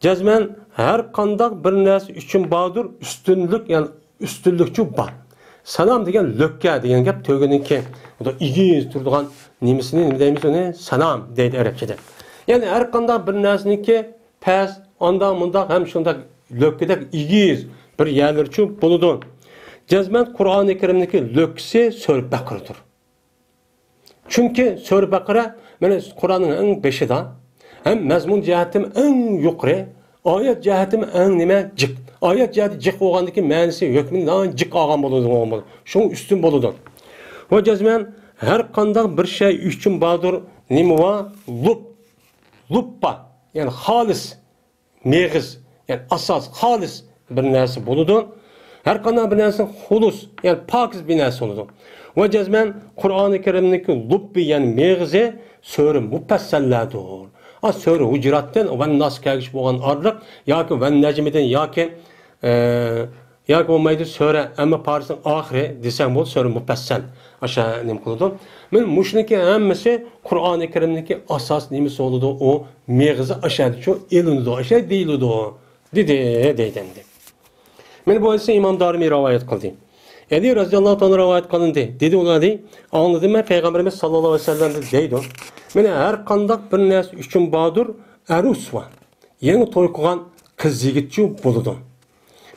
جەزمەن ھەر قانداق بىر نەرسە ئۈچۈن باردۇر ئۈستۈنلۈك، يەنى ئۈستۈنلۈكچۇ بار. سانام دېگەن لۆككە دېگەن گەپ، تۆگىنىڭكى ئېگىز تۇرىدىغان نېمىسىنى نېمە دەيمىز ئۇنى؟ سانام دەيدۇ ئەرەبچىدە. يەنى ھەر قانداق بىر نەرسىنىڭكى پەس، ئانداق مۇنداق ھەم شۇنداق لۆككىدەك ئېگىز بىر يەرلىرىچۇ بولىدۇ. جەزمەن قۇرئانى كەرىمنىڭكى لۆككىسى سۈرە بەقەرەدۇر. چۈنكى سۈرە بەقەرە مانا قۇرئاننىڭ ئەڭ بېشىدا ھەم مەزمۇن جەھەتتىن ئەڭ يۇقىرى، ئايەت جەھەتتىن ئەڭ نېمە؟ جىق. ئايەت جەھەتتە جىق بولغاندىكىن مەنىسى ھۆكمىنى ناھايىتى جىق ئالغان بولىدۇ. شۇڭا ئۈستۈن بولىدۇ. ۋە جەزمەن ھەر قانداق بىر شەي ئۈچۈن باردۇر نېمە بار؟ لۇب. لۇب بار. يەنى خالىس. مېغىز، يەنى ئاساس، خالىس بىر نەرسە بولىدۇ. ھەر قانداق بىر نەرسە خۇلۇس، يەنى پاكىز بىر نەرسە بولىدۇ. ۋە جەزمەن قۇرئانى كەرىمنىڭكى لۇببى، يەنى مېغىزى سۈرە مۇپەسسەللەردۇر. ئا، سۈرە ھۇجراتتىن ۋەن ناس كەلگۈچى بولغان ئارىلىق ياكى ۋەن نەجمىدىن ياكى، ئە، ياكى بولمايدۇ سۈرە ئەمما پارىسىنىڭ ئاخىرى دېسەڭ بولىدۇ، سۈرە مۇپەسسەل. ئاشۇ نېمە قىلىدۇ؟ مانا مۇشۇنىڭكى ھەممىسى قۇرئانى كەرىمنىڭكى ئاساس نېمىسى بولىدۇ؟ ئۇ مېغىزى ئاشۇ يەردىچۇ ئېلىنىدۇ، ئاشۇ يەردە دېيىلىدۇ. دېدى، دەيدۇ ئەمدى. مانا بۇ ھەدىسنى ئىمام دارىمى رىۋايەت قىلدى. ئەلى رەزىياللاھۇ تائالا رىۋايەت قىلىندى. دېدى ئۇلار، دەيدۇ، ئاڭلىدىم مەن پەيغەمبىرىمىز ساللاللاھۇ ئەلەيھى ۋەسەللەمدىن، دەيدۇ. مانا ھەر قانداق بىر نەرسە ئۈچۈن باردۇر، ئەرۇس بار. يېڭى توي قىلغان قىز يىگىتچۇ بولىدۇ.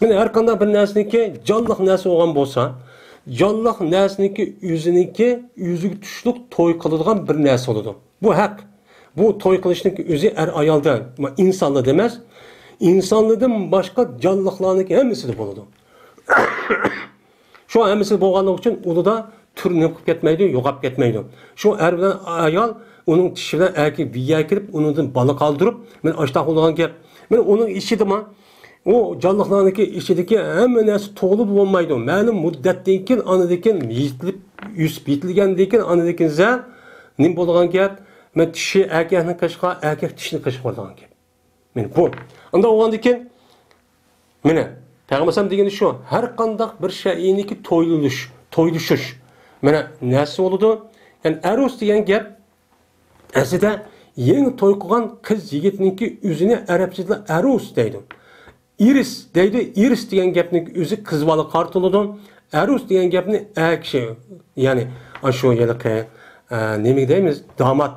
مانا ھەر قانداق بىر نەرسىنىڭكى جانلىق نەرسە بولغان بولسا، جانلىق نەرسىنىڭكى ئۆزىنىڭكى ئۆزىگە تۇشلۇق توي قىلىدىغان بىر نەرسە بولىدۇ. بۇ ھەق. بۇ توي قىلىشنىڭكى ئۆزى ئەر ئايالدا، ئىنسانلاردا ئەمەس، ئىنسانلاردىن باشقا جانلىقلارنىڭكى ھەممىسىدە بولىدۇ. شۇ ھەممىسىدە بولغانلىقى ئۈچۈن ئۇلىدا تۈر نېمە قىلىپ كەتمەيدۇ، يوقاپ كەتمەيدۇ. شۇ ئەر بىلەن ئايال ئۇنىڭ چىشى بىلەن ئەركىگە بىر يەرگە كىرىپ، ئۇنىڭدىن بالا قالدۇرۇپ، مانا ئاشۇنداق بولىدىغان گەپ. مانا ئۇنىڭ ئىچىدىما، ئۇ جانلىقلارنىڭكى ئىچىدىكى ھەممە نەرسە تۇغۇلۇپ بولمايدۇ. مەلۇم مۇددەتتىن كېيىن، ئاندىن كېيىن يېتىلىپ، ئۆسۈپ يېتىلگەندىن كېيىن، ئاندىن كېيىن زە-، نېمە بولىدىغان گەپ؟ مانا چىشى ئەركەكنى قىلىشقا، ئەركەك چىشىنى قىلىشقا بولىدىغان گەپ. مانا بۇ. ئاندىن بولغاندىن كېيىن، مانا پەيغەمبەر ئەلەيھىسسالام دېگىنى شۇ، ھەر قانداق بىر شەيئىنىڭكى تويلىنىش، تويلىشىش، مانا نەرسە بولىدۇ. يەنى ئەرۇس دېگەن گەپ ئەسلىدە يېڭى توي قىلغان قىز يىگىتنىڭكى ئۆزىنى ئەرەبچىدە ئەرۇس دەيدۇ. ئىرىس دەيدۇ. ئىرىس دېگەن گەپنىڭ ئۆزى قىز بالىغا قارىتىلىدۇ. ئەرۇس دېگەن گەپنى ئەر كىشى، يەنى ئاشۇ ھېلىقى، ئە، نېمە دەيمىز، دامات،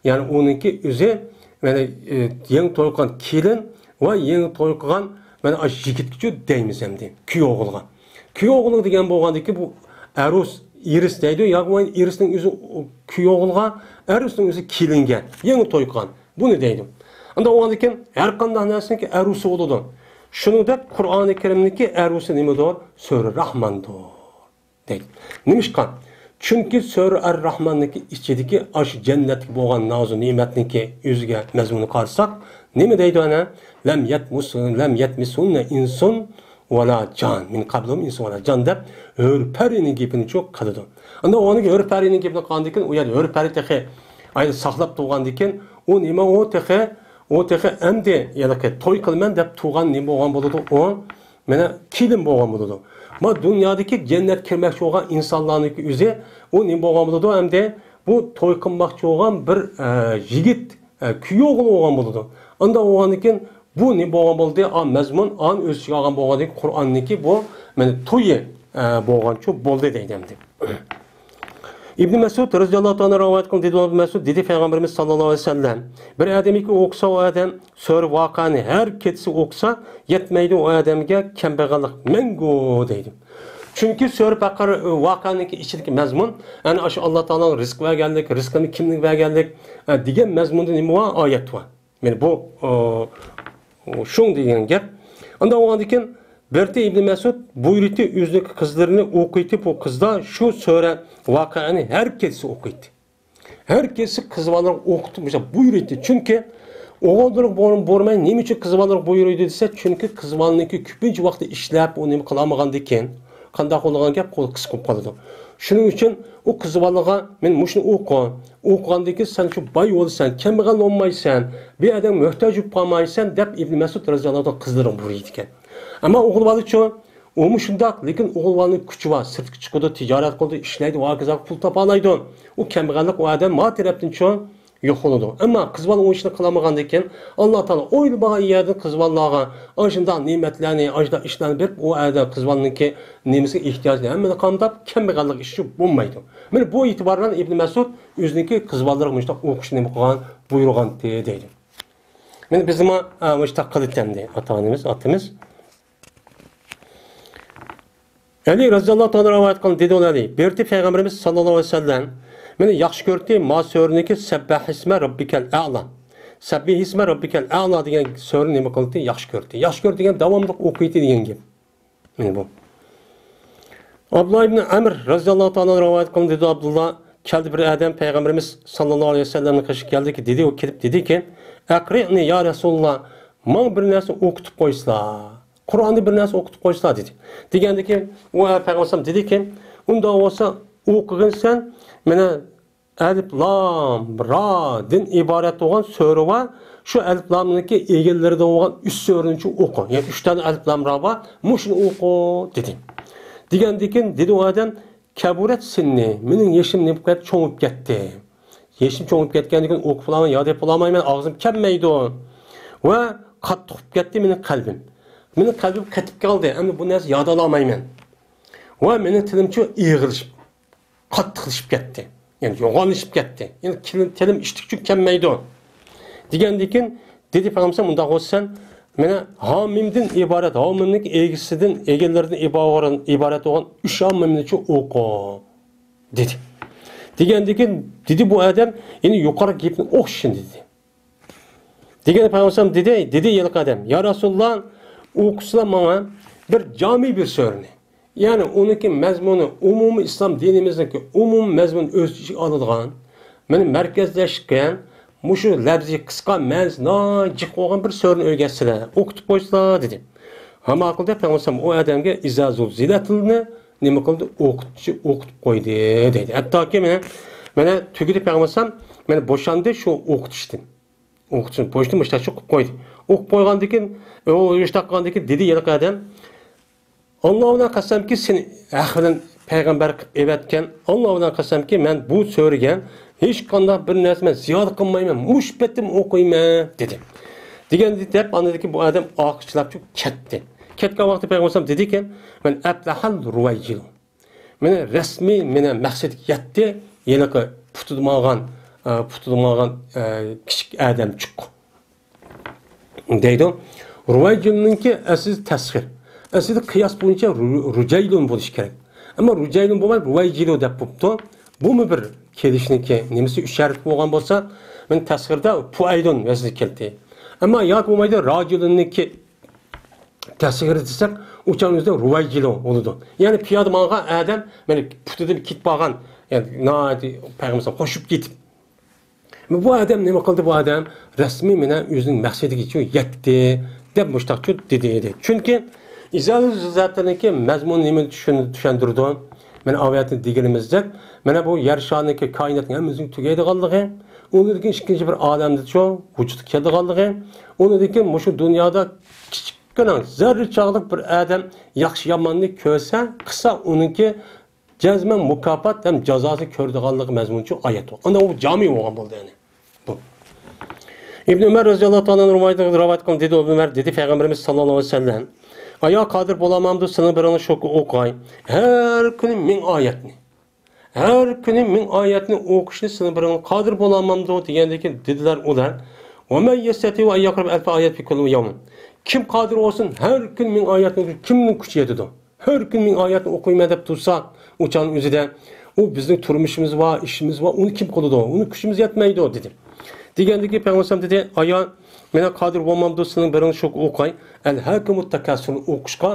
يەنى ئۇنىڭكى ئۆزى، يەنى، ئە، يېڭى توي قىلغان كېلىن ۋە يېڭى توي قىلغان، مانا، ئاشۇ يىگىتكىچۇ دەيمىز ئەمدى، كۈيئوغۇلغا. كۈيئوغۇلغا دېگەن بولغاندىكى بۇ ئەرۇس، ئىرىس دەيدۇ، ياكى ئىرىسنىڭ ئۆزى كۈيئوغۇلغا، ئەرۇسنىڭ ئۆزى كېلىنگە، يېڭى توي قىلغان. بۇنى دەيدۇ. ئاندىن ئۇنىڭدىن كېيىن ھەر قانداق نەرسىنىڭكى ئەرۇسى بولىدۇ. شۇنىڭدەك قۇرئانى كەرىمنىڭكى ئەرۇسى نېمىدۇر؟ سۈرە راھماندۇر. دەيدۇ. نېمىشقا؟ چۈنكى سۈرە ئەر راھماننىڭكى ئىچىدىكى ئاشۇ جەننەتتىكى بولغان نازۇ نېمەتنىڭكى ئۆزىگە مەزمۇنىغا قارىساق، نېمە دەيدۇ ئەنە؟ لەم يەتمۇس-، لەم يەتمىسھۇننە ئىنسۇن ۋەلا جان، مىن قەبلىھىم ئىنسۇن ۋەلا جان دەپ ھۆر پەرىنىڭ گېپىنى چۇ قىلىدۇ. ئاندىن ئۇنىڭ ھۆر پەرىنىڭ گېپىنى قىلغاندىن كېيىن، ئۇ يەردە ھۆر پەرى تېخى ئاينى ساقلاپ تۇرغاندىن كېيىن، ئۇ نېمە ئۇ تېخى، ئۇ تېخى ئەمدى ھېلىقى توي قىلىمەن دەپ تۇرغان نېمە بولغان بولىدۇ ئۇ؟ مانا كېلىن بولغان بولىدۇ. ما دۇنيادىكى جەننەت كىرمەكچى بولغان ئىنسانلارنىڭكى ئۆزى ئۇ نېمە بولغان بولىدۇ؟ ئەمدى بۇ توي قىلماقچى بولغان بىر، ئە، يىگىت، ئە، كۈيئوغۇل بولغان بولىدۇ. ئانداق بولغاندىن كېيىن بۇ نېمە بولغان بولدى؟ ئا، مەزمۇن ئان ئۆز ئىچىگە ئالغان بولغاندىن كېيىن قۇرئاننىڭكى بۇ مانا تويى، ئە، بولغانچۇ بولدى دەيدۇ ئەمدى. ئىبن مەسئۇد رەزىياللاھۇ تائالا رىۋايەت قىلدى، دېدى ئىبن مەسئۇد، دېدى پەيغەمبىرىمىز ساللاللاھۇ ئەلەيھى ۋەسەللەم، بىر ئادەمگە ئوقۇسا ئۇ ئادەم سۈرە ۋاقىئانى ھەر كېچىسى ئوقۇسا يەتمەيدۇ ئۇ ئادەمگە كەمبەغەللىك مەڭگۈ دەيدۇ. چۈنكى سۈرە بەقەرە، ۋاقىئانىڭكى ئىچىدىكى مەزمۇن، يەنى ئاشۇ ئاللا تائالانىڭ رىزىق بەرگەنلىك، رىزقىنى كىمنىڭ بەرگەنلىك، ئە، دېگەن مەزمۇندا نېمە بار؟ ئايەت بار. مانا بۇ، ئۇ، شۇڭ دېگەن گەپ. ئاندىن ئۇنىڭدىن كېيىن بىردە ئىبن مەسئۇد بۇيرۇيتتى، ئۆزىنىڭ قىزلىرىنى ئوقۇيتتى، بۇ قىزدا شۇ سۈرە ۋاقىئانى ھەر كېچىسى ئوقۇيتتى. ھەر كېچىسى قىز بالىلارغا ئوقۇتۇپ مۇشۇنداق بۇيرۇيتتى. چۈنكى ئوغۇللىرىغا بۇيرۇماي، نېمە ئۈچۈن قىز بالىلارغا بۇيرۇيدۇ دېسە، چۈنكى قىز بالىنىڭكى كۆپىنچە ۋاقتى ئىشلەپ، ئۇ نېمە قىلالمىغاندىكىن، قانداق بولىدىغان گەپ، قولى قىسقا بولۇپ قالىدۇ. شۇنىڭ ئۈچۈن ئۇ قىز بالىغا، مەن مۇشۇنى ئوقۇ، ئوقۇغاندىن كېيىن سەن شۇ باي بولىسەن، كەمبەغەل بولمايسەن، بىر ئادەمگە موھتاج بولۇپ قالمايسەن، دەپ ئىبن مەسئۇد رەزىياللاھۇ تائالا قىزلىرىغا بۇيرۇيدىكەن. ئەمما ئوغۇل بالىچۇ، ئۇمۇ شۇنداق، لېكىن ئوغۇل بالىنىڭ كۈچى بار، سىرتقا چىقىدۇ، تىجارەت قىلىدۇ، ئىشلەيدۇ، ۋە ھاكازا پۇل تاپالايدۇ. ئۇ كەمبەغەللىك ئۇ ئادەم ما تەرەپتىنچۇ يوقىلىدۇ. ئەمما قىز بالا ئۇ ئىشنى قىلالمىغاندىن كېيىن، ئاللا تائالا ئويلىمىغان يەردىن قىز بالىلارغا ئاشۇنداق نېمەتلەرنى، ئاشۇنداق ئىشلارنى بېرىپ، ئۇ ئادەم قىز بالىنىڭكى نېمىسىگە، ئېھتىياجىنى ھەممىنى قامداپ، كەمبەغەللىك ئىشى بولمايدۇ. مانا بۇ ئېتىبار بىلەن ئىبن مەسئۇد ئۆزىنىڭكى قىز بالىلىرىغا مۇشۇنداق ئوقۇشنى نېمە قىلغان، بۇيرۇغانتى دەيدۇ. مانا بىزمۇ، ئا، مۇشۇنداق قىلىتتى ئەمدى ئاتا-ئانىمىز، ئاتىمىز. ئەلى رەزىياللاھۇ تائالا رىۋايەت قىلدى، دېدى ئۇ ئەلى، بىرتى پەيغەمبىرىمىز ساللاللاھۇ ئەلەيھى ۋەسەللەم مېنى ياخشى كۆرتى، ما سۈرىنىڭكى سەببەھىسمە رەببىكەل ئەئلا، سەببىھىسمە رەببىكەل ئەئلا دېگەن سۈرىنى نېمە قىلدى؟ ياخشى كۆرتى. ياخشى كۆرتى دېگەن داۋاملىق ئوقۇيتتى دېگەن گەپ. مانا بۇ. ئابدۇللا ئىبن ئەمر رەزىياللاھۇ تائالا رىۋايەت قىلدى، دېدى ئابدۇللا، كەلدى بىر ئادەم پەيغەمبىرىمىز ساللاللاھۇ ئەلەيھى ۋەسەللەمنىڭ قېشىغا كەلدىكى، دېدى، ئۇ كېلىپ دېدىكى، ئەقرىئنى يا رەسۇلاللا، ماڭا بىر نەرسە ئوقۇتۇپ قويسىلا. قۇرئاندا بىر نەرسە ئوقۇتۇپ قويسىلا، دېدى. دېگەندىكىن، ئۇ پەيغەمبەر ئەلەيھىسسالام دېدىكى، ئۇنداق بولسا ئوقۇغىن سەن، مانا ئەلىپ لام رادىن ئىبارەت بولغان سۈرە بار. شۇ ئەلىپ لامنىڭكى ئىگىلىرىدىن بولغان ئۈچ سۈرىنى ئوقۇ. يەنى ئۈچ دانە ئەلىپ لام را بار. مۇشۇنى ئوقۇ، دېدى. دېگەندىكىن، دېدى ئۇ ئادەم، كەبۇرەت سىننى، مېنىڭ يېشىم نېمە قىلىپ چوڭىيىپ كەتتى. يېشىم چوڭىيىپ كەتكەندىن كېيىن ئوقۇپ بولالماي، ياد ئېتىپ بولالمايمەن، ئاغزىم كەلمەيدۇ. ۋە قاتتىق ئۇقۇپ كەتتى مېنىڭ قەلبىم. مېنىڭ قەلبىم قېتىپ قالدى، ئەمدى بۇ نەرسە ياد ئالالمايمەن. ۋە مېنىڭ تىلىمچۇ ئېغىرلىشىپ، قاتتىقلىشىپ كەتتى. يەنى يوغانلىشىپ كەتتى. يەنى تىلىم، تىلىم ئىشتىكچۇ كەلمەيدۇ. دېگەندىكىن، دېدى پەيغەمبەر، مۇنداق بولسا سەن، مانا ھامىمدىن ئىبارەت، ھامىمنىڭ ئىگىسىدىن، ئىگىلىرىدىن ئىبارەت، ئىبارەت بولغان ئۈچ ھامىمنىچۇ ئوقۇ، دېدى. دېگەندىكىن، دېدى بۇ ئادەم، يەنى يۇقىرىقى گېپىنى ئوخشىشىنى دېدى. دېگەن پەيغەمبەر دېدى، دېدى ھېلىقى ئادەم، يا رەسۇلاللا، ئوقۇسىلا ماڭا بىر جامى بىر سۈرىنى. يەنى ئۇنىڭكى مەزمۇنى، ئومۇمىي ئىسلام دىنىمىزنىڭكى ئومۇمىي مەزمۇنى ئۆز ئىچىگە ئالىدىغان، مانا مەركەزلەشكەن، مۇشۇ لەپزى قىسقا، مەنىسى ناھايىتى جىق بولغان بىر سۈرىنى ئۆگەتسىلە، ئوقۇتۇپ قويسىلا، دېدى. ھە ماقۇل دەپ پەيغەمبەر ئۇ ئادەمگە ئىزا زۇلزىلەتنى نېمە قىلدى؟ ئوقۇتۇشى، ئوقۇتۇپ قويدى، دەيدۇ. ھەتتاكى مانا، مانا تۈگىدى پەيغەمبەر، مانا بوشاندى شۇ ئوقۇتۇشتىن. ئوقۇتۇشنى بوشتىن مۇشتاق قىلىپ قويدى. ئوقۇپ قويغاندىن كېيىن، ئۇ مۇشتاق قىلغاندىن كېيىن دېدى ھېلىقى ئادەم، ئاللا بىلەن قەسەمكى، سېنى ھەق بىلەن پەيغەمبەر قىلىپ ئەۋەتكەن ئاللا بىلەن قەسەمكى، مەن بۇ سۈرىگە ھېچقانداق بىر نەرسە مەن زىيادە قىلمايمەن، مۇشۇ پېتىم ئوقۇيمەن، دېدى. دېگەندە دەپ، ئاندىن كېيىن بۇ ئادەم ئارقىچىلاپ كەتتى. كەتكەن ۋاقتىدا پەيغەمبەر دېدىكەن، مەن ئەپلەھەل رۇۋەيجىلۇ. مانا رەسمىي مانا مەقسەتكە يەتتى، ھېلىقى پۇتىدا ماڭغان، ئە، پۇتىدا ماڭغان، ئە، كىچىك ئادەمچۇق. دەيدۇ. رۇۋەيجىلنىڭكى ئەسلى تەسغىر. ئەسلىدە قىياس بويىچە رۇ-، رۇجەيلۇن بولۇشى كېرەك. ئەمما رۇجەيلۇن بولماي، رۇۋەيجىلۇ دەپ بوپتۇ. بۇمۇ بىر كېلىشنىڭكى نېمىسى، ئۈچ ھەرپ بولغان بولسا، مانا تەسغىردە پۇئەيلۇن ۋەزنىگە كەلدى. ئەمما ياكى بولمايدۇ، راجۇلۇننىڭكى تەسغىرى دېسەك، ئۇ چاغنىڭ ئۆزىدە رۇۋەيجىلۇ بولىدۇ. يەنى پىيادە ماڭغان ئادەم، مانا پۇتىدىن كېتىپ بارغان، يەنى ناھايىتى پەيغەمبەر قوشۇپ كېتىپ، بۇ ئادەم نېمە قىلدى؟ بۇ ئادەم رەسمىي مانا ئۆزىنىڭ مەقسىتىگىچۇ يەتتى، دەپ مۇشتاقچۇ دېدى ئىدى. چۈنكى ئىزالە زاتىنىڭكى مەزمۇنى نېمىنى چۈشەن-، چۈشەندۈرىدۇ؟ مانا ئايەتنى دېگىنىمىزدەك، مانا بۇ يەر شارىنىڭكى، كائىناتنىڭ ھەممىسىنىڭ تۈگەيدىغانلىقى، ئۇنىڭدىن كېيىن ئىككىنچى بىر ئالەمدىچۇ ۋۇجۇدقا كېلىدىغانلىقى، ئۇنىڭدىن كېيىن مۇشۇ دۇنيادا كىچىككىنە زەررە چاغلىق بىر ئادەم ياخشى ياماننى كۆرسە، قىلسا، ئۇنىڭكى جەزمەن مۇكاپات ھەم جازاسىنى كۆرىدىغانلىقى مەزمۇنچۇ ئايەت بۇ. ئاندىن ئۇ جامى بولغان بولدى يەنى. بۇ. ئىبن ئۆمەر رەزىياللاھۇ تائالا ئەنھۇ رىۋايەت، رىۋايەت قىلغان دېدى، ئىبن ئۆمەر دېدى، پەيغەمبىرىمىز ساللاللاھۇ ئەلەيھى ۋەسەللەم، ئايا قادىر بولالمامدۇ سېنىڭ بىرىڭ شۇ ئوقۇغاي ھەر كۈنى مىڭ ئايەتنى؟ ھەر كۈنى مىڭ ئايەتنى ئوقۇشنى سېنىڭ بىرىڭ قادىر بولالمامدۇ؟ دېگەندىكىن دېدىلەر ئۇلار، ۋەمەن يەستەتىئۇ ئەن يەقرەئە ئەلفە ئايەت فى كۇللى يەۋمىن. كىم قادىر بولسۇن، ھەر كۈنى مىڭ ئايەتنى ئوقۇشقا كىمنىڭ كۈچى يېتىدۇ؟ ھەر كۈنى مىڭ ئايەتنى ئوقۇيمەن دەپ تۇرسا، ئۇ چاغنىڭ ئۆزىدە، ئۇ بىزنىڭ تۇرمۇشىمىز بار، ئىشىمىز بار، ئۇنى كىم قىلىدۇ؟ ئۇنى كۈچىمىز يەتمەيدۇ، دېدى. دېگەندىكىن پەيغەمبەر دېدى، ئايا، مانا قادىر بولمامدۇ سېنىڭ بىرىڭ شۇ ئوقۇغاي، ئەلھاكۇمۇت تاكاسۇر ئوقۇشقا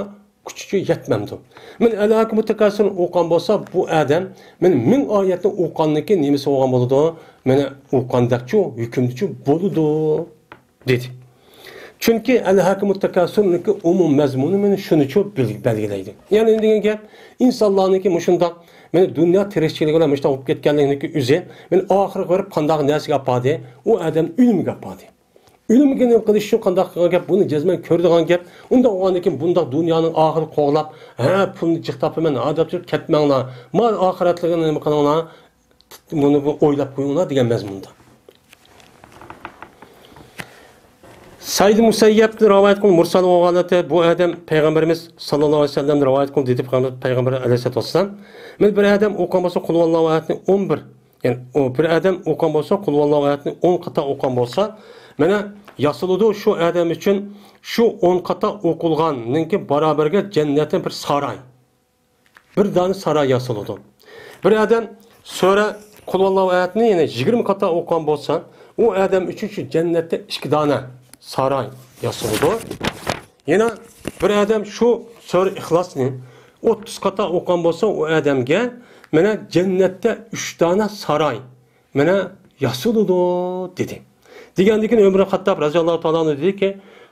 كۈچىچۇ يەتمەمدۇ؟ مانا ئەلھاكۇمۇت تاكاسۇر ئوقۇغان بولسا، بۇ ئادەم مانا مىڭ ئايەتنى ئوقۇغاندىن كېيىن نېمىسى بولغان بولىدۇ؟ مانا ئوقۇغاندەكچۇ، ھۆكۈمدىچۇ بولىدۇ. دېدى. چۈنكى ئەلھاكۇمۇت تاكاسۇرنىڭكى ئومۇم مەزمۇنى مانا شۇنىچۇ بىل-، بەلگىلەيدۇ. يەنى دېگەن گەپ، ئىنسانلارنىڭكى مۇشۇنداق مانا دۇنيا تىرىكچىلىكى بىلەن مۇشۇنداق بولۇپ كەتكەنلىكىنىڭكى ئۆزى مانا ئاخىرىغا بېرىپ قانداق نەرسىگە ئاپاردى؟ ئۇ ئادەم ئۆلۈمگە ئاپاردى. ئۆلۈمگە نېمە قىلىش ئۈچۈن قانداق قىلغان گەپ؟ بۇنى جەزمەن كۆرىدىغان گەپ. ئۇنداق بولغاندىن كېيىن بۇنداق دۇنيانىڭ ئاخىرى قوغلاپ، ھە، پۇلنى جىق تاپىمەن، ھە، دەپ تۇرۇپ كەتمەڭلار. ما ئاخىرەتلىكىنى نېمە قىلىڭلار؟ بۇنى بۇ ئويلاپ قويۇڭلار دېگەن مەزمۇندا. سەئىد مۇسەييەبتىن رىۋايەت قىلىنغان مۇرسەل بولغان ھالەتتە بۇ ئادەم پەيغەمبىرىمىز ساللاللاھۇ ئەلەيھى ۋەسەللەمدىن رىۋايەت قىلدى دېدى پەيغەمبەر ئەلەيھىسسالاتۇ ۋەسسالام. مانا بىر ئادەم ئوقۇغان بولسا قۇلھۇۋاللاھۇ ئايەتنى ئون بىر، يەنى ئۇ بىر ئادەم ئوقۇغان بولسا قۇلھۇۋاللاھۇ ئايەتنى ئون قاتا ئوقۇغان بولسا، مانا ياسىلىدۇ شۇ ئادەم ئۈچۈن شۇ ئون قاتا ئوقۇلغاننىڭكى بارابىرىگە جەننەتتىن بىر ساراي. بىر دانە ساراي ياسىلىدۇ. بىر ئادەم سۈرە قۇلھۇۋاللاھۇ ئايەتنى يەنە يىگىرمە قاتا ئوقۇغان بولسا، ئۇ ئادەم ئۈچۈن شۇ جەننەتتە ئىككى دانە ساراي ياسىلىدۇ. يەنە بىر ئادەم شۇ سۈرە ئىخلاسنى ئوتتۇز قاتا ئوقۇغان بولسا، ئۇ ئادەمگە مانا جەننەتتە ئۈچ دانە ساراي مانا ياسىلىدۇ، دېدى. دېگەندىن كېيىن ئۆمەر خەتتاب رەزىياللاھۇ تائالا ئەنھۇ دېدىكى،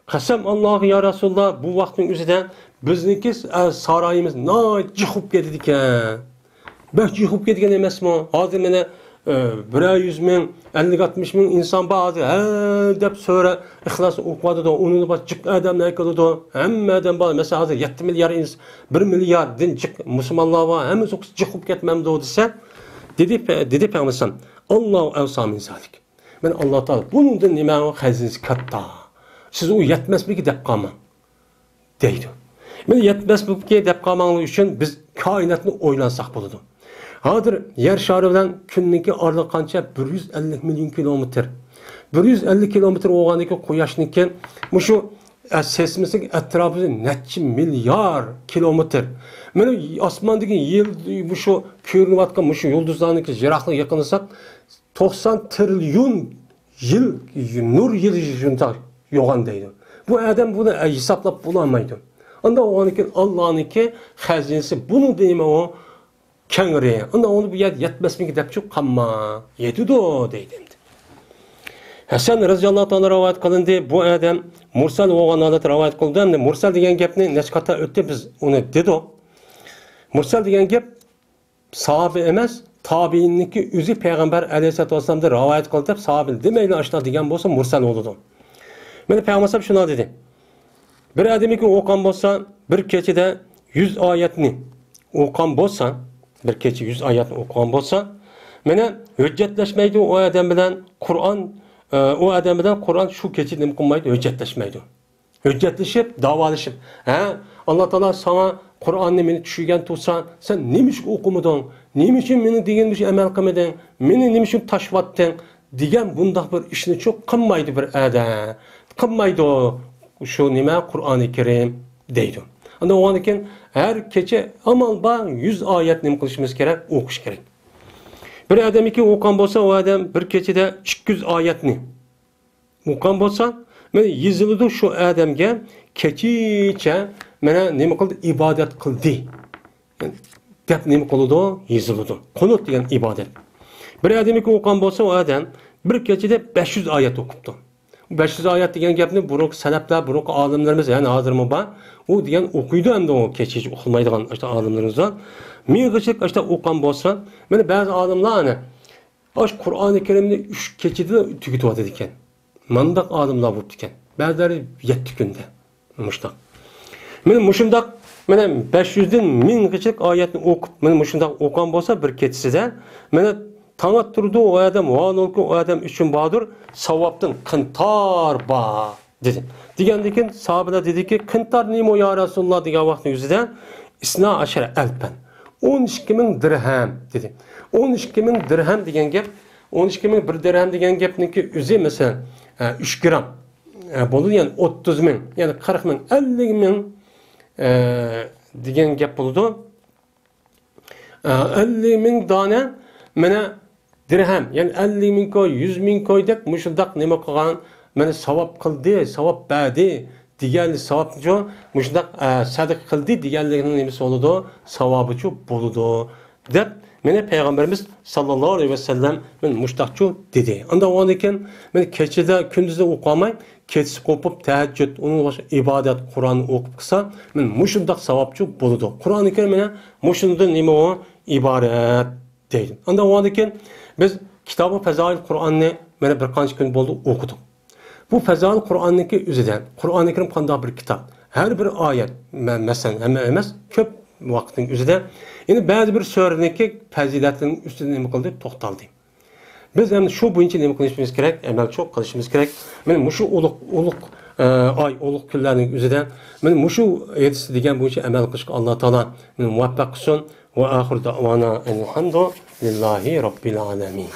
قەسەم ئاللاغا يا رەسۇلاللا، بۇ ۋاقىتنىڭ ئۆزىدە بىزنىڭكى، ئە، سارايىمىز ناھايىتى جىق بولۇپ كېتىدىكەن. بەك جىق بولۇپ كەتكەن ئەمەسمۇ؟ ھازىر مانا، ئە، بىرەر يۈز مىڭ، ئەللىك، ئاتمىش مىڭ ئىنسان بار ھازىر، ھە دەپ سۈرە ئىخلاسنى ئوقۇۋاتىدۇ. ئۇنىڭدىن باشقا جىق ئادەملەر كېلىدۇ. ھەممە ئادەم بار. مەسىلەن، ھازىر يەتتە مىليارد ئىنس-، بىر مىلياردتىن جىق مۇسۇلمانلار بار. ھەممىسى جىق بولۇپ كەتمەمدۇ دېسە، دېدى پە-، دېدى پەيغەمبەر ئەلەيھىسسالام، «ئاللاھۇ ئەۋسا مىن زالىك.» مانا ئاللا تائالا بۇنىڭدىن نېمە خەزىنىسى كاتتا. سىز ئۇ يەتمەسمىكى دەپ قالماڭ. دەيدۇ. مانا يەتمەسمىكى دەپ قالماڭلار ئۈچۈن بىز كائىناتنى ئويلانساق بولىدۇ. ھازىر يەر شارى بىلەن كۈننىڭكى ئارىلىقى قانچە؟ بىر يۈز ئەللىك مىليون كىلومېتىر. بىر يۈز ئەللىك كىلومېتىر بولغاندىن كېيىن قۇياشنىڭكى مۇشۇ، ئە، سېسمىسىك ئەتراپى نەچچە مىليار كىلومېتىر. مانا ئاسماندىكى يىل-، مۇشۇ كۆرۈنۈۋاتقان مۇشۇ يۇلدۇزلارنىڭكى يىراقلىقىغا يېقىنلىساق، توقسان تىرىليون يىل، نۇر يىلى شۇنداق يوغان دەيدۇ. بۇ ئادەم بۇنى ھېسابلاپ بولالمايدۇ. ئانداق بولغاندىن كېيىن ئاللانىڭكى خەزىنىسى بۇنىڭدىن نېمە ئۇ؟ كەڭرى. ئانداق ئۇنى بۇ يەر يەتمەسمىكى دەپ چىققانما؟ يېتىدۇ دەيدۇ ئەمدى. ھەسەن رەزىياللاھۇ تائالا رىۋايەت قىلىندى. بۇ ئادەم مۇرسەل بولغان ھالەتتە رىۋايەت قىلدى. ئەمدى مۇرسەل دېگەن گەپنى نەچچە قېتىم ئۆتتى، بىز ئۇنى دېدۇق. مۇرسەل دېگەن گەپ ساھابە ئەمەس، تابىئىننىڭكى ئۆزى پەيغەمبەر ئەلەيھىسسالاتۇ ۋەسسالامدىن رىۋايەت قىلدى دەپ ساھابە دېمەيلا ئاشۇنداق دېگەن بولسا مۇرسەل بولىدۇ. مانا پەيغەمبەر ئەلەيھىسسالام شۇنداق دېدى. بىر ئادەمكى ئوقۇغان بولسا، بىر كېچىدە يۈز ئايەتنى ئوقۇغان بولسا، بىر كېچە يۈز ئايەتنى ئوقۇغان بولسا، مانا ھۆججەتلەشمەيدۇ ئۇ ئادەم بىلەن قۇرئان، ئە، ئۇ ئادەم بىلەن قۇرئان شۇ كېچىدە نېمە قىلمايدۇ، ھۆججەتلەشمەيدۇ. ھۆججەتلىشىپ، داۋالىشىپ، ھە، ئاللا تائالا ساڭا قۇرئاننى مېنى چۈشۈرگەن تۇرسا، سەن نېمە ئۈچۈن ئوقۇمىدىڭ؟ نېمە ئۈچۈن مېنىڭ دېگىنىم ئۈچۈن ئەمەل قىلمىدىڭ؟ مېنى نېمە ئۈچۈن تاشلىۋەتتىڭ؟ دېگەن بۇنداق بىر ئىشنىچۇ قىلمايدۇ بىر ئادەم. قىلمايدۇ. شۇ نېمە؟ قۇرئانى كەرىم دەيدۇ. ئاندىن ئۇنىڭدىن كېيىن ھەر كېچە ئامال بار يۈز ئايەت نېمە قىلىشىمىز كېرەك؟ ئوقۇش كېرەك. بىر ئادەمكى ئوقۇغان بولسا، ئۇ ئادەم بىر كېچىدە ئىككى يۈز ئايەتنى ئوقۇغان بولسا، مانا يېزىلىدۇ شۇ ئادەمگە كېچىچە مانا نېمە قىلدى؟ ئىبادەت قىلدى دەپ نېمە قىلىدۇ؟ يېزىلىدۇ. قۇنۇت دېگەن ئىبادەت. بىر ئادەمكى ئوقۇغان بولسا، ئۇ ئادەم بىر كېچىدە بەش يۈز ئايەت ئوقۇپتۇ. بەش يۈز ئايەت دېگەن گەپنى بۇرۇنقى سەلەپلەر، بۇرۇنقى ئالىملىرىمىز، يەنى ھازىرمۇ بار. ئۇ دېگەن ئوقۇيدۇ ئەمدى ئۇ كېچىچە ئۇخلىمايدىغان ئاشۇنداق ئالىملىرىمىز بار. مىڭغىچىلىك ئاشۇنداق ئوقۇغان بولسا، مانا بەزى ئالىملار ئەنە ئاش قۇرئانى كەرىمنى ئۈچ كېچىدە تۈگىتىۋاتىدىكەن. مانداق ئالىملار بوپتىكەن. بەزىلەر يەتتە كۈندە. مۇشتاق. مانا مۇشۇنداق، مانا بەش يۈزدىن مىڭغىچىلىك ئايەتنى ئوقۇپ، مانا مۇشۇنداق ئوقۇغان بولسا بىر كېچىسىدە، مانا تاڭ ئاتتۇرىدۇ ئۇ ئادەم، ۋاھالەنكى ئۇ ئادەم ئۈچۈن باردۇر، ساۋابتىن قىنتار بار. دېدى. دېگەندىن كېيىن ساھابىلەر دېدىكى، قىنتار نېمە يا رەسۇلاللا دېگەن ۋاقىتنىڭ ئۆزىدە، ئىسنا ئەشەرە ئەلپەن. ئون ئىككى مىڭ دىرھەم دېدى. ئون ئىككى مىڭ دىرھەم دېگەن گەپ، ئون ئىككى مىڭ بىر دىرھەم دېگەن گەپنىڭكى ئۆزى مەسىلەن، ئە، ئۈچ گرام، ئە، بولىدۇ، يەنى ئوتتۇز مىڭ، يەنى قىرىق مىڭ، ئەللىك مىڭ، ئە، دېگەن گەپ بولىدۇ. ئە، ئەللىك مىڭ دانە، مانا، دىرھەم، يەنى ئەللىك مىڭ كوي، يۈز مىڭ كويدەك مۇشۇنداق نېمە قىلغان، مانا، ساۋاب قىلدى، ساۋاب بەردى دېگەن ساۋابچۇ، مۇشۇنداق، ئە، سەدىقە قىلدى دېگەنلىكنىڭ نېمىسى بولىدۇ؟ ساۋابىچۇ بولىدۇ، دەپ، مانا، پەيغەمبىرىمىز ساللاللاھۇ ئەلەيھى ۋەسەللەم مانا مۇشۇنداقچۇ دېدى. ئاندىن ئۇنىڭدىن كېيىن، مانا، كېچىدە، كۈندۈزدە ئوقۇماي، كېچىسى قوپۇپ، تەھەججۇد، ئۇنىڭ باشقا ئىبادەت، قۇرئاننى ئوقۇپ قىلسا، مانا مۇشۇنداق ساۋابچۇ بولىدۇ. قۇرئانى كەرىم مانا مۇشۇندىن نېمە ئۇ؟ ئىبارەت دەيدۇ. ئاندىن ئۇنىڭدىن كېيىن بىز كىتابى پەزائىل قۇرئاننى مانا بىر قانچە كۈن بولدى ئوقۇدۇق. بۇ پەزائىل قۇرئاننىڭكى ئۆزىدە، قۇرئانى كەرىم قانداق بىر كىتاب؟ ھەر بىر ئايەت، مە-، مەسىلەن، ھەممە ئەمەس، كۆپ ۋاقىتنىڭ ئۆزىدە، يەنى بەزى بىر سۈرىنىڭكى پەزىلەتلىرىنىڭ ئۈستىدە نېمە قىلدى؟ توختالدى. بىز ئەمدى شۇ بويىچە نېمە قىلىشىمىز كېرەك؟ ئەمەلچۇ قىلىشىمىز كېرەك. مانا مۇشۇ ئۇلۇغ، ئۇلۇغ، ئە، ئاي، ئۇلۇغ كۈنلەرنىڭ ئۆزىدە، مانا مۇشۇ ھەدىس دېگەن بويىچە ئەمەل قىلىشقا ئاللا تائالا مېنى مۇۋەپپەق قىلسۇن. ۋە ئاخىر دەئۋانا ئەلھەمدۇلىللاھى رەببىل ئالەمىن.